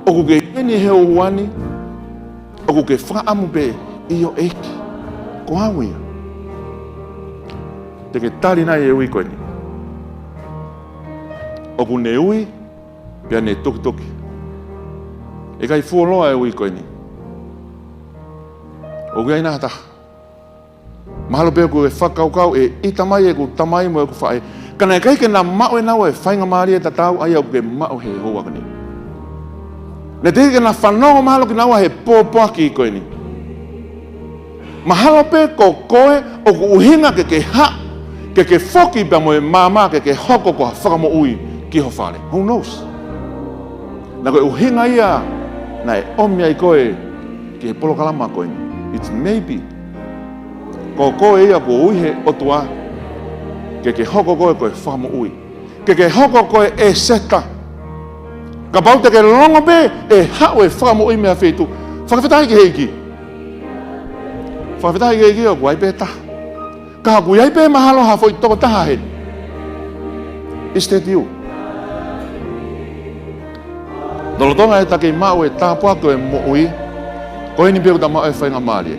ʻOku ke ʻi heni he ʻaho ni, ʻoku ke fakaʻamu pē, ʻio ʻEiki, ko au ia. Te ke tali nai e ui ko eni? ʻOku ne ui, pea ne tukituki. ʻE ʻikai fuoloa e ui ko eni. ʻOku ʻi ai nai ha taha? Mahalo pē ʻoku ke fakakaukau ʻe ʻita mai ʻeku tamai mo ʻeku faʻē, ka naʻe ʻikai ke na maʻu ʻe naua e faingamālie tatau ʻa ia ʻoku ke maʻu he houa ko eni. Naʻe teʻeki ke na fanongo mahalo kinaua he pōpoaki ko eni. Mahalo pē ko koe ʻoku ʻuhinga ke ke haʻu, ke ke foki pea mo e maama ke ke hoko ko ha fakamoʻui ki ho fale. Who knows? Naʻa ko e ʻuhinga ia naʻe ʻomi ai koe ki he polokalama ko eni. It's maybe ko koe ia kuo ui he ʻOtua ke ke hoko koe ko e fakamoʻui, ke ke hoko ko e ʻEseta. Kapau te ke longo pē ʻe haʻu e fakamoʻui mei ha feituʻu. Fakafetaʻi ki he ʻEiki. Fakafetaʻi ki he ʻEiki ʻoku ʻi ai pē taha. Ka ʻoku ʻi ai pē mahalo ha foʻi tokotaha heni. Is that you? Lolotonga ʻeta kei maʻu e tāpuaki ʻo e moʻui, ko eni pē ʻoku ta maʻu e faingamālie.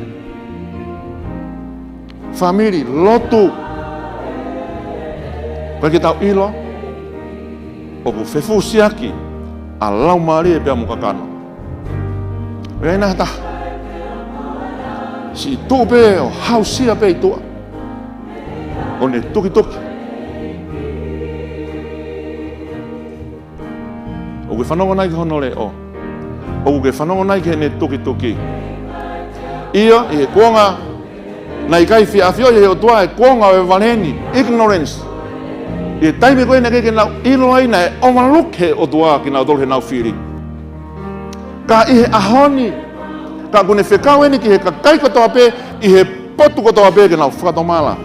Fāmili, lotu. ʻOku ʻikai ke tau ʻilo ʻoku fefusiaki ʻa laumālie pea mo kakano. ʻOku ʻi ai nai ha taha? Siʻi tuʻu pē ʻo hausia pē ʻi tuʻa, ʻo ne tukituki. ʻOku ke fanongo nai ki hono leʻo? ʻOku ke fanongo nai ki heʻene tukituki? ʻIo, ʻi he kuonga naʻe ʻikai fie ʻafioʻi ʻe he ʻOtua e kuonga ʻo e vale ni, ignorance. ʻI he taimi ko ē naʻe ʻikai ke nau ʻilo ai naʻe overlook he ʻOtua kinautolu heʻenau fili. Ka ʻi he ʻaho ni, ka ʻoku ne fekau eni ki he kakai kotoa pē, ʻi he potu kotoa pē ke nau fakatomala.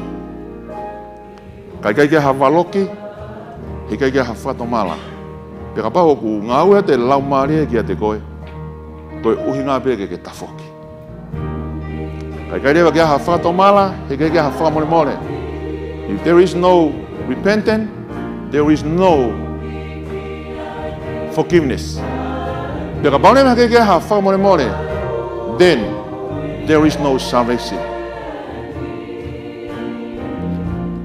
Ka ʻikai ke ha valoki, he ʻikai ke ha fakatomala. Pea kapau ʻoku ngāue atu e laumālie kiate koe, ko e ʻuhinga pē ke ke tafoki. Ka ʻikai leva ke ha fakatomala, he ʻikai ke ha fakamolemole. If there is no repentance, there is no forgiveness. Pea kapau leva he ʻikai ke ha fakamolemole, then there is no salvation.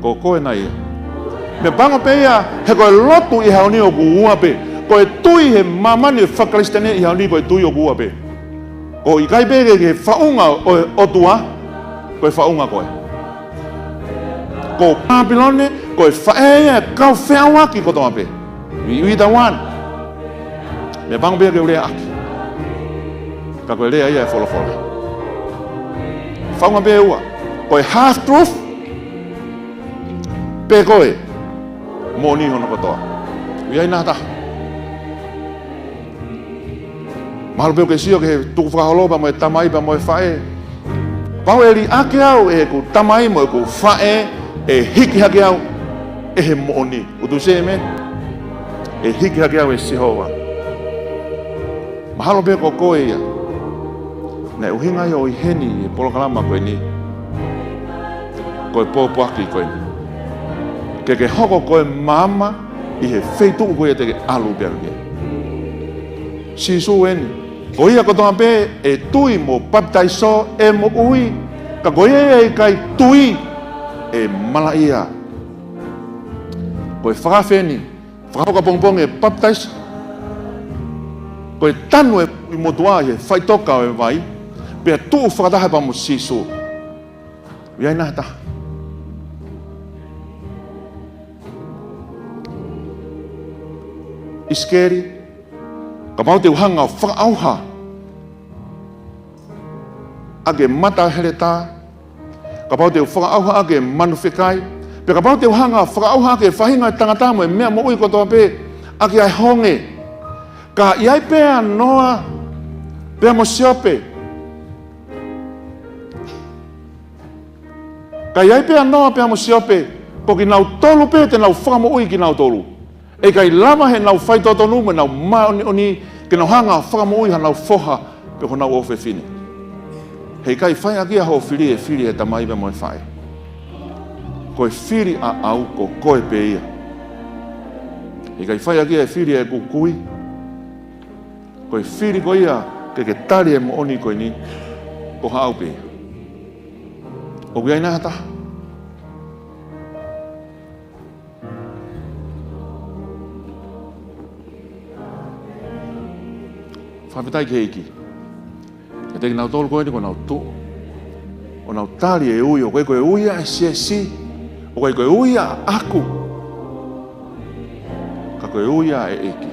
Ko koe nai ia? Meʻapango pē ia, he ko e lotu ʻi he ʻaho ni ʻoku ua pē. Ko e tui he māmani ʻo e faka-Kalisitiane ʻi he ʻaho ni ko e tui ʻoku ua pē. Ko e ʻikai pē ke ke faʻunga ʻo e ʻOtua, ko e faʻunga koe. Ko Pāpilone, ko e faʻē ia ʻo e kau feʻauaki kotoa pē. We, we the one. Meʻapango pē ia ke u lea ʻaki. Ka ko e lea ia ʻa e folofola. Faʻunga pē ʻe ua. Ko e half truth, pe ko e moʻoni hono kotoa. ʻOku ʻi ai nai ha taha? Mahalo pē ʻoku ke sio ki he tukufakaholo pea mo e tamai pea mo e faʻē. Kapau ʻe liʻaki au ʻe heʻeku tamai mo ʻeku faʻē, ʻe hiki hake au ʻe he moʻoni. Would you say amen? ʻE hiki hake au ʻe Sihova. Mahalo pē ko koe ia naʻe ʻuhinga ai hoʻo ʻi heni he polokalama ko eni, ko e pōpoaki ko eni, ke ke hoko ko e maama ʻi he feituʻu ko ia te ke ʻalu pē ʻaki. Sīsū eni. Ko ia kotoa pē ʻe tui mo papitaiso ʻe moʻui. Ka ko ia ʻe ʻikai tui ʻe malaʻia. Ko e fakaafe eni, fakahoko ʻapongipongi e papitaiso. Ko e tanu e motuʻa ʻi he faʻitoka ʻo e vai, pea tuʻu fakataha pea mo Sīsū. ʻOku ʻi ai nai ha taha? ʻIsikeli, kapau te u hanga ʻo fakaʻauha ʻaki e mata ʻo e heletā, kapau te u fakaʻauha ʻaki e manu fekai, pea kapau te u hanga ʻo fakaʻauha ʻaki e faʻahinga ʻo e tangata mo e meʻa moʻui kotoa pē ʻaki ʻa e honge, ka ʻi ai pē ʻa Noa pea mo Siope. Ka ʻi ai pē ʻa Noa pea mo Siope, ko kinautolu pē te nau fakamoʻui kinautolu. ʻE ʻikai lava heʻenau faitotonu mo ʻenau māʻoniʻoni ke nau hanga ʻo fakamoʻui hanau foha pe ko honau ʻofefine. He ʻikai fai ʻaki ia hoʻo fili e fili e tamai pea mo e faʻē. Ko e fili ʻaʻau ko koe pē ia. He ʻikai fai ʻaki ia e fili ʻeku kui. Ko e fili ko ia ke ke tali e moʻoni ko eni, ko haʻau pē ia. ʻOku ʻi ai nai ha taha? Fakafetaʻi ki he ʻEiki. Kiate kinautolu ko eni kuo nau tuʻu ʻo nau tali e ui, ʻoku ʻikai ko e ui ia ʻa e siasi, ʻoku ʻikai ko e ui ia ʻaʻaku, ka ko e ui ia ʻa e ʻEiki.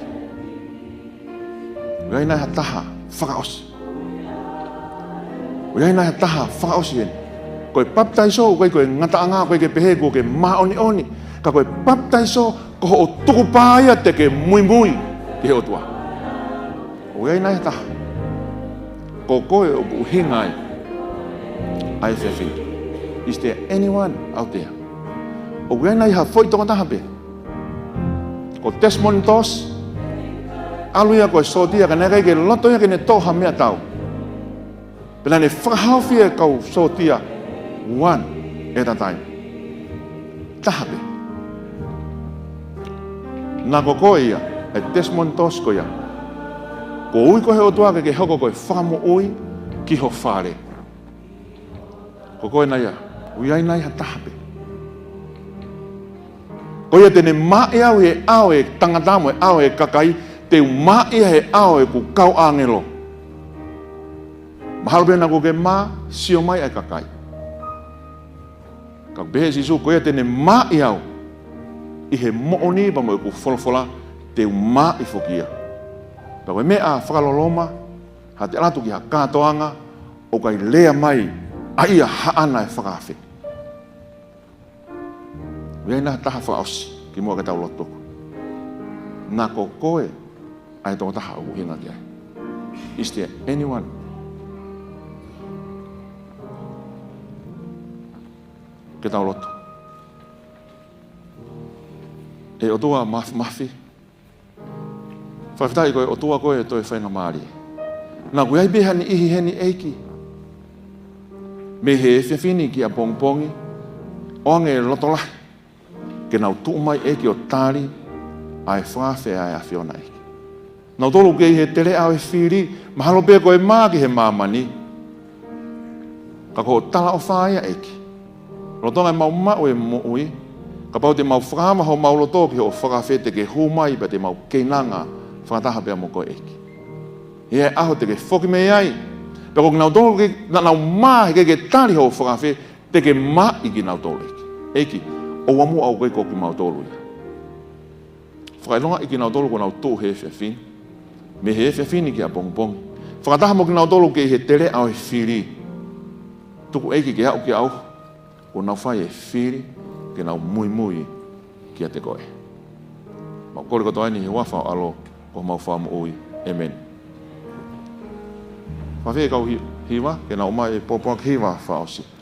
ʻOku ʻi ai nai ha taha fakaʻosi? ʻOku ʻi ai nai ha taha fakaʻosi heni? Ko e papitaiso, ʻoku ʻikai ko e ngataʻanga, ʻoku ʻikai ke pehē kuo ke māʻoniʻoni, ka ko e papitaiso ko hoʻo tukupā ia te ke muimui ki he ʻOtua. ʻOku ʻi ai nai ha taha? Ko koe ʻoku ʻuhinga ai ʻa e efiafi ni. Is there anyone out there? ʻOku ʻi ai nai ha foʻi tokotaha pē? Ko Desmond Doss, ʻalu ia ko e sōtia, ka naʻe ʻikai ke loto ia ke ne toʻo ha meʻatau. Pea naʻa ne fakahaofi e kau sōtia one at a time. Taha pē. Naʻa ko koe ia, e Desmond Doss ko ia, kuo ui koe he ʻOtua ke ke hoko ko e fakamoʻui ki ho fale. Ko koe nai ia? ʻOku ʻi ai nai ha taha pē? Ko ia te ne maʻi au he ʻao e tangata mo e ʻao e kakai, te u maʻi ia he ʻao ʻeku kau ʻāngelo. Mahalo pē naʻa kuo ke mā, sio mai ʻa e kakai. Ka ʻoku pehē ʻe Sīsū, ko ia te ne maʻi au ʻi he moʻoni pea mo ʻeku folofola, te u maʻi foki ia. Pea ko e meʻa fakaloloma, haʻate ʻalu atu ki ha kātoanga, ʻoku ʻikai lea mai ʻa ia haʻana e fakaafe. ʻOku ʻi ai nai ha taha fakaʻosi kimuʻa ke tau lotu? Naʻa ko koe ʻa e tokotaha ʻoku ʻuhinga ki ai. Is there anyone? Ke tau lotu. ʻE ʻOtua Māfimafi, fakafetaʻi ko e ʻOtua koe ʻo e toe faingamālie. Naʻa ʻoku ʻi ai pē ha niʻihi heni ʻEiki, mei he efiafi ni ki ʻapongipongi, ʻoange e loto lahi ke nau tuʻu mai ʻEiki ʻo tali ʻa e fakaafe ʻa e ʻAfiona ʻEiki. Nautolu ʻoku kei he teleʻa ʻo e fili, mahalo pē ko e mā ki he māmani. Ka ko hoʻo talaʻofa ia ʻEiki. Lolotonga ʻemau maʻu e moʻui, kapau te mau fakaava homau loto ki hoʻo fakaafe, te ke hū mai pea te mau keinanga fakataha pea mo koe ʻEiki. ʻI he ʻaho te ke foki mei ai, pea ko kinautolu ke naʻa nau mā he ʻikai ke tali hoʻo fakaafe, te ke maʻi kinautolu ʻEiki. ʻEiki, ʻoua muʻa ʻoku ʻikai ko kimautolu ia. Fakaʻilongaʻi kinautolu kuo nau tuʻu he efiafi ni, mei he efiafi ni ki ʻapongipongi. Fakataha mo kinautolu ʻoku kei he teleʻa ʻo e fili. Tuku ʻEiki ke aʻu ki ai kuo nau fai e fili ke nau muimui kiate koe. Mau kole kotoa eni he huafa ʻo e ʻAlo ko homau Fakamoʻui. ʻĒmeni. Fakafetaʻi kau hi-, hiva, ke nau ʻomai e pōpoaki hiva fakaʻosi.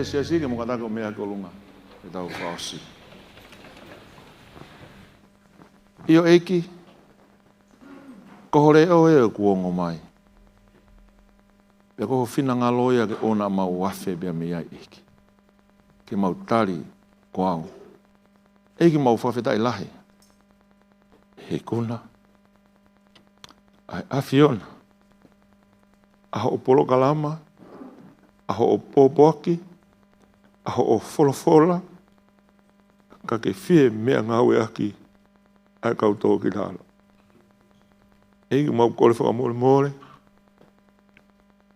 Siasi ke mo kātaki ʻo meʻa ki ʻolunga, ke tau fakaʻosi. ʻIo ʻEiki, ko ho leʻo ē ʻoku ongo mai. Pea ko ho finangalo ia ke ʻoua naʻa mau afe pea mei ai ʻEiki. Ke mau tali ko au. ʻEiki mau fakafetaʻi lahi. He ʻokú na ʻa e ʻAfiona. ʻA hoʻo polokalama, ʻa hoʻo pōpoaki, ʻa hoʻo folofola, ka ke fie meʻangāueʻaki ʻa e kau tō ki lalo. ʻEiki mau kole fakamolemole,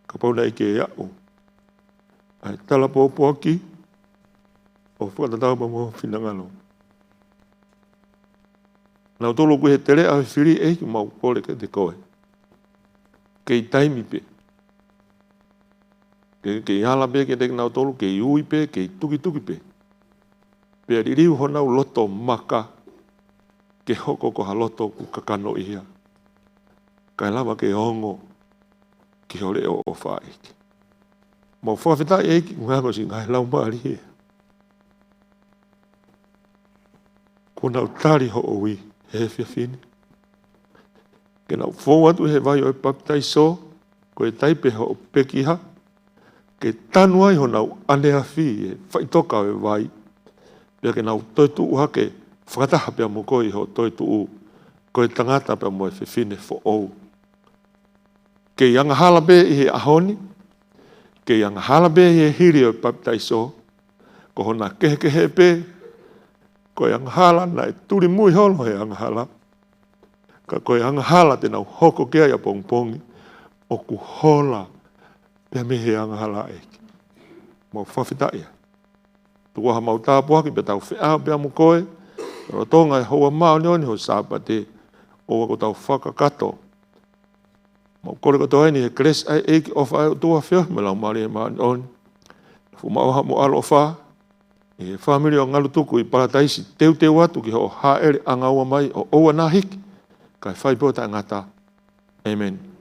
kapau naʻe ʻikai ke aʻu ʻa e tala pōpoaki ʻo fakatatau pea mo ho finangalo. Nautolu ʻoku ʻi he teleʻa ʻo e fili ʻEiki mau kole kiate koe. Kei taimi pē. Kei, kei ala pē kiate kinautolu, kei ui pē, kei tukituki pē. Pea liliu honau loto maka, ke hoko ko ha loto ʻoku kakanoʻihia. Kae lava ke ongo ki ho leʻo ʻofa ʻEiki. Mau fakafetaʻi ʻEiki, ʻuhinga ko siʻi ngaahi laumālie kuo nau tali hoʻo ui he efiafi ni. Ke nau fou atu he vai ʻo e papitaiso, ko e taipe hoʻo pekia, ke tanu ai honau ʻaneafi he faʻitoka ʻo e vai. Pea ke nau toetuʻu hake fakataha pea mo koe ʻi hoʻo toetuʻu, ko e tangata pea mo e fefine foʻou. Kei angahala pē ʻi he ʻaho ni, kei angahala pē ʻi he hili ʻo e papitaiso, ko hona kehekehe pē, ko e angahala naʻe tulimui holo he angahala, ka ko e angahala te nau hoko ki ai ʻapongipongi, ʻoku hola pea mei he angahala ʻEiki. Mau fakafetaʻi. Tuku ā ha mau tāpuaki pea tau feʻao pea mo koe, lolotonga e houa māʻoniʻoni ho Sāpate, ʻoua kuo tau fakakakato. Mau kole kotoa eni he kelesi ʻa e ʻEiki, ʻofa ʻa e ʻOtua, feohi mo e Laumālie Māʻoniʻoni, fuʻu maʻu ʻa hoʻomo ʻaloʻofa ʻi he fāmili ʻo Ngalutuku ʻi Palataisi, teuteu atu ki hoʻo hāʻele ʻangaua mai ʻo ʻoua naʻa hiki, kae fai pē ʻo taʻengata. ʻĒmeni.